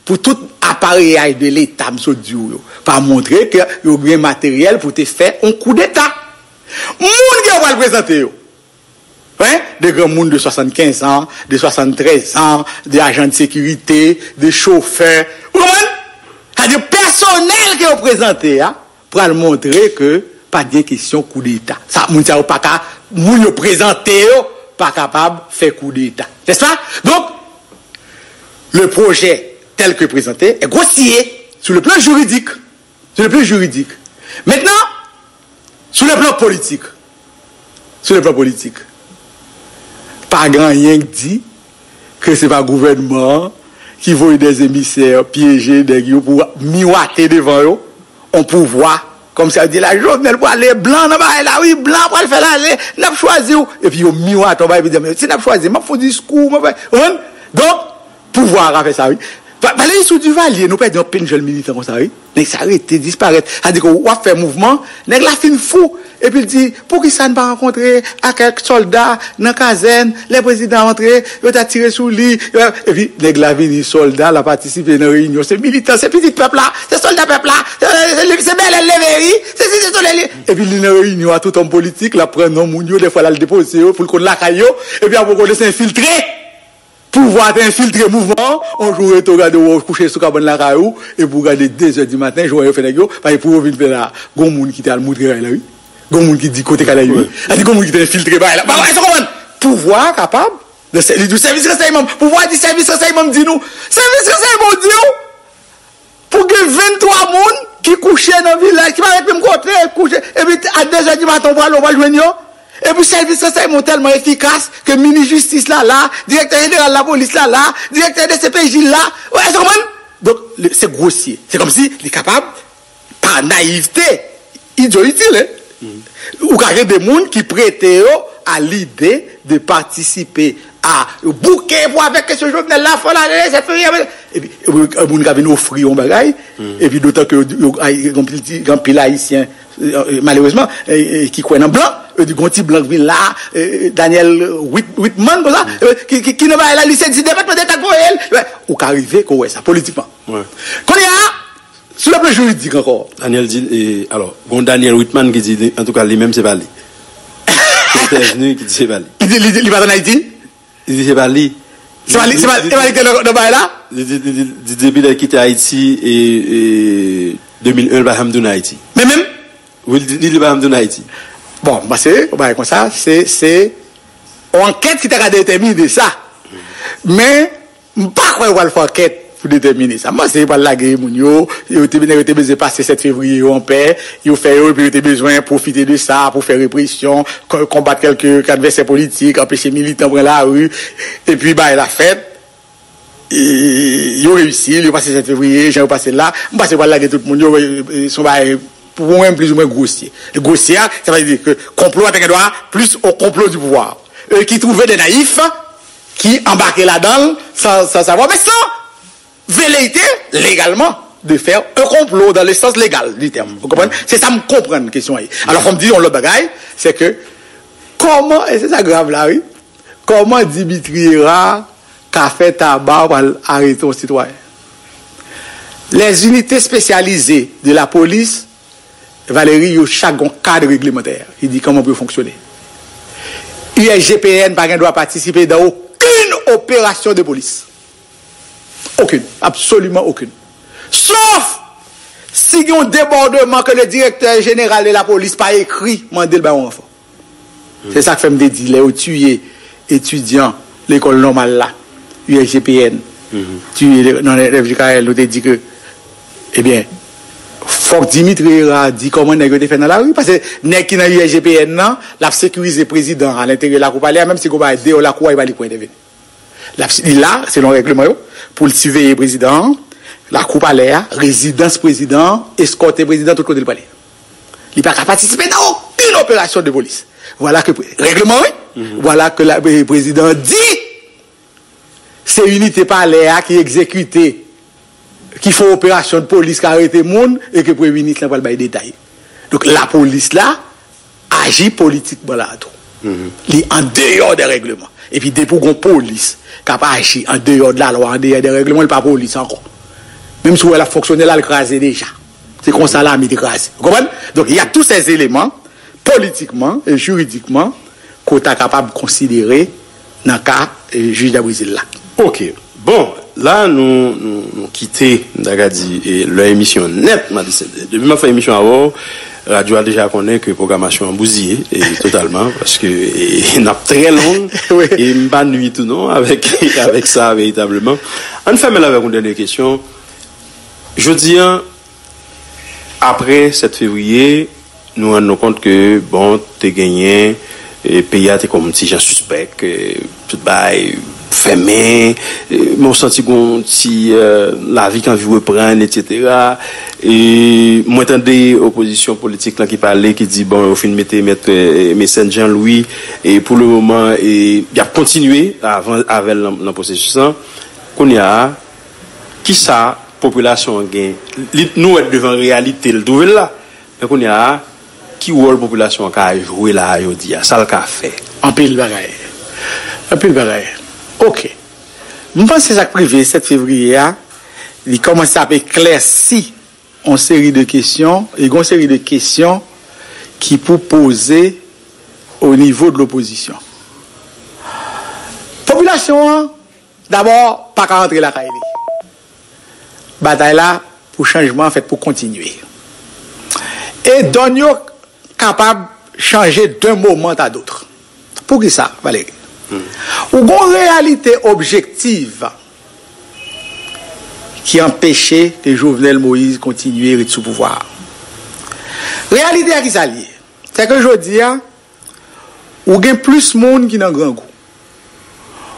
pou tout apareyaj de Leta, m sot di w yo, pa montre ke yo gen materyèl pou te fè yon koudeta. Moun ke yo pral prezante yo, hein, de granmoun de swasann kenz an, de swasann trèz an, de ajan de sekirite, de chofè, ou konprann? Sa di pèsonèl ke yo prezante a, pral montre ke pa t gen kesyon koudeta. Sa, moun sa yo pa ka, moun yo prezante yo pa kapab fè koudeta. N'est-ce pas? Donc, le projet tel que présenté est grossier sur le plan juridique. Sur le plan juridique. Maintenant, sur le plan politique, sur le plan politique, pa gen anyen k di ke se pa gouvènman an ki voye des émissaires pyeje nèg yo pou miwate devan yo yon pouvwa. Kòmsi ap di la, Jovenel prale, blan nan bagay la, wi, blan pral fè l ale, n ap chwazi w. Epi yo miwate yon bagay, epi di, men si n ap chwazi, m ap fè yon diskou, m ap fè, ou konprann? Donk, pouvwa a ka fè sa, wi. Va-, Valéry sou Duvalier, nou pèdi anpil jèn militan konsa, wi. Nèg sa rete disparèt. Sa di ke w ap fè mouvman, nèg la fin fou. Epi l di, poukisa n pa rankontre ak kèk sòlda nan kazèn, lè prezidan antre, yo ta tire sou li. Epi nèg la vini sòlda, l ap patisipe nan reyinyon. Se militan, se pitit pèp la, se sòlda pèp la, se, se, se bèlè l leve, wi. Se site solèy li. Epi li nan reyinyon a tout òm politik, l ap pran non moun yo, dèfwa l al depoze yo, pou l konn lakay yo. Epi apre w konnen se enfiltre. Pouvwa te enfiltre mouvman an. On jou w rete w gade w wè w kouche sou kabann lakay ou, epi w gade de zè di maten, jou yo fè nèg yo, paske pou yo vin fè la, gon moun ki te al moutre kay la, wi. Gon moun ki di kote kay la ye, wi. Sa di gon moun ki te enfiltre bagay la. Bagay sa konprann. Pouvwa a kapab, nan sè-, li di w sèvis ransèyman. Pouvwa a di sèvis ransèyman m di nou. Sèvis ransèyman w di w pou gen venntwa moun ki kouche nan vilaj, ki pa ret menm kote, kouche, epi a de zè di maten, w prale, w pral jwenn yo. Epi sèvis ransèyman tèlman efikas ke minis jistis la la, direktè jeneral lapolis la la, direktè D C P J la. Ou konprann? Donk, le, se gwosye. Se kòmsi li kapab, pa nayivte, idyo itil, hein? Ou ka gen de moun ki prete yo a lide de patisipe a bouke pou avèk kesyon Jovenel la, fò l ale, sèt fevriye. Epi, epi, moun ka vin ofri yon bagay, epi dotan ke yo, yo, ay, gen anpil ti, gen anpil Ayisyen, euh, malerezman, euh, euh, ki kwè nan blan, yo di, gon ti blan k vin la, euh, Daniel Whit-, Whitman, konsa, euh, ki, ki, ki nan bagay la, li se di Depatman Deta k voye l. Ou ka rive ke w wè sa, politikman. Kounye a, sou le plan jiridik ankò. Daniel di, e, alò, gon Daniel Whitman ki di, antouka, li menm se pa li. Se Otèvni ki di se pa li. Li di, li, li pa t ann Ayiti? Li di se pa li. Se pa li, se pa, se pa li ki te nan, nan bagay la? Li di, li di, li di depi lè l kite Ayiti, e, e, de mil en, l pa janm tounen Ayiti. Men menm? Wi, li di, li di l pa janm tounen Ayiti. Bon, m panse, yon bagay konsa, se, se yon ankèt ki ta ka detèmine sa. Men, m pa kwè yo pral fè ankèt pou detèmine sa. M panse yo pral lage moun yo, yo te, yo te bezwen pase sèt fevriye yo anpè, yo fè yo, epi yo te bezwen pwofite de sa pou fè represyon, ko-, konbat kèlke advèsè politik, anpeche militan pran lari, epi bagay la fèt. E, yo reyisi l, yo pase sèt fevriye, jan yo pase l la. M panse yo pral lage tout moun yo, e, e, se yon bagay, pou mwen, plizoumwen gwosye. Gwosye a, sa vle di ke konplo a te gen dwa plis au complot du pouvoir. E ki twouve des naïfs ki anbake ladan l san, san savwa, men san veleyite, légalement, de faire un complot dans le sens légal du terme. Ou konprann? Se sa m konprann kesyon an ye. Alò, fò m di yon lòt bagay, se ke, kòman, e se sa grav la, wi, kòman Dimitri Hérard ka fè taba pral arete yon sitwayen? Les unités spécialisées de la police, Valéry, yo chak gon kad reglemantè. Li di kòman pou yo fonksyone. U S G P N pa gen dwa patisipe dans aucune opération de police. Aucune, absolument aucune. Sof si gen yon debòdman ke le directeur général de la police pa ekri mande l bay yon ranfò. Se sa k fè m te di, lè yo tiye etidyan lekòl nòmal la, U S G P N, tiye nan F J K L, nou te di ke, ebyen, Fòk Dimitri Hérard di kòman nèg yo te fè nan lari, paske nèg ki nan U S G P N nan, l ap sekirize prezidan a, alenteryè lakou palè a, menm si gon bagay deyò lakou a, li pa li pou entèveni. L ap, li la, selon règleman yo, pou l siveye prezidan an, lakou palè a, rezidans prezidan an, eskòte prezidan tout kote l prale. Li pa ka patisipe nan okenn operasyon de polis. Vwala ke pre-, règleman, wi. Vwala ke la, eh, prezidan an di, se inite palè a ki egzekite, ki fè operasyon polis, ka arete moun, e ke premye minis lan pral bay detay. Donk, lapolis la aji politikman la tou. Li andeyò de règleman. Epi depi w gon polis k ap aji andeyò de lalwa, andeyò de règleman, li pa polis ankò. Menm si w wè l ap fonksyone, l al kraze deja. Se konsa lame te kraze. Ou konprann? Donk, il y a tous ces éléments, politikman e jiridikman, ke w ta kapab konsidere nan ka, eh, jij Dabrézil la. Ok. Bon, la nou, nou, nou kite, m ta ka di, eh, lè emisyon nèt, m a di, se, depi m ap fè emisyon avè w, radyo a deja konnen ke pwogramasyon an bouziye, eh, totalman, paske, eh, n ap trè long, e m pa nui tou non avèk, avèk sa veritableman. Ann fèmen l avèk yon dènye kesyon. Jodi a, apre sèt fevriye, nou rann nou kont ke, bon, te genyen, e, peyi a te kòm ti jan sispèk, e, tout bagay fèmen, e, men w santi gon ti, e, lavi k anvi reprann, etsetera. E mwen tande opozisyon politik lan ki pale, ki di, bon, yo fin mete mèt, e, Mecène Jean Louis, e pou le moman, e, y ap kontinye avan, avè l nan, nan pwosesis lan. Kounye a, kisa popilasyon an gen? Li, nou wè devan reyalite l twouve l la. Men kounye a, ki wòl popilasyon an ka jwe la a jodi a? Sa l ka fè? Anpil bagay. Anpil bagay. Ok. M panse sa k rive sèt fevriye a, li kòmanse ap eklèsi yon seri de kesyon, e gon seri de kesyon ki pou poze o nivo de lopozisyon. Popilasyon an, dabò, pa ka rantre lakay li. Batay la pou chanjman an fèt pou kontinye. E dòn yo kapab chanje d'un moment à l'autre. Poukisa, Valéry? Ou gon reyalite objektiv ki anpeche ke Jovenel Moïse kontinye ret sou pouvwa a. Reyalite a, kisa l ye? Se ke jodi a, ou gen plis moun ki nan grangou.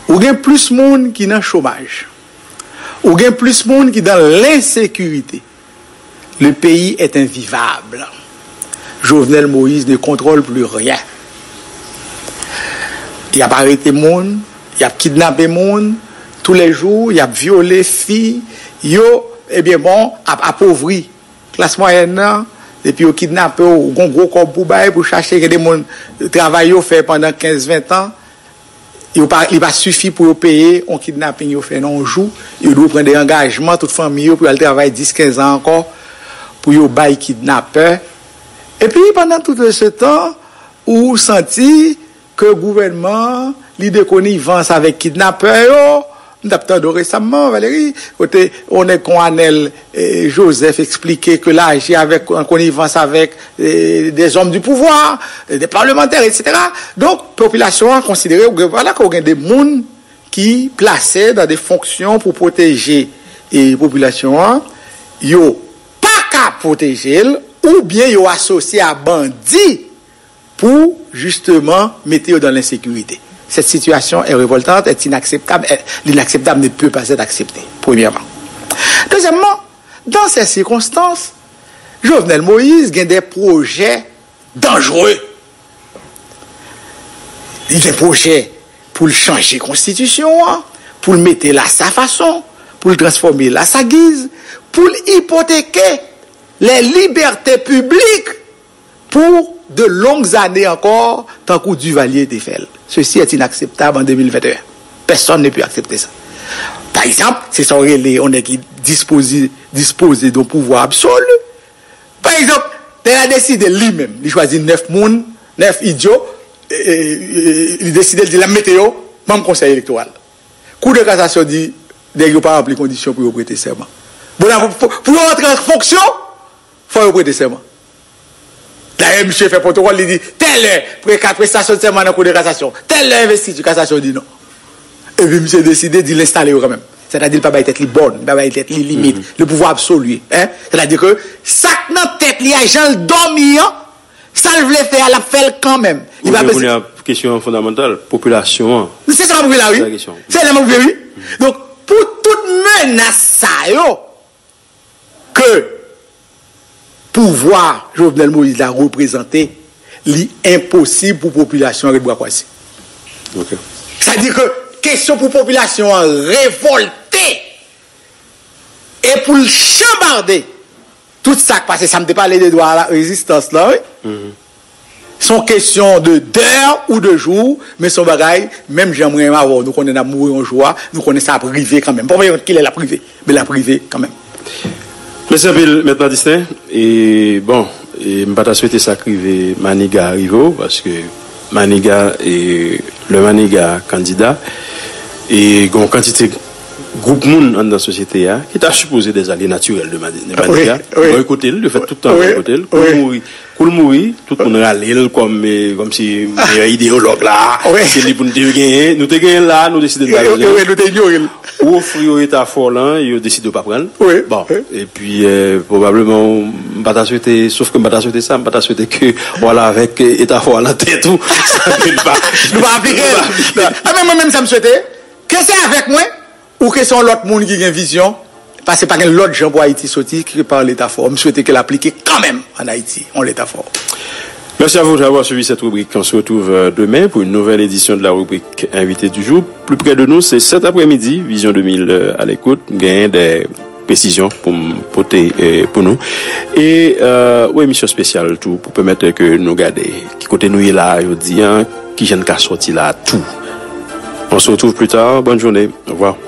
Ou gen plis moun ki nan chomaj. Ou gen plis moun ki dans l'insécurité. Le pays est invivable. Jovenel Moïse ne contrôle plus rien. Y ap arete moun, y ap kidnape moun, toulèjou, y ap vyole fi, yo, ebyen bon, ap apovri klas mwayèn nan, depi yo kidnape w, ou gon gwo kòb pou bay, pou chache, gen de moun, travay yo fè pandan kenz, ven tan, yo pa, li pa sifi pou yo peye yon kidnaping yo fè nan yon jou, yo dwe pran de angajman, tout fanmi yo, pou y al travay dis, kenz an ankò, pou yo bay kidnapè. Epi, pandan tout se tan, ou santi ke gouvènman an, li de konivans avèk kidnapè yo. M t ap tande w resamman, Valéry, kote yon nèg kon Anèl, eh, Joseph eksplike ke l aji avèk, an konivans avèk, eh, des hommes du pouvoir, eh, des parlementaires, etsetera. Donk, popilasyon an konsidere, ou gen, vwala ke w gen de moun ki plase nan de fonksyon pou pwoteje, eh, popilasyon an, yo pa ka pwoteje l, oubyen yo asosye a bandi pou, jisteman, mete yo dans l'insécurité. Cette situation est révoltante, est inacceptable, elle, l'inakseptab ne peut pas être acceptée, premyèman. Dezyèmman, dans ces circonstances, Jovenel Moïse gen de pwojè danjere. Li gen pwojè pou l chanje konstitisyon an, pou l mete l a sa fason, pou l transfòme l a sa giz, pou l ipoteke les libertés publiques pour de longues années ankò, tankou Duvalier te fè l. Ceci est inacceptable en deux mille vingt et un. Personne ne peut accepter ça. Pa egzanp, se sa w rele yon nèg ki dispoze, dispoze de yon pouvwa absoli. Pa egzanp, lè l a deside li menm, li chwazi nèf moun, nèf idyo, e, e, e, li deside, l di, l ap mete yo manm konsèy elektoral. Kou de kasasyon di, nèg yo pa ranpli kondisyon pou yo prete sèman. Bon, la, pou, pou, pou yo antre an fonksyon, fò yo prete sèman. Dayè, misye fè pwotokòl, li di, tèl lè, pre-, ka-, prestasyon de sèman nan Kou de kasasyon, tèl lè envestiti, kasasyon di non. Epi misye deside di l enstale yo kanmenm. Sètadi, li pa bay tèt li bòn, li pa bay tèt li limit. Le pouvoir absolu, hein? Sètadi ke sa k nan tèt li a, jan l dòmi an, sa l vle fè a, l ap fè l kanmenm. Li pa bezwen. Kounye a, kesyon fondamantal, popilasyon an. Se sa m ap rive la, wi. Se la m ap rive, wi. Donk, pou tout menas sa yo, ke pouvwa Jovenel Moïse la reprezante, li enposib pou popilasyon an ret bra kwaze. Sa di ke kesyon pou popilasyon an revòlte e pou l chanbade tout sa k pase, sa m te pale de dwa a la rezistans la, wi. Se yon kesyon de dè ou de jou, men se yon bagay, menm jan mwen menm avè w, nou konnen n ap mouri yon jou a, nou konnen sa ap rive kanmenm. Pa gen kilè l ap rive, men l ap rive kanmenm. Mèsi anpil, Mèt Madisten. E, bon, e, m pa ta swete sa k rive Maniga rive w, paske Maniga, e, lè Maniga kandida, e, gen yon kantite gwoup moun anndan sosyete a ki ta sipoze dè zalye natirèl de Mani-, de Maniga, bòykote l, yo fèt tout tan bòykote l, kou l mouri, kou l mouri, tout moun rale l kòm, e, kòmsi meyè ideyològ la, se li pou n te genyen. Nou te genyen l la, nou deside n pa vle l. Ou ofri yo eta fò lan, yo deside yo pa pran l. Bon, epi, e, pwobableman, m pa ta swete, sof ke m pa ta swete sa, m pa ta swete ke w al avèk, e, eta fò a lan tèt ou, sa ke n pa, nou pa aplike l. E men mwen menm sa m swete, ke se avèk mwen, ou ke se yon lòt moun ki gen vizyon, paske pa gen lòt jan pou Ayiti soti ke pa yon leta fò. M swete ke l aplike kanmenm ann Ayiti, yon leta fò. Merci à vous d'avoir suivi cette rubrique. On se retrouve, euh, demain pour une nouvelle édition de la rubrique Invité du jour. Plus près de nous, c'est cet après-midi, Vision deux mille, euh, à l'écoute. M genyen de presizyon pou m pote, euh, pou nou. E, euh, yon emisyon espesyal tou pou pèmèt ke nou gade ki kote nou ye la jodi a, ki jan n ka sòti la tou. On se retrouve plus tard. Bonne journée. Au revoir.